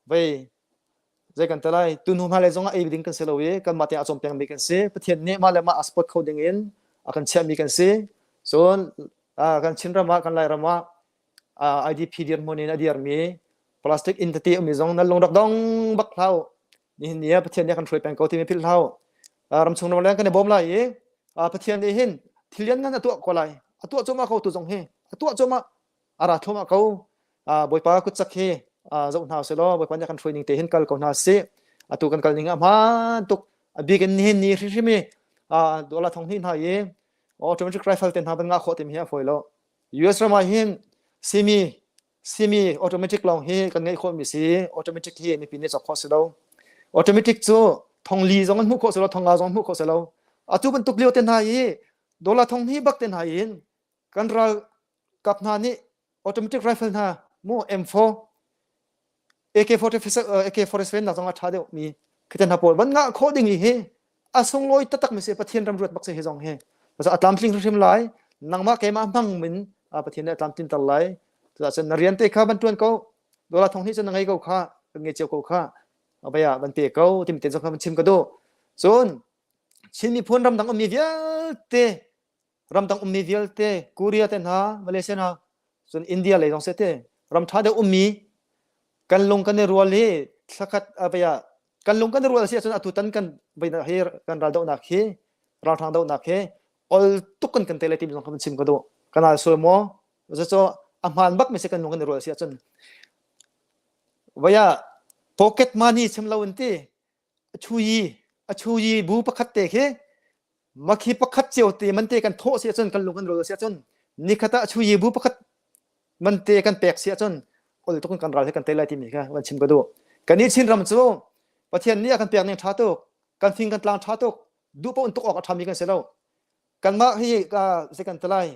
vei zei kan ti lai tu hnu hmailei zong ah ei ding kan si lo i kanmah te a cawm pengmi kan si. Pathian nih mah le mah a support kho ding in a kan chiahmi kan si. Cun kan Chinram ah kan Lairam ah IDP dirhmun in a dirmi plastic inn tete ummi zong nan lung rak dong bak hlah u. Nihin ni ah Pathian nih a kan hruai peng ko timi philh hlah u. Ramchung ramleng kan i bawm lai i Pathian nih hin thil lianngan a tuah ko lai. A tuah cuahmah ko tu zong hi. A tuah cuahmah. A ra thluahmah ko. Bawipa kutcak hi zoh hna usih law Bawipa nih a kan hruai ning te hin kal ko hna sih. Atu kan kal ning a hmaan tuk. A bik in nihin ni hrimhrim i dollar thong hnih hna i automatic rifle te hna van ngah khawh timi hi a fawi lo. US ram ah hin simi simi automatic lawng hi kan ngeih khawhmi si automatic hi mipi nih cawk khawh si lo automatic cu thong li zong an hmuh khawh si lo thong nga zong an hmuh khawh si lo atu bantuk lio te hna i dollar thong hnih bak te hna in kan ral kap hna nih automatic rifle hna mu M4 AK-47 AK-47 nak zong a ṭha deuh mi khiten hna pawl van ngah khawh ding hi a sunglawi taktak mi si Pathian ram ruat bak si hi zong hi a tlamtling hrimhrim lai nangmah keimah hmang min Pathian nih a tlamtlinter lai cucun na rian te kha van ṭuan ko dollar thong hnih cun na ngei ko kha kan ngei cio ko kha abaya van pe ko timi te zong kha van chim ka duh cun Chin miphun ramdang ummi vialte ramdang ummi vialte Korea te hna Malaysia hna cun India lei zong sete ram ṭha deuh ummi kan lung kan i rual hi thlakhat abaya kan lung kan i rual si ahcun atu tan kan hi kan ral dohnak hi ralhrang dohnak hi ol tuk kan kan te lai timi zong kan chim ka duh kan al sual maw cucu a hmaan bak mi si kan lung kan i rual si ahcun vaya pocket money chim lo in ti a chuyi a chuyi bu pakhat te khi makhi pakhat cio te man te kan thawh si ahcun kan lung kan rual si ahcun nikhat ah chuyi bu pakhat man te kan pek si ahcun ol tuk kan ral he kan tei lai timi kha van chim ka duh kan i Chin ram cu Pathian nih a kan pek ning ṭha tuk kan fing kan tlang ṭha tuk duh paoh in tuk awk a ṭhami kan si lo kanmah hi zei kan ti lai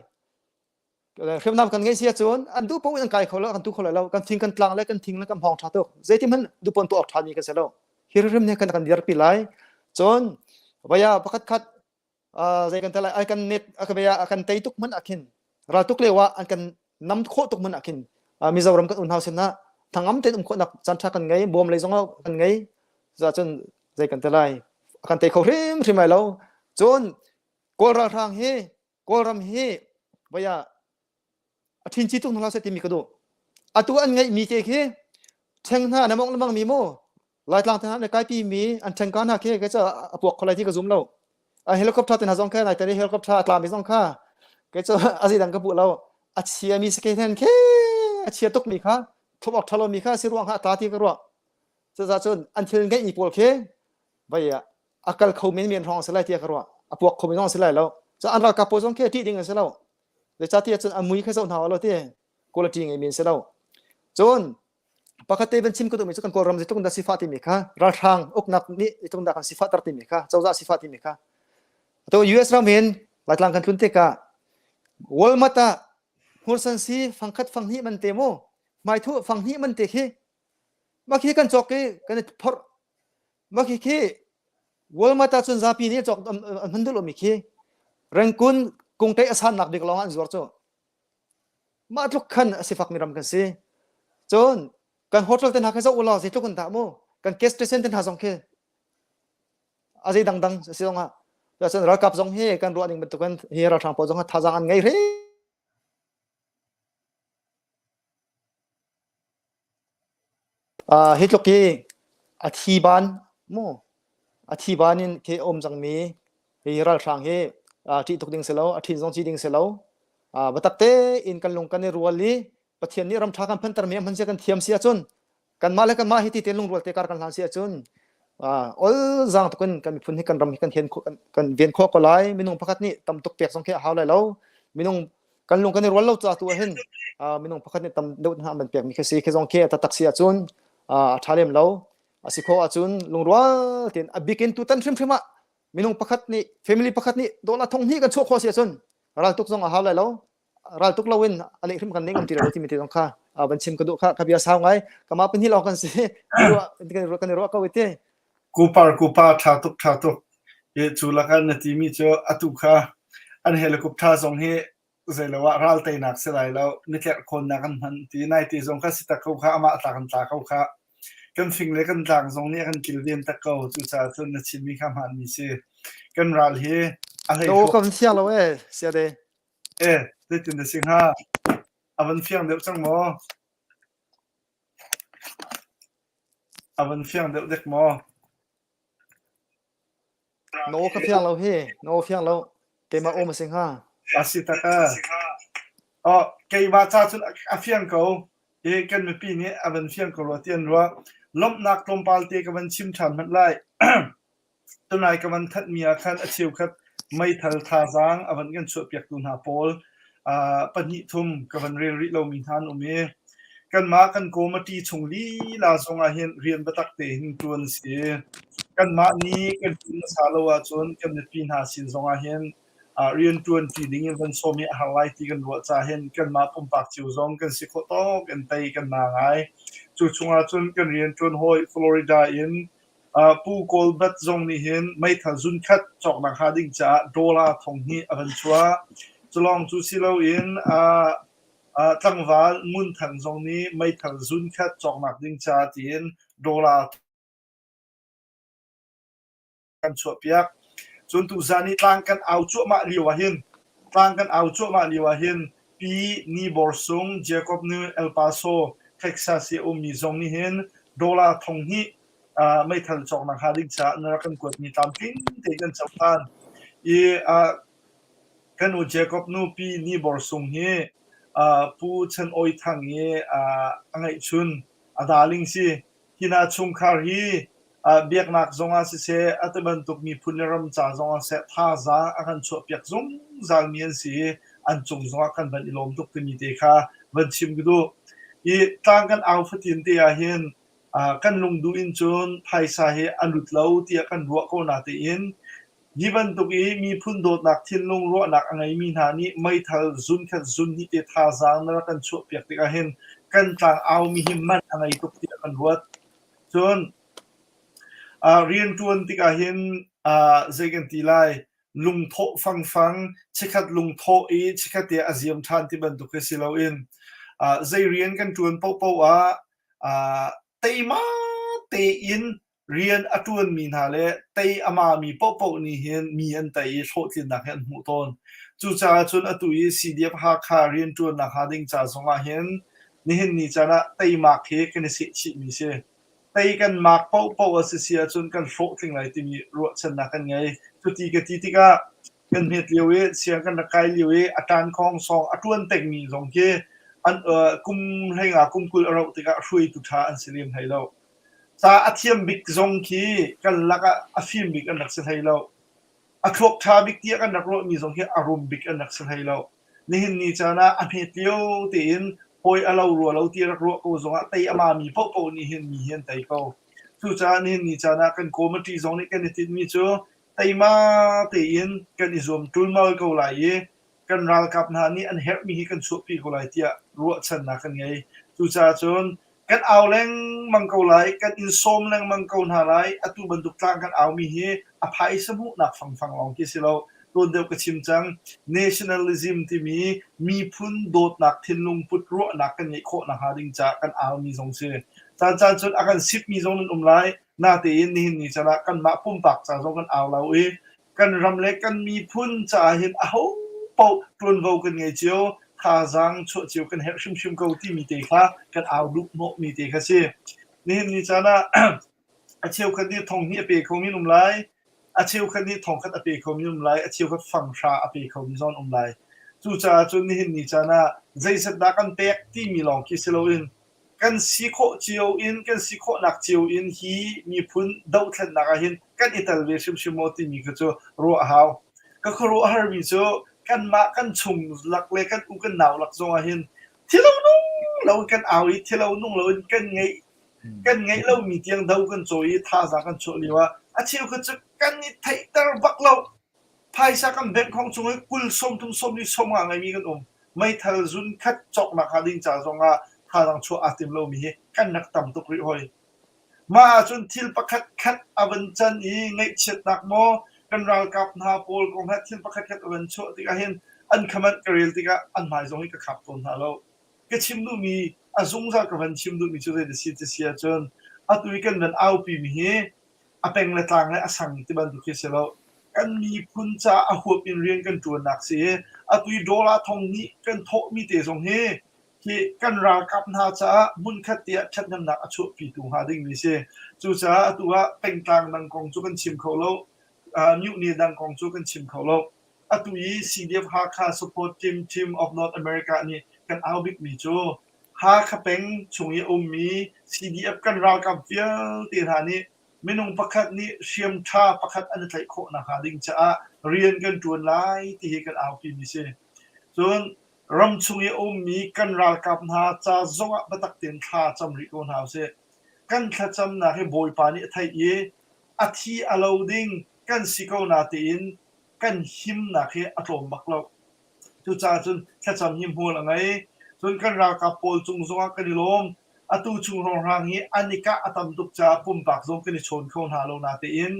hriamnam kan ngeih si ahcun an duh paoh in an kai kho lo kan tu kho lai lo kan thing kan tlang le kan thing le kan hmawng ṭha tuk zeiti hmanh duh paoh tuah awk ṭhami kan si lo hi hrim nih kan kan dirpi lai cun vaya pakhat khat zei kan lai ai kan net a vaya a kan tei tuk hmanh ah khin ral tuk lio ah an kan nam khawh tuk hmanh ah khin Mizoram kan unau sinah thangam tein um khawhnak caan ṭha kan ngei bawm lei zong kan ngei cun zei kan ti lai kan tei kho hrim hrim lai lo cun Kawl ralhrang hi Kawlram hi vaya a ṭhin ci tuk hna seh timi ka duh. Atu an ngeihmi te khi ṭheng hna na mong lemang mi mu Laitlang te hna na kaipi mi an ṭheng ka hna khi ka ca a puak kho lai ti ka zum lo. A helicopter te hna zong kha nai tani helicopter a tlami zong kha kei cu a zeidang ka puh lo. A chia mi si ke hen khi a chia tuk mi kha thlup awk ṭhalo mi kha si ruang kha a tla ti ka ruah. Cucaah cun an thil ngeihmi pawl khi vai ah a kal kho men men hrawng a si lai tiah ka ruah a puak kho men zong a si lai lo cun an ralkap pawl zong khi ṭih ding an si lo zeicahtiah cun a mui kha zoh hna lo ti quality ngei men si lo cun pakhat te van chim ka duhmi cu kan kawlram zeitluk in dah sifah timi kha ralhrang uknak nih zeitluk in dah kan sifahter timi kha cozah sifah timi kha atu US ram hin Laitlang kan tlun tikah Walmart ah hmursan si fangkhat fanghnih man te mu hmaithu fanghnih man te khi mah khi kan cawk i kan i phorh Mah khi Walmart ah cun zapi nih cawk an hman duh lomi khi Rengkun kungṭaih a sannak bik lawng ah an zuar cu. Mah tluk khan a sifakmi ram kan si. Cun kan hotel te hna kha zoh u law zeitluk in dah mu kan gas station te hna zong khi a zei dangdang a si zong ah cun ralkap zong hi kan ruah ning bantukin hi ralhrang pawl zong hi thazaang an ngei hrim Hi tluk hi a thi ban mu a thi ban in khi a um cangmi hi ralhrang hi ṭih tuk ding si lo, a ṭhin zong ci ding si lo. Biatak tein kan lung kan i rual i Pathian nih ramṭha kan phantermi a hman sia kan thiam si ahcun kanmah le kanmah hi ti tein lungrual te kar kan hlan si ahcun ol zaang tuk in kan miphun hi kan ram hi kan hen kan ven khawh ko lai. Minung pakhat nih tam tuk pek zong khi a hau lai lo. Minung kan lung kan i rual lo ca tu ah hin minung pakhat nih tam deuh hna man pekmi khi si khi zong khi a taktak si ahcun a ṭha lem lo a si khawh ahcun lungrual tein a bik in tutan hrimhrim ah minung pakhat nih family pakhat nih dollar thong hnih kan chuah khawh si ahcun ral tuk zong a hau lai lo ral tuk lo in a leh hrim kan nei ngam ti lo timi te zong kha van chim ka duh kha ka bia sau ngai kama pahnih lawng kan si kan i ruah ko ite kupar kupa ṭha tuk ṭha tuk e cu lakah na timi cu atu kha. An helicopter zong hi zeilo ah ral teinak si lai lo, mitlerh khawnnak an hman ti. Naite zong kha si tak ko kha, amah tlak an tla ko kha. Kan fing le kan tlang zong nih a kan kilven tak ko. Cucaah cun na chimmi kha hmaanmi si. Kan ral hi a Na aw ka van fiang lo ee, siade. Eh, zeitin na si hnga? A van fiang deuh cang maw? A van fiang deuh dek maw? Na aw ka fiang lo hi, na aw fiang lo. Keimah aw ma si hnga? A si tak a. Oh, keimah ca cun a fiang ko. Hi kan mipi nih a van fiang ko rua ti an ruah. Lawmhnak tlawmpal te ka van chim ṭhan hmanh lai. Tunai ka van thanhmi ah khan a cheukhat meithal thazaang a van kan chuahpiaktu hna pawl pahnih thum ka van rel rih lomi hna an um i kanmah kan committee chung lila zong ah hin rian biatak tein ṭuan a si. Kanmah nih kan ṭuan hmasa lo ahcun kan mipi hna sin zong ah hin rian ṭuanṭi ding in van sawm hi a har lai ti kan ruah caah hin kanmah pumpak cio zong kan si khawh tawk in tei kan na ngai. Cu chungah cun kan rianṭuan hawi Florida in Pu Kawlbat zong nih hin meithal zunkhat cawknak hnga ding caah dollar 2000 a van chuah. Culawng cu si loin tlangval Ngun Thang zong nih meithal zunkhat cawknak ding caah tiin dollar kan chuahpiak. Cun tuzan i tlang kan au cuahmah lio ah hin tlang kan au cuahmah lio ah hin Pi Ni Bor Sung, Jacob nu El Paso, Texas i a ummi zong nih hin dollar 2000 meithal cawknak hnga ding caah na rak kan kuatmi tlamtling tein kan cohlan. I kan u Jacob nu Pi Ni Bor Sung hi Pu Chan Awi Thang i a ngeihchun a darling si. Hi hna chungkhar hi biaknak zongah siseh, a tibantuk miphun le ram ca zongah siseh, thazaang a kan chuahpiak zungzalmi an si i an cung zongah kan van i lawm tuk timi te kha van chim ka duh. I tlang kan au fatin te ah hin kan lungduh in cun phaisa hi a lut lo tiah kan ruah ko natein hi bantuk i miphun dawtnak thinlung ruahnak a ngeimi hna nih meithal zunkhat zunhnih te thazaang na rak kan chuahpiak tikah hin kan tlang aumi hi man a ngei tuk tiah kan ruat. Cun rianṭuan tikah hin zei kan ti lai lungthawh fangfang chikkhat lungthawh i chikkhat te a ziam ṭhan ti bantuk hi si loin zei rian kan ṭuan paohpaoh ah teima tein rian a ṭuanmi hna le tei a mami paohpaoh nih hin mi an tei i hlawhtlinnak hi an hmuh tawn. Cucaah cun atu i CDF Hakha rianṭuannak hnga ding ca zongah hin nihin ni caan ah teimak hi kan i sehchihmi si. Tei kan mak paohpaoh a si si ahcun kan hlawhtling lai timi ruahchannak kan ngei. Cuti ka ti tikah kan hmet lio i siang kan rak kai lio i a ṭan khawng sawng a ṭuan pengmi zong khi an kum hleinga kum 20 a rauh tikah hruaitu ṭha an si lem hlei lo. Ca a thiam bik zong khi kan lakah a fim bik an rak si hlei lo. A thluak ṭha bik tiah kan rak ruahmi zong hi a rum bik an rak si hlei lo. Nihin ni caan ah a hmet lio tein hawi a lo rua lo ti rak ruah ko zongah tei a mami paohpaoh nih hin mi hi an tei ko. Cucaah nihin ni caan ah kan committee zong nih kan i tinhmi cu teima tein kan i zuam ṭulmal ko lai i kan ralkap hna nih an herhmi hi kan chuahpi ko lai tiah ruahchannak kan ngei. Cucaah cun kan au lengmang ko lai, kan in sawm lengmang ko hna lai. Atu bantuk tlang kan aumi hi a phaisa hmuhnak fangfang lawng khi si lo. Tuan deuh ka chim cang. Nationalism timi miphun dawtnak thinlung put ruahnak kan ngeih khawh nakhnga ding caah kan aumi zong si. Caan caan cun a kan sipmi zong nan um lai. Natein nihin ni caan ah kanmah pumpak ca zong kan au lo i kan ram le kan miphun caah hin aho paoh ṭuanvo kan ngei cio, thazaang chuah cio kan herh hrimhrim ko timi te kha kan au duh hnawhmi te kha si. Nihin ni caan ah a cheukhat nih 2000 a pe khomi an um lai, a cheukhat nih 1000 a pe khomi an um lai, a cheukhat 500 a pe khomi zong an um lai. Cucaah cun nihin ni caan ah zeizat dah kan pek timi lawng khi si loin kan si khawh cio in kan si khawhnak cio in hi miphun dohthlennak ah hin kan i tel ve hrimhrim maw timi kha cu ruah a hau. Ka khuaruah harmi cu kanmah kan chung lak le kan u kan nau lak zong ah hin thilo nung lo in kan au i thilo nung lo in kan ngeih kan ngeih lomi tiang do kan cawi i thazaang kan chuah lio ah a cheu kha cu kan i theihter bak lo. Phaisa kan bank khong chung i 20 30 40 50 ngeimi kan um. Meithal zun khat cawknak hnga ding ca zongah thazaang chuah aa tim lomi hi kan rak tam tuk rih hoi. Mah ahcun thil pakhat khat a van can i ngaihchiatnak maw, Kan ralkap hna pawl kong he thil pakhatkhat a van chuah tikah hin an comment ka rel tikah an hmai zong hi ka khap tawn hna lo. Ka chim duhmi a zungzal ka van chim duhmi cu zei a si ti si ahcun atu i kan van aupimi hi a peng le tlang le a sang ti bantuk khi si lo. Kan miphun caah a huap in rian kan ṭuannak si i atu i dollar thong nih kan thawhmi te zong hi hi kan ralkap hna caah hmunkhat te ah ṭhathnemnak a chuahpitu hnga dingmi si. Cucaah atu ah pengtlang dang kong cu kan chim kho lo. Uh, mutiny dang kong cu kan chim kho lo. Atu i CDF Hakha Support Team Team of North America nih kan au bikmi cu Hakha peng chung i a ummi CDF kan ralkap vialte hna nih minung pakhat nih hriam ṭha pakhat an i tlaih khawh nakhnga ding caah rian kan ṭuan lai ti hi kan aupimi si. Cun ramchung i a ummi kan ralkap hna ca zongah biatak tein thla cam rih ko hna usih. Kan thlacamnak hi Bawipa nih a theih i a thi a lo ding kan si ko natein kan himnak hi a tlawm bak lo. Cucaah cun thlacam hi hmual a ngei. Cun kan ralkap pawl cung zongah kan i lawm. Atu chung hrawnghrang hi an i kah a tam tuk caah pumpak zong kan i chawn kho hna lo natein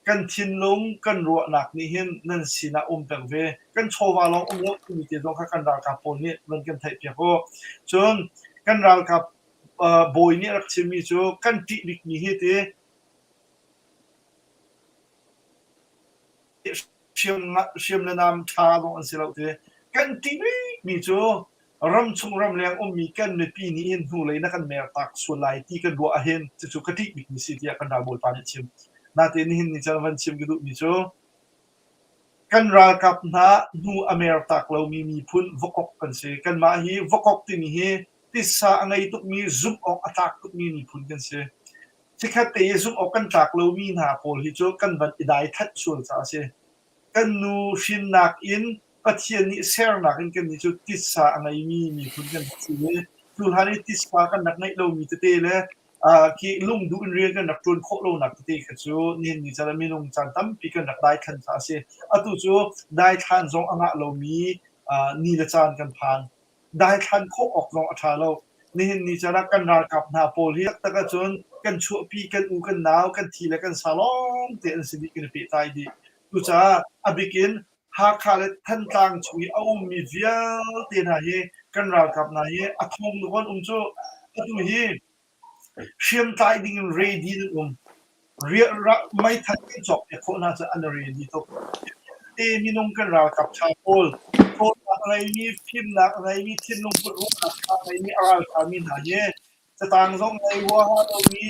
kan thinlung kan ruahnak nih hin nan sinah um peng ve. Kan chawva lawng um lo timi te zong kha kan ralkap pawl nih van kan theihpiak u. Cun kan ralkap bawi nih a rak chimmi cu kan ṭih bikmi hi ti Hriam le nam ṭha zong an si lo ti. Kan ṭih bikmi cu ramchung ramleng ummi kan mipi nih hin hnulei na kan mertak sual lai ti kan ruah ahhin cucu ka ṭih bikmi si tiah kan ralbawipa nih a chim. Natein nihin ni caan van chim ka duhmi cu kan ralkap hna hnu a mertak lomi miphun vakok kan si. Kanmah hi vakok timi hi titsa a ngei tukmi zumh awk a tlak tukmi miphun kan si. Chikkhat te i zumh awk kan tlak lomi hna pawl hi cu kan van i daithanh sual caah a si. Kan nu hrinnak in Pathian nih sernak in kannih cu titsa a ngeimi miphun kan si i cu hlan i titsa kan rak ngeih lomi tete le uh, khi lungduh in rian kan rak ṭuan khawh lonak tete kha cu nihin ni caan ah minung caan tampi kan rak daithlan caah a si. Atu cu daithlan zong a ngah lomi uh, ni le caan kan phan. Daithlan khawh awk zong a ṭha lo. Nihin ni caan ah kan ralkap hna pawl hi taktak ahcun kan chuahpi, kan u, kan nau, kan thi le kan sa lawng te an si dih, kan i pehtlai dih. Cucaah a bik in Hakha le Thantlang chung i a ummi vialte hna hi kan ralkap hna hi a thong nawn um cu. Atu hi Hriamtlai ding in ready nan um. Meithal kan cawkpiak khawh hna cu an ready tuk. Te minung kan ralkap ṭha pawl, ṭhawnnak a ngeimi, fimnak a ngeimi, thinlung put ruahnak ṭha a ngeimi, a ralṭhami hna hi catang zong ngei huaha lomi,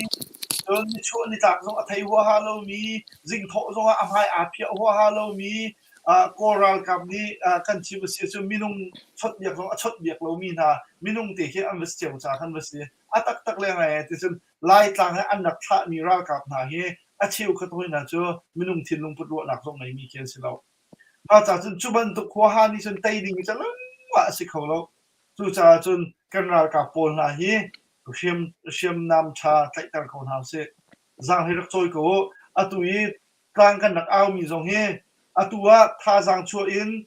cun nichuah nitlak zong a thei huaha lomi, zingthawh zongah a hmai aa phiah huaha lomi, Kawl ralkap nih kan chim a si ahcun minung chawnhbiak zong a chawnhbiak lomi hna minung te khi an va si cio ca khan va si. A taktak le ngai ti cun Laitlang he an rak thlahmi ralkap hna hi a cheukhat hawi hna cu minung thinlung put ruahnak zong ngeimi khi an si lo. Mah ca cun cu bantuk huaha nih cun tei ding cu lengmah a si kho lo. Cucaah cun kan ralkap pawl hna hi hriam hriamnam ṭha tlaihter ko hna usih. Zaang hi rak cawi ko u. Atu i tlang kan rak aumi zong hi atu ah thazaang chuah in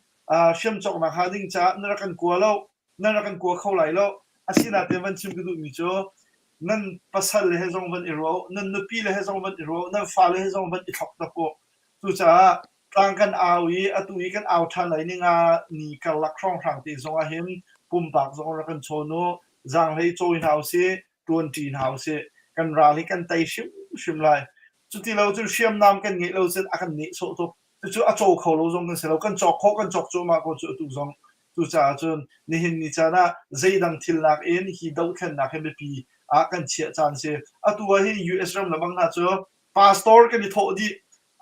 hriam cawknak hnga ding caah na rak kan kua lo. Nan rak kan kua kho lai lo. Asinain van chim ka duhmi cu nan pasal le he zong van i ruah u, nan nupi le he zong van i ruah u, nan fale he zong van i thlok tak u. Cucaah tlang kan au i atu i kan au ṭhan lai ninga ni karlak hrawnghrang te zong ah hin pumpak zong rak kan chawn u, zaanghlei cawi hna usih, ṭuanṭi hna usih. Kan ral hi kan tei hrimhrim lai. Cuti lo cun hriamnam kan ngeih lo cun a kan nehsawh tuk. Cucu a caw kho lo zong kan si lo. Kan cawk khawh, kan cawk cuahmah ko cu atu zong. Cucaah cun nihin ni caan ah zeidang thil nakin hi dothlennak hi biapi ah kan chiah caan si. Atu ah hin US ram le bang hna cu pastor kan i thawh dih.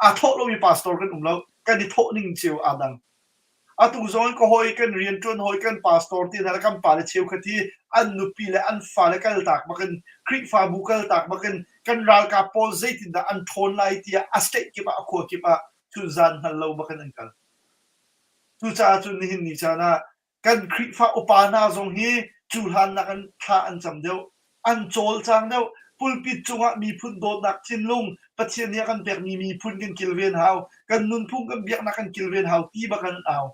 Aa thawh lomi pastor kan um lo. Kan i thawh ning cio aa dang. Atu zong in ka hawi kan rianṭuan hawi kan pastor te hna le kan pale cheukhat hi an nupi le an fale kaltak bakin Khrihfabu kaltak bakin kan ralkap pawl zeitindah an ṭhawn lai tiah a state kip ah a khua kip ah chunzan hngal lo bakin an kal. Cucaah cun nihin ni caan ah kan Khrihfa upa hna zong hi cu hlan nakin thla an cam deuh, an cawlcang deuh. Pulpit cungah miphun dawtnak thinlung Pathian nih a kan pekmi miphun kan kilven hau, kan nunphung kan biaknak kan kilven hau ti bak an au.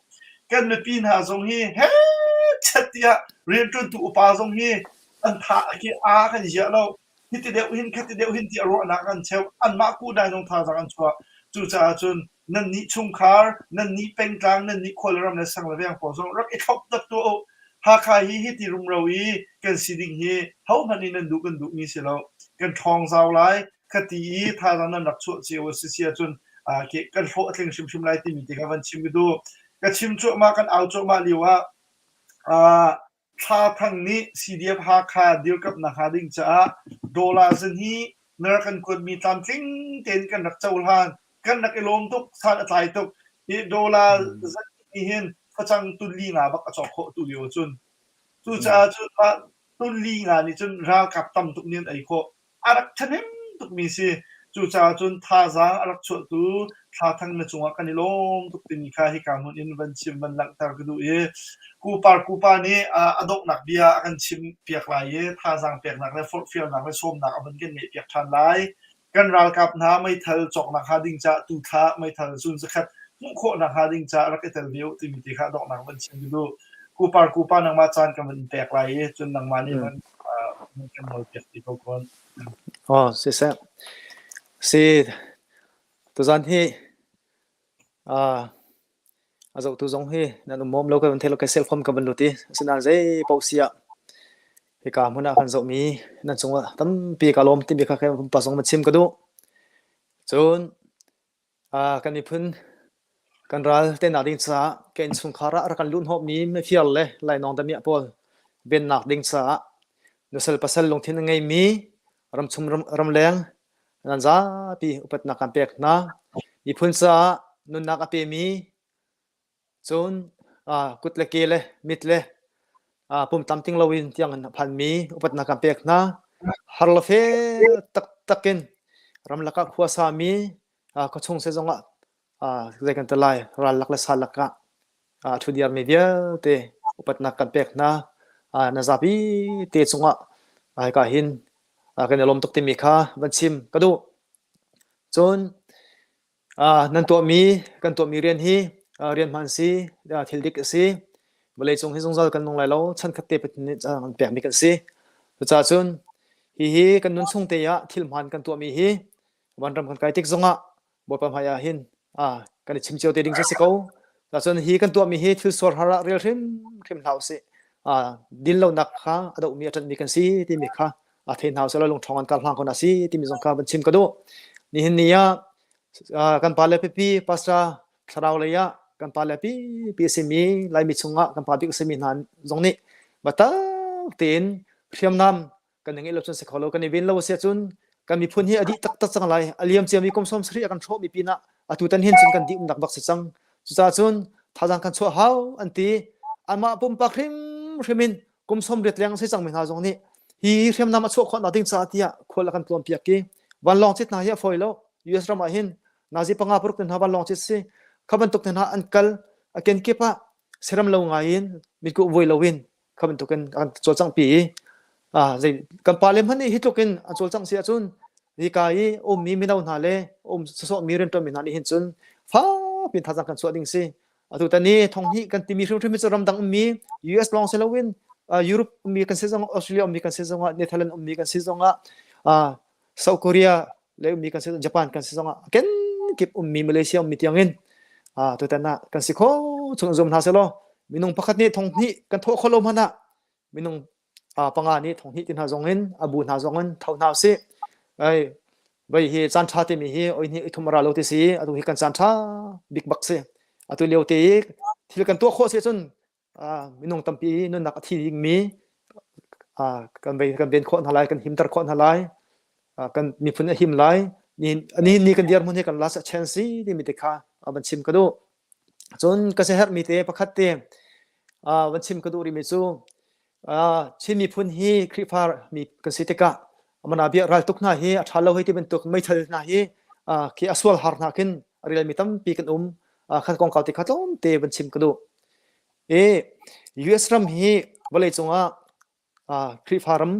Kan mipi hna zong hi hechet tiah rianṭuantu upa zong hi an tha khi aa kan ziah lo. Hiti deuh hin khati deuh hin tiah ruahnak an cheuh. Anmah kuhdai zong thazaang an chuah. Cucaah cun nannih chungkhar, nannih pengtlang, nannih khua le ram le sang le veng pawl zong rak i thlop tak tuah u. Hakha hi hiti rumro i kan si ding hi hohmanh nih nan duh kan duhmi si lo. Kan ṭhawng zau lai, khati i thazaang nan rak chuah cio a si si ahcun kan hlawh a tling hrimhrim lai timi te kha van chim ka duh. Ka chim cuahmah, kan au cuahmah lio ah Thla Thang nih CDF Hakha dirkamhnak hnga ding caah dollar zahnih na rak kan kuatmi tlamtling tein kan rak cohlan. Kan rak i lawm tuk, san a tlai tuk. Hi dollar zahnih nih hin facang tun li nga bak a cawk khawh tu lio cun. Cucaah cun mah tun li nga nih cun ralkap tam tuk nih an ei khawh. A rak ṭhahnem tukmi si. Cucaah cun thazaang a rak chuahtu Thla Thang na cungah kan i lawm tuk timi kha hika hmun in van chim van langhter ka duh i Kupar Kupa nih a donghnak bia a kan chim piak lai i thazaang peknak le forhfialnak le sawmnak a van kan ngeih piak ṭhan lai. Kan ralkap hna meithal cawknak hnga ding caah tu thla meithal zun zakhat hmuh khawhnak hnga ding caah rak i tel ve u timi te kha donghnak van chim ka duh. Kupar Kupa nangmah caan kan van in pek lai i cun nangmah nih van kan nawl piak ti ko kon. Oh, siseh. Si tuzan hi ah a zohtu zong hi nan um mom lo ka van thei lo ka cell phone ka van lut i asinain zei paoh si ah hika hmun ah kan zohmi nan cungah tampi ka lawm timi kha pumpak zong van chim ka duh. Cun Kan miphun kan ral teinak ding caah ka innchungkhar ah rak kan luhhnawhmi mifir le lainawng damiah pawl vennak ding caah nusal pasal lungthin a ngeimi ramchung ramleng nan zapi upatnak kan pek hna. Miphun caah nunnak a pemi Cun kut le ke le mit le pum tlamtling loin tiang in a phanmi upatnak kan pek hna. Har le fel taktak in ramlak ah khua sami khuachung sehzung ah zei kan ti lai rallak le sallak ah a ṭhudiarmi vialte upatnak kan pek hna. Na zapi te cungah hika hin kan i lawm tuk timi kha van chim ka duh. Cun Nan tuahmi kan tuahmi rian hi rian hmaan si, thil dik a si. Vawleicung hi zungzal kan nung lai lo, chankhat te Pathian nih caan an pekmi kan si. Cucaah cun hihi kan nun chung te ah thil hmaan kan tuahmi hi vanram kan kai tik zongah Bawipa hmai ah hin kan i chim cio te ding cu si ko. Cun hi kan tuahmi hi thil sual har ah rel hrimhrim hlah usih. Dinlonak kha a dohmi a ṭanhmi kan si timi kha a thei hna usih law lungṭhawng an kar hlang ko na si timi zong kha van chim ka duh. Nihin ni ah kan pale pipi pastor thlarau lei ah kan pale pipi a simi Laimi chungah kan pa bik a simi hna zong nih biatak tein hriamnam kan i ngeih lo cun si kho lo kan i ven lo a si ahcun kan miphun hi a dih taktak cang lai a liam ciami kum 70 a kan hrawhmi pinah atu tan hin cun kan dih umnak bak si cang cucaah cun thazaang kan chuah hau an ti amah pumpak hrimhrim in kum 80 leng si cangmi hna zong nih hi hriamnam a chuah khawh nak ding caah tiah khual a kan tluan piak i vanlawng cit hna hi a fawi lo US ram ah hin nazi panga paruk te hna vanlawng cit si kha bantuk te hna an kal a kenkip ah siram lo ngai in mitkuh vui lo in kha bantukin an cawlcangh pi i zei kan pale hmanh nih hi tluk in an cawlcangh si ahcun hika i ummi mino hna le um sawsawhmi rianṭuanmi hna nih hin cun fakpi in thazaang kan chuah ding si. Atu tan i thonghnih kan timi hrimhrim hi cu ramdang ummi US lawng si loin Europe ummi kan si zongah Australia ummi kan si zongah Netherlands ummi kan si zongah South Korea le ummi kan si Japan kan si zongah kenkip ummi Malaysia ummi tiangin tutan ah kan si kho chung zum hna selaw minung pakhat nih thong hnih kan thawh kho lo hmanh ah minung panga nih thong hnih ti hna zong in a bu hna zong in tho hna usih ai vai hi caan ṭha timi hi oi hnih oi thum ra lo ti si atu hi kan caan ṭha bik bak si atu lio te i thil kan tuah khawh si cun minung tampi nunnak a thi dingmi kan kan ven khawh hna lai kan himter khawh hna lai kan miphun a him lai nihin ni kan dirhmun hi kan last chance si timi te kha van chim ka duh cun ka siaherhmi te pakhat te van chim ka duh rihmi cu Chin miphun hi Khrihfa mi kan si tikah amana bia raltuk hna hi a ṭha lo hei ti bantuk meithal hna hi khi a sual har hna khin a relmi tampi kan um kha kongkau te kha tlawmte van chim ka duh I US ram hi vawleicung ah Khrihfa ram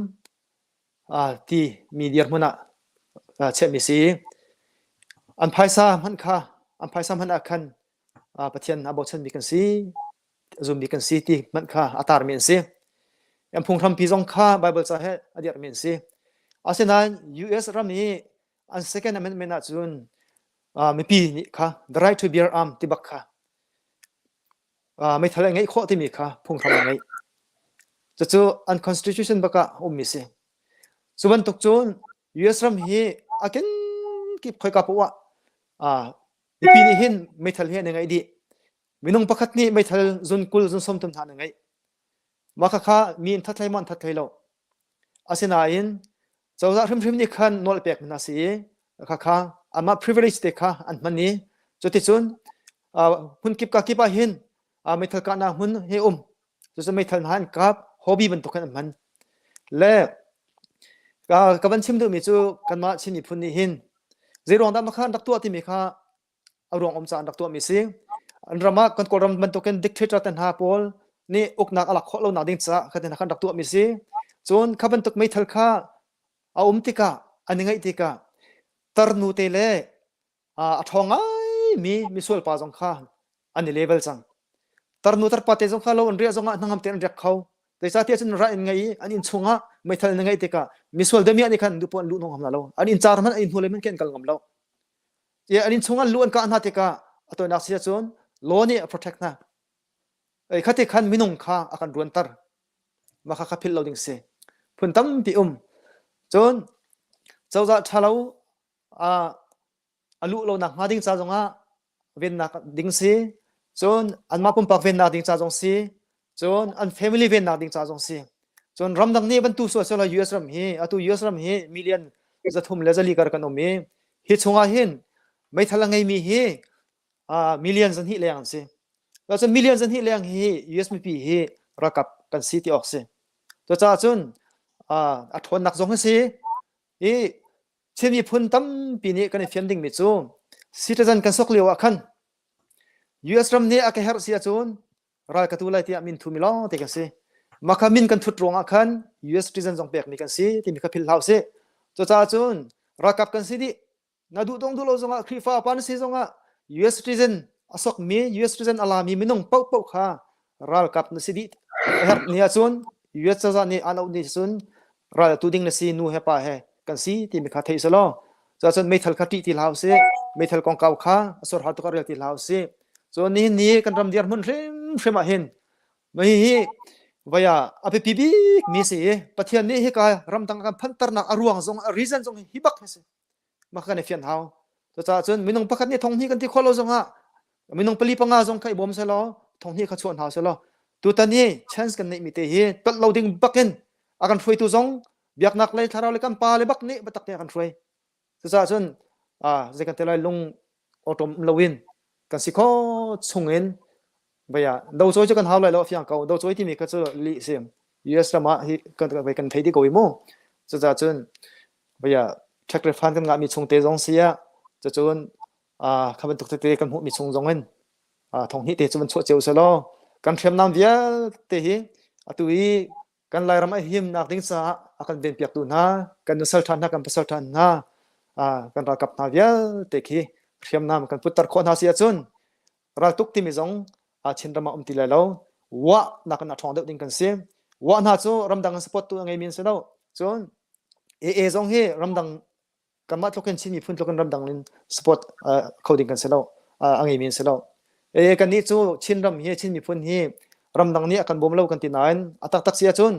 ti mi dirhmun ah chiahmi si. An phaisa hmanh kha an phaisa hmanh ah khan Pathian a bochanmi kan si, a zummi kan si ti hmanh kha a tarmi an si. An phunghrampi zong kha Bible ca he a dirhmi an si. Asinain US ram i an Second Amendment ahcun. Mipi nih kha the right to bear arm ti bak kha meithal an ngeih khawh timi kha phunghram an ngeih. Cucu an constitution bak ah ummi si. Cu bantuk cun US ram hi a kenkip khoika poah ah mipi nih hin meithal hi an i ngeih dih. Minung pakhat nih meithal zun 20 zun 30 hna an i ngeih. Mah khakha mi an that hlei maw an that hlei lo. Asinain cozah hrimhrim nih khan nawl pek hna si i khakha amah privilege te kha an hman i cuticun hmunkip ka kip ah hin meithal kahnak hmun hi um. Cucu meithal hna an kap hobby bantuk khan an hman. Le ka van chim duhmi cu kanmah Chin miphun nih hin zeiruang dah makha an rak tuah timi kha a ruang um caah an rak tuahmi si. An ram ah kan Kawlram bantukin dictator te hna pawl nih uknak a lak khawh lonak ding caah kha te hna khan rak tuahmi si. Cun kha bantuk meithal kha a um tikah an i ngeih tikah tarnu te le a ṭhawng ngaimi misual pa zong kha an i level cang. Tarnu tarpa te zong kha lo an riah zongah hnangam tein an riak kho. Zeicahtiah cun ra in ngei i an inn chungah meithal na ngeih tikah misual damiah nih khan duh an luh ngam hna lo. An inn car hmanh an inn hnu lei hmanh khi an kal ngam lo. I an inn chungah lu an kah hna tikah a tawinak si ahcun law nih a protect hna. Ei khati khan minung kha a kan ruanter. Mah kha kha philh lo ding si. Phun tampi um. Cun cozah ṭhalo a luh lonak hnga ding ca zongah vennak ding si. Cun anmah pumpak vennak ding ca zong si. Cun an family vennak ding ca zong si. Cun ramdang nih bantu sual selaw US ram hi atu US ram hi million 304 kar kan um i hi chungah hin meithal a ngeimi hi million 200 leng an si. Cun million 200 leng hi US mipi hi ralkap kan si ti awk si. Cucaah cun a ṭhawnnak zong a si i Chin miphun tampi nih kan i fian dingmi cu citizen kan sok lio ah khan US ram nih a ka herh si ahcun ral ka tu lai tiah min thumi lawng te kan si. Mah kha min kan thut ruangah khan US citizen zong pekmi kan si timi kha philh hlah usih. Cucaah cun ralkap kan si dih. Na duh dong duh lo zongah Khrihfa pa na si zongah US citizen a sokmi US citizen a lami minung paohpaoh kha ralkap na si dih. A herh ni ahcun US cozah nih an auh ni cun ral tu ding na si nu he pa he kan si timi kha thei selaw cuahcun meithal kha ṭih ti hlah usih meithal kongkau kha a sor hau tuk ah rel ti hlah usih cun nihin ni kan ram dirhmun hrimhrim ah hin hihi vaya a biapi bik mi si i Pathian nih hika ramdang kan phanternak a ruang zong a reason zong hi bak hi si mah kan i fian hau cucaah cun minung pakhat nih thong hnih kan ti khawh lo zongah minung pali panga zong kha i bawm selaw thong hnih kha chuah hna selaw tutan hi chance kan neih mi te hi tolh lo ding bakin a kan hruaitu zong biaknak lei thlarau le kan pa le bak nih biatak te a kan hruai cucaah cun zei kan ti lai lung awṭawm loin kan si kho chungin vaya docawi cu kan hau lai lo a fiang ko docawi timi kha cu lih si US ram ah hi kan kan thei dih ko i mu cucaah cun vaya tax refund kan ngahmi chung te zong si ah cucun kha bantuk tete kan hmuhmi chung zong in thong hnih te cu van chuah cio selaw kan hriamnam vialte hi atu i kan Lairam a himnak ding caah a kan venpiaktu hna kan nusal ṭha hna kan pasal ṭha hna kan ralkap hna vialte khi hriamnam kan putter khawh hna si ahcun raltuk timi zong Chinram ah um ti lai lo wah nak in a ṭhawng deuh ding kan si wah hna cu ramdang in support tu a ngeimi an si lo cun AA zong hi ramdang kanmah tluk in Chin miphun tluk in ramdang in support kho ding kan si lo a ngeimi an si lo e kannih cu Chin ram hi Chin miphun hi ramdang nih a kan bawm lo kan ti nain a taktak si ahcun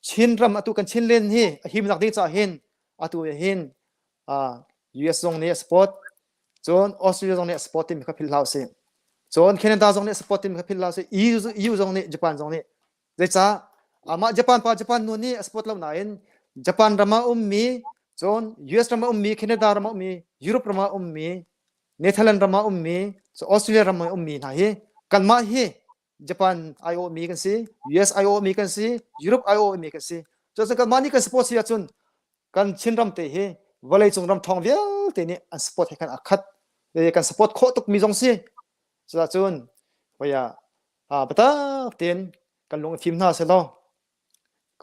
Chin ram atu kan Chin len hi a himnak ding caah hin atu hin US zong nih a support cun Australia zong nih a support timi kha philh hlah usih cun Canada zong nih a support timi kha philh hlah usih EU, EU zong nih Japan zong nih Zeicah? Amah Japan pa Japan nu nih a support lo nain Japan ram ah ummi cun US ram ah ummi Canada ram ah ummi Europe ram ah ummi Netherlands ram ah ummi Australia ram ah ummi hna hi kanmah hi Japan aiawhmi kan si US aiawhmi kan si Europe aiawhmi kan si cucaah kanmah nih kan support si ahcun kan Chinram te hi vawleicung ram ṭhawng vialte nih an support he khan a khat kan support khawh tukmi zong si cucaah cun voia biatak tein kan lung i fim hna sehlaw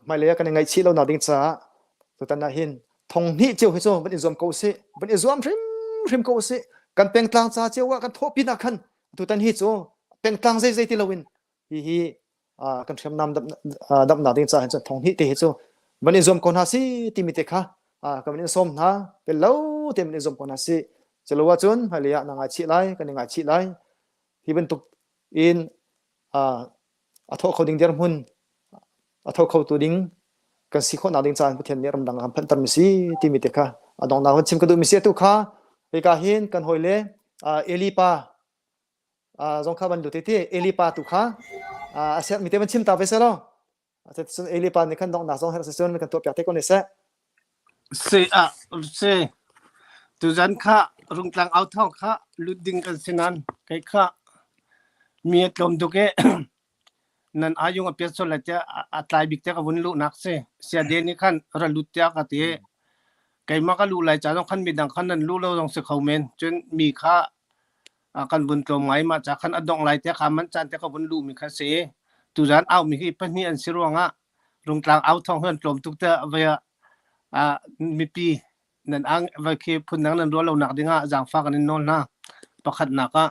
hmailei ah kan i ngaihchih lonak ding caah tutan ah hin thong hnih cio hi cu van i zuam ko usih van i zuam hrimhrim ko usih kan pengtlang ca cio ah kan thawh pin ah khan tutan hi cu pengtlang zeizei ti loin hihi kan hriamnam damnak ding caah hin cun thong hnih te hi cu van i zuam ko hna si timi te kha kan van in sawm hna tel lo te van i zuam ko hna si. Culo ahcun hmailei ah na ngaichih lai, kan i ngaichih lai. Hi bantuk in a thawh kho ding dirhmun, a tho khotu ding kan si khawhnak ding caan Pathian nih ramdang a kan phanhtermi si timi te kha a donghnak hun chim ka duhmi si. Atu kha hika hin kan hawile Eli pa zong kha van lut te Eli pa tu kha a sermi te van chim ta ve seh law. Cun Eli pa nih khan donghnak zong herh si cun kan tuahpiak te ko ne seh. Si ah si tuzan kha Rungtlang au thawng kha lut ding kan si nan kei kha mi a tlawm tuk e nan ayung a piat sual lai tiah a tlai bik tiah ka vun luhnak si. Siade nih khan ra lut tiah ka ti. Keimah ka luh lai ca zong khan midang khan nan luh lo zong si kho men. Cun mi kha kan vun tlawm ngai mah ca khan a dongh lai tiah kha man caan te ka vun luh mi kha si. Tuzan au mi hi pahnih an si ruangah Rungtlang au thawng hi an tlawm tuk tiah vai ah mipi nan ang vai khi phundang nan ruah lo nak dingah zaangfah kan in nawl hna. Pakhatnak ah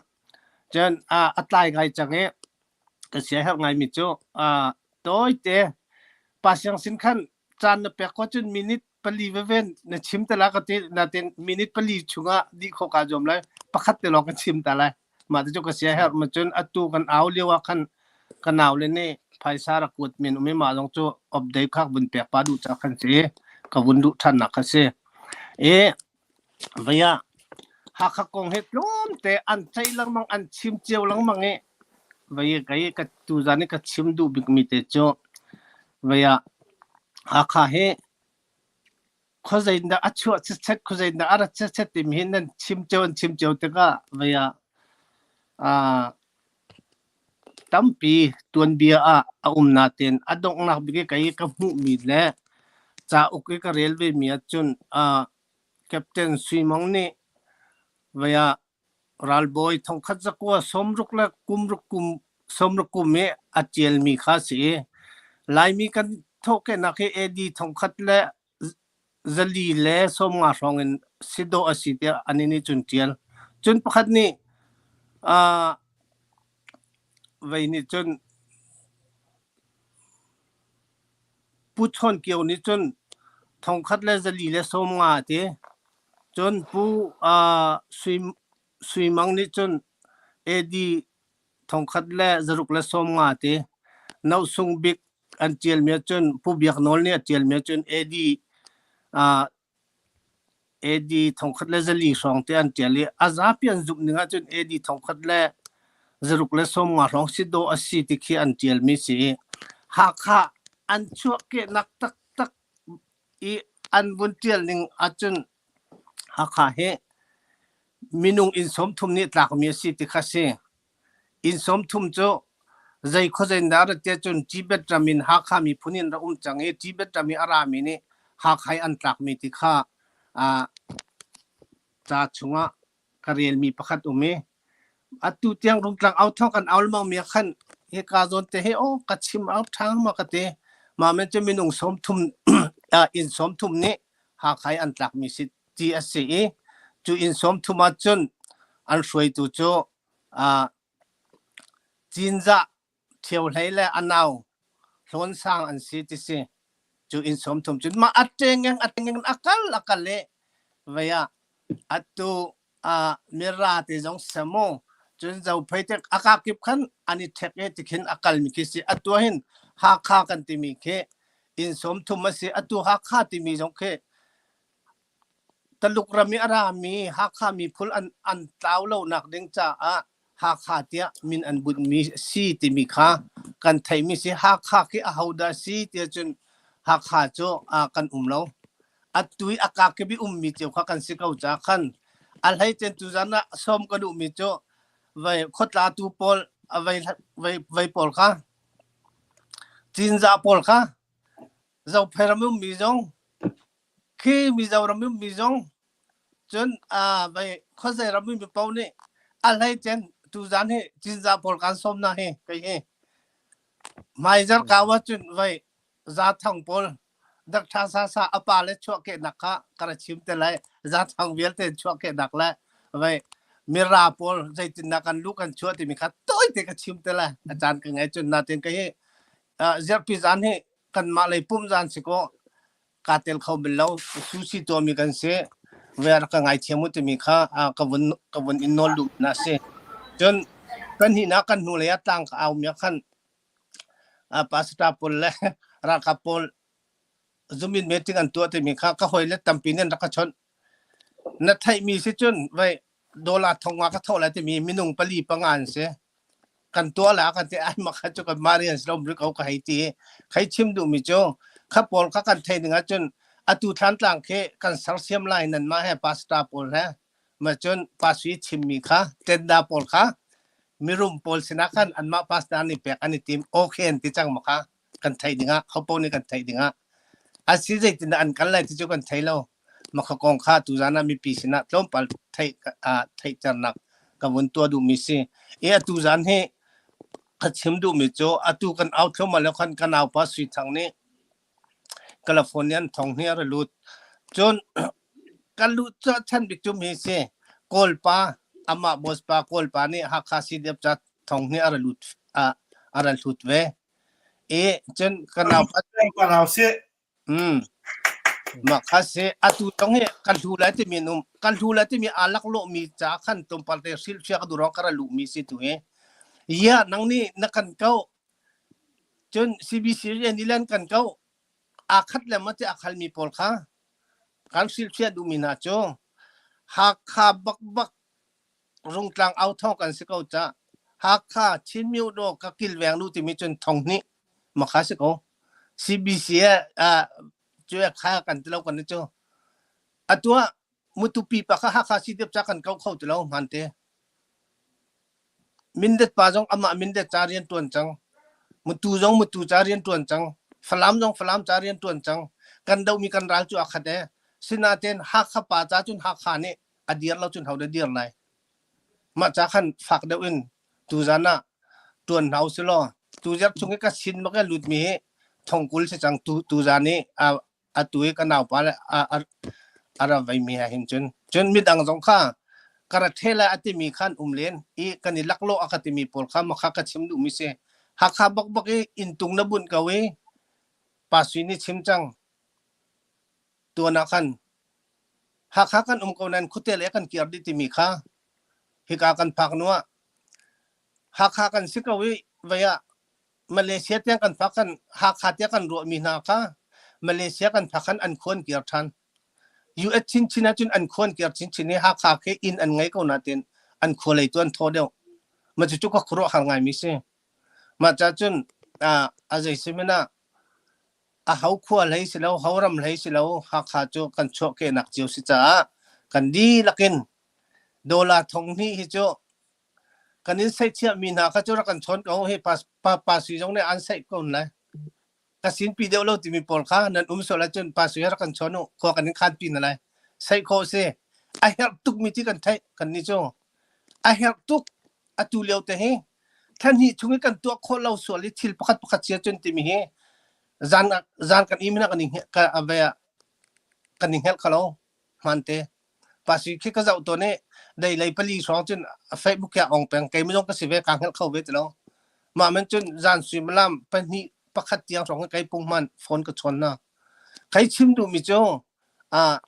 cun a tlai ngai cang i ka sia herh ngaimi cu tawite pa siang sin khan caan na pek ko cun minute pali veve na chim te la ka ti natin minute pali chungah dih khawh kaa zuam lai pakhat te lawng ka chim ta lai mah te cu ka sia herh ma cun atu kan au lio ah khan ka nau le nih phaisa rak kuat min um i mah zong cu update khak vun pek pa duh ca khan si ka vun duh ṭhan nak kha si i Vei ah Hakha kong hi tlawmte an ceih lengmang, an chim cio lengmang i vei kei ka tuzan i ka chim duh bikmi te cu vei ah Hakha hi khuazei in dah a chuah citcet, khuazei in dah a rat citcet timi hi nan chim cio an chim cio tikah vei ah aa tampi tuanbia ah a um nain a donghnak bik i kei ka hmuhmi le cauk i ka rel vemi ahcun uh, Captain Sui Mong nih vei ah ralbawi thongkhat zakua sawmruk le kumruk kum sawmruk kum i a ṭialmi kha a si i Laimi kan thawhkehnak hi AD thongkhat le zali le 50 hrawng in si dawh a si tiah anih nih cun ṭial. Cun pakhat nih uh, vei nih cun Pu Chawn Kio nih cun thongkhat le zali le 50 a ti. Cun Pu uh, Sui, Sui Mang nih cun AD thongkhat le zaruk le 50 a ti. Nosung bik an ṭialmi ahcun Pu Biak Nawl nih a ṭialmi ahcun AD uh, AD thongkhat le zali hrawng te an ṭial i a zapi an zumh ning ahcun AD thongkhat le zaruk le 50 hrawng si dawh a si ti khi an ṭialmi si i Hakha an chuahkehnak taktak i an vun ṭial ning ahcun Hakha hi minung inn 30 nih tlakmi a si ti kha si. Inn 30 cu zei khuazei in dah a rat tiah cun Tibet ram in Hakha miphun in rak um cang i Tibet ram i a rami nih Hakha i an tlakmi ti kha uh, ca chungah ka relmi pakhat um i atu tiang Rungtlang au thawng kan au lengmang mi ah khan hika zawn te hi aw ka chim au ṭhang ma ka ti. Mah men cu minung 30 inn 30 nih Hakha i an tlakmi si ti a si i cu inn 30 ah cun an hruaitu cu uh, Cinzah Ṭhio Hlei le a nau Hlawn Sang an si ti si. Cu inn 30 cun mah a ṭengeng a ṭengeng a kal a kal i vei ah atu uh, mira te zong semo cun zophei te a kakip khan an i ṭhek i tikhin a kalmi khi si atu hin Hakha kan timi khi inn 30 a si atu Hakha timi zong khi Taluk ram i a rami Hakha miphun an, an tlau lonak ding caah Hakha tiah min an bunhmi a si timi kha kan theihmi si. Hakha khi ahodah a si tiah cun Hakha cu uh, kan um lo. Atu i a kakip i ummi cio kha kan si ko caah khan a hleicen tuzan ah sawm ka duhmi cu vei khuatlatu pawl vei, vei, vei pawl kha Cinzah pawl kha Zophei ram ummi zong Khi Mizoram ummi zong cun uh, vei khuazei ram ummi paoh nih a hleicen tuzan hi Cinzah pawl kan sawm hna hi kei hi hmaizarh kau ahcun vei Zathang pawl Dakṭha Sasa a pa le chuahkehnak kha ka ra chim te lai Zathang vialte chuahkehnak le vei Mira pawl zeitindah kan luh kan chuah timi kha tawite ka chim te lai a caan ka ngei cun natin kei hi uh, zirhpi zan hi kanmah lei pum zan si kaw kaa tel kho bal lo. Sushi tuahmi kan si. Ve rak ka ngaithiam u timi kha ka vun ka vun in nawl duh na si. Cun kan hnihnak kan hnulei ah tlang ka au mi ah khan pastor pawl le ralkap pawl Zoom in meeting an tuah timi kha ka hawile tampi nih an rak ka chawnh. Na theihmi si cun vei dollar thong nga ka thawh lai timi minung pali panga an si. Kan tuah la kan ti ai ma kha cu kan mah rian si lo ri ko ka hei ti. Khei chim duhmi cu kha pawl kha kan theih ning ahcun atu thlantlang khi kan sersiam lai nan mah he pastor pawl he ma cun pasui chimmi kha tenda pawl kha mirum pawl sinah khan anmah pastor nih pek an i tim okay an ti cang ma kha kan theih dingah hopo nih kan theih dingah a si zeitindah an kal lai ti cu kan thei lo makha kong kha tuzan ah mipi sinah tlawmpal theih theihternak ka vun tuah duhmi si i atu zan hi ka chim duhmi cu atu kan au thluahmah lio khan ka naupa Sui Thang nih Californian thong hi a ra lut cun kan luh chan bik cu mi si Kawlpa amah boss pa Kawlpa nih Hakha CDF ca thong hi a ra lut a ra hlut ve I cun ka nau ka nau si. Mm. Mah kha si atu tong hi kan hlu lai timi an um kan hlu lai timi aa laklawh mi ca khan tlawmpal te hrilhfiah ka duh ruang ka ra luh mi si tu hi. Ya nang nih na kan ko cun CBC rian i lan kan ko aa khat le ma ti a khal mi pawl kha kan hrilhfiah duh mi hna cu Hakha bakbak Rungtlang au thawng kan si ko ca. Hakha Chin Myodaw ka kilveng lu timi cun thong hnih makha si ko. CBC ah cu kha kan ti lo kan ni cu. Atu ah Mutupi pa kha Hakha CDF ca kan ko kho ti lo hman te. Mindat pa zong amah Mindat ca rian tuan cang. Mutu zong Mutu ca rian tuan cang. Falam zong Falam ca rian tuan cang. Kan dohmi kan ral cu a khat e. Sinaten Hakha pa ca cun Hakha nih a dir lo cun ho dah dir lai mah ca khan fak deuh in tuzan ah tuan hna usih law tuzarh chung i ka sin bak i lut mi hi thongkul si cang tu tuzan i a atu i ka naupa le a a a ra vei mi ha hin cun cun midang zong kha ka ra the lai a timi khan um len i kan i laklawh a ka timi pawl kha makha ka chim duhmi si Hakha bakbak i inntung na bunh ko i pa sui nih chim cang tuan ah khan Hakha kan um ko nain khuate le kan kir dih timi kha hika kan phak hnu ah Hakha kan si ko i vei ah Malaysia tiang kan phak kan Hakha tiang kan ruahmi hna kha Malaysia kan phak khan an khuan kir ṭhan. US chinchin ahcun an khuan kir chinchin i Hakha khi inn an ngei ko nain an khua lei tu an thaw deuh. Mah cucu ka khuaruahhar ngaimi si. Mah ca cun a zei si men ah A ho khua hlei si lo, ho ram hlei si lo, Hakha cu kan chuahkehnak cio si caah kan dihlak in dollar thong hnih hi cu kan in seihchiahmi hna kha cu rak kan chawn ko hi pa, pa, pa sui zong nih an seih ko lai. Ka sinpi deuh lo timi pawl kha nan um sual ahcun pa sui rak kan chawn u, khua kan in khanpi hna lai. Seih khawh si. A herh tukmi ti kan theih kan nih cu. A herh tuk atu lio te hi thla hnih chung i kan tuah khawh lo sual i thil pakhat pakhat sia cun timi hi zan zan kan imin kan i ka ave kan i hngelh khalo hmante pasi khi ka zoh to ne dei lei pali hrawng cun Facebook ya ong peng kei zong ka si ve ka hngelh kho ve ti lo mah men cun zan suimilam pahnih pakhat tiang hrawng kei pung man phone ka chawn na kai chim duh mi cu a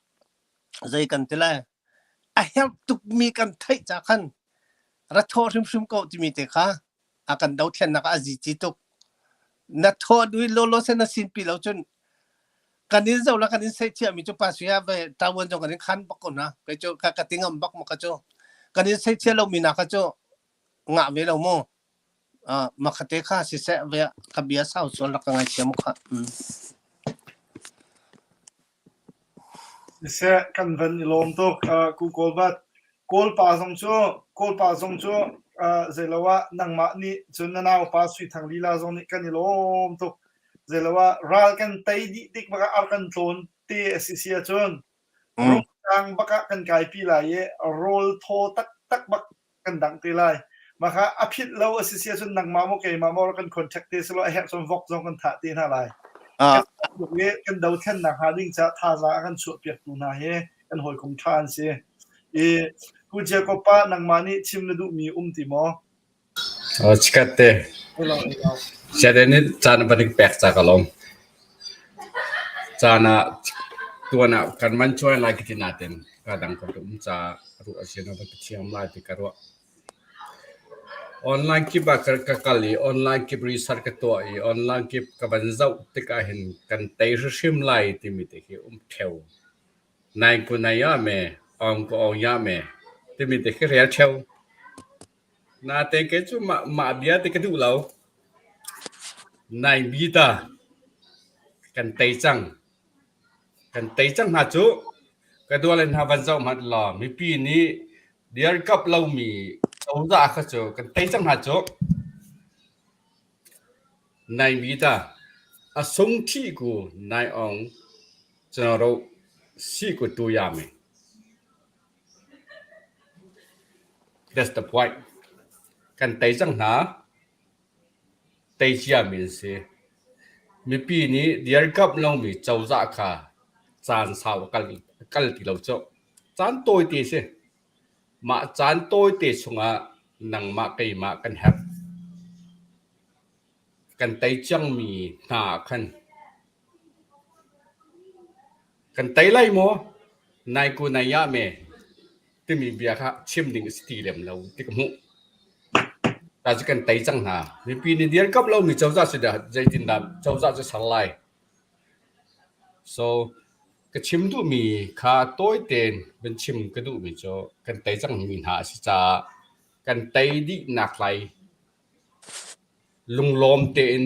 zei kan ti lai a herh tukmi kan theih ca khan ra thawh hrimhrim ko timi te kha a kan dothlennak ah a zici tuk. Na thawh dui lawlaw sen na sinpi lo cun kan in zo la kan in seihchiahmi cu pasui ah ve ṭavuan zong kan in khan bak ko hna. Kei cu ka ka ti ngam bak ma ka cu. Kan in seihchiah lomi na kha cu ngah ve lo mu. Uh, makhate kha siseh ve ka bia sau sual rak ka ngaithiam kha. Mm. Siseh kan van i lawm tuk. Ku Kawlbat Kawlpa zong cu Kawlpa zong cu zeilo ah nangmah nih cun na naupa Sui Thang lila zong nih kan i lawm tuk. Zeilo ah ral kan tei dih tik bak ah ar kan tlawn te a si si ahcun rungtlang bak ah kan kaipi lai i rawl thaw taktak bak kan dangh te lai. Mah kha a philh lo a si si ahcun nangmah maw keimah maw kan contact te selaw a herh cun vok zong kan thah te hna lai. Ah. Kan i kan dothlennak hnga ding caah thazaang a kan chuahpiaktu hna hi kan hawikom ṭha an si. I Pu Jacob pa nangmah nih chim na duhmi um ti maw? Oh, chikat te. Siade nih caan van ik pek ca ka lawm. Caan ah tuan ah kan man chuai lai ka ti natin. Ka dang ka um caah ruah a si na va thiam lai ti ka ruah. Online kip ah ka kal i online kip research ka tuah i online kip ka van zoh tikah hin kan tei hrimhrim lai timi te khi um ṭheo. Nai ku nai ah me, ong ku ong ya me timi te khi rel ṭheo. Natein kei cu mah, mah bia ti ka duh lo. Nai bi ta kan tei cang. Kan tei cang hna cu ka duale hna van zoh hmanh law mipi nih dirkamh lomi cozah kha cu kan tei cang hna cu. Nai mi ta a sung ṭhi ku nai ong cano si ku tu ya mi. That's the point. Kan tei cang hna. Tei ciami an si. Mipi nih dirkamh lomi cozah kha caan sau a kal, a kal ti lo cu. Caan tawite si. Mah caan tawite chungah nangmah keimah kan herh. Kan tei cangmi hna khan kan tei lai maw? Nai ku nai ya me timi bia kha chim ding a si ti lem lo ti ka hmuh. Ta cu kan tei cang hna. Mipi nih dirkamh lomi cozah si dah zeitindah cozah cu ser lai? So ka chim duhmi kha tawi tein van chim ka duhmi cu kan tei cangmi hna a si caah kan tei dihnak lai lunglawm tein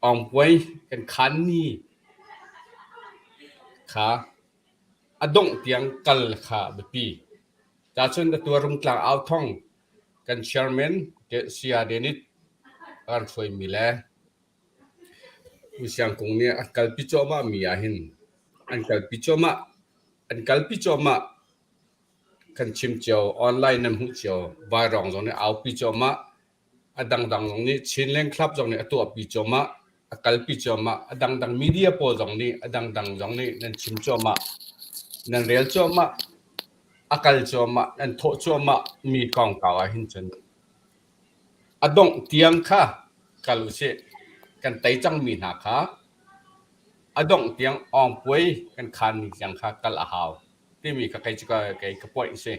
awngpuai kan khanmi kha a dongh tiang kal kha a biapi. Cacun atu ah Rungtlang Authong kan chairman Saya Denit a kan hruaimi le U Siang Kung nih a kalpi cuahmah mi ahhin an kalpi cuahmah an kalpi cuahmah kan chim cio online nan hmuh cio Vairawng zong nih aupi cuahmah a dangdang zong nih Chinland Club zong nih a tuahpi cuahmah a kalpi cuahmah a dangdang media pawl zong nih a dangdang zong nih nan chim cuahmah nan rel cuahmah a kal cuahmah nan thawh cuahmah mi kongkau ah hin cun a dongh tiang kha kal usih kan tei cangmi hna kha a dongh tiang awngpuai kan khan ning tiang kha kal a hau timi kha kei cu kei ka point si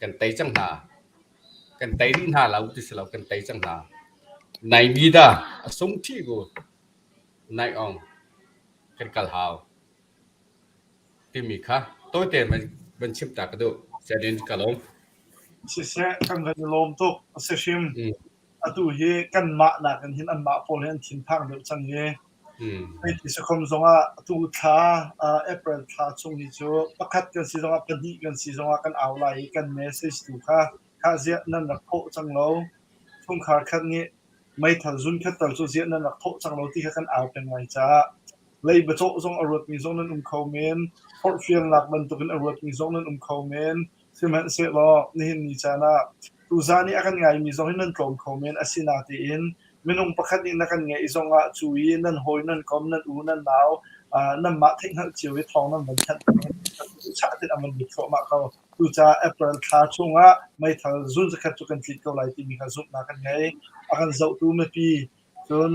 kan tei cang hna kan tei rih hna lo ti si lo kan tei cang hna nai mi da a sung ṭhi ku nai ong kan kal hau timi kha tawite van chim ta ka duh Sedin ka lawm Siseh kan van i lawm tuk a si hrim atu hi kanmah nakin hin anmah pawl hi an thinphang deuh cang i Hei sakhom zongah atu thla April thla chung hi cu pakhat kan si zongah pahnih kan si zongah kan au lai i kan message tu kha kha ziah nan rak thawh cang lo chungkhar khat nih meithal zun khat tal cu ziah nan rak thawh cang lo ti kha kan au peng lai caah leiba cawh zong a ruatmi zong nan um kho men forhfialnak bantukin a ruatmi zong nan um kho men Sihmanhsehlaw nihin ni caan ah tuzaan i a kan ngaimi zong hi nan tlawm kho men. Asinain minung pakhat nih na kan ngeih zongah cu i nan hawi, nan kom, nan u, nan nau, nanmah theihhngalh cio i thawng nan van thanh chah tin a van lut thluahmah ko. Cucaah April thla chungah meithal zun zakhat cu kan tlit ko lai timi kha zumhnak kan ngei. A kan zohtu mipi cun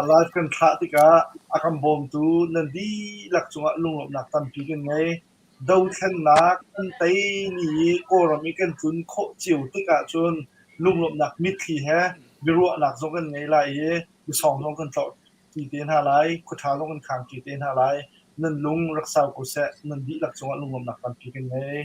live kan thlah tikah a kan bawmtu nan dihlak cungah lunglawmhnak tampi kan ngei. Dothlennak kan tei ni i Kawlram i kan tlun khawh cio tik ahcun lunglawmhnak mitthli he biaruahnak zong kan ngei lai i biasawng zong kan tlorhṭi te hna lai, khuaṭha zong kan khangṭi te hna lai. Nan lung rak sau ko seh. Nan dihlak cungah lunglawmhnak tampi kan ngei.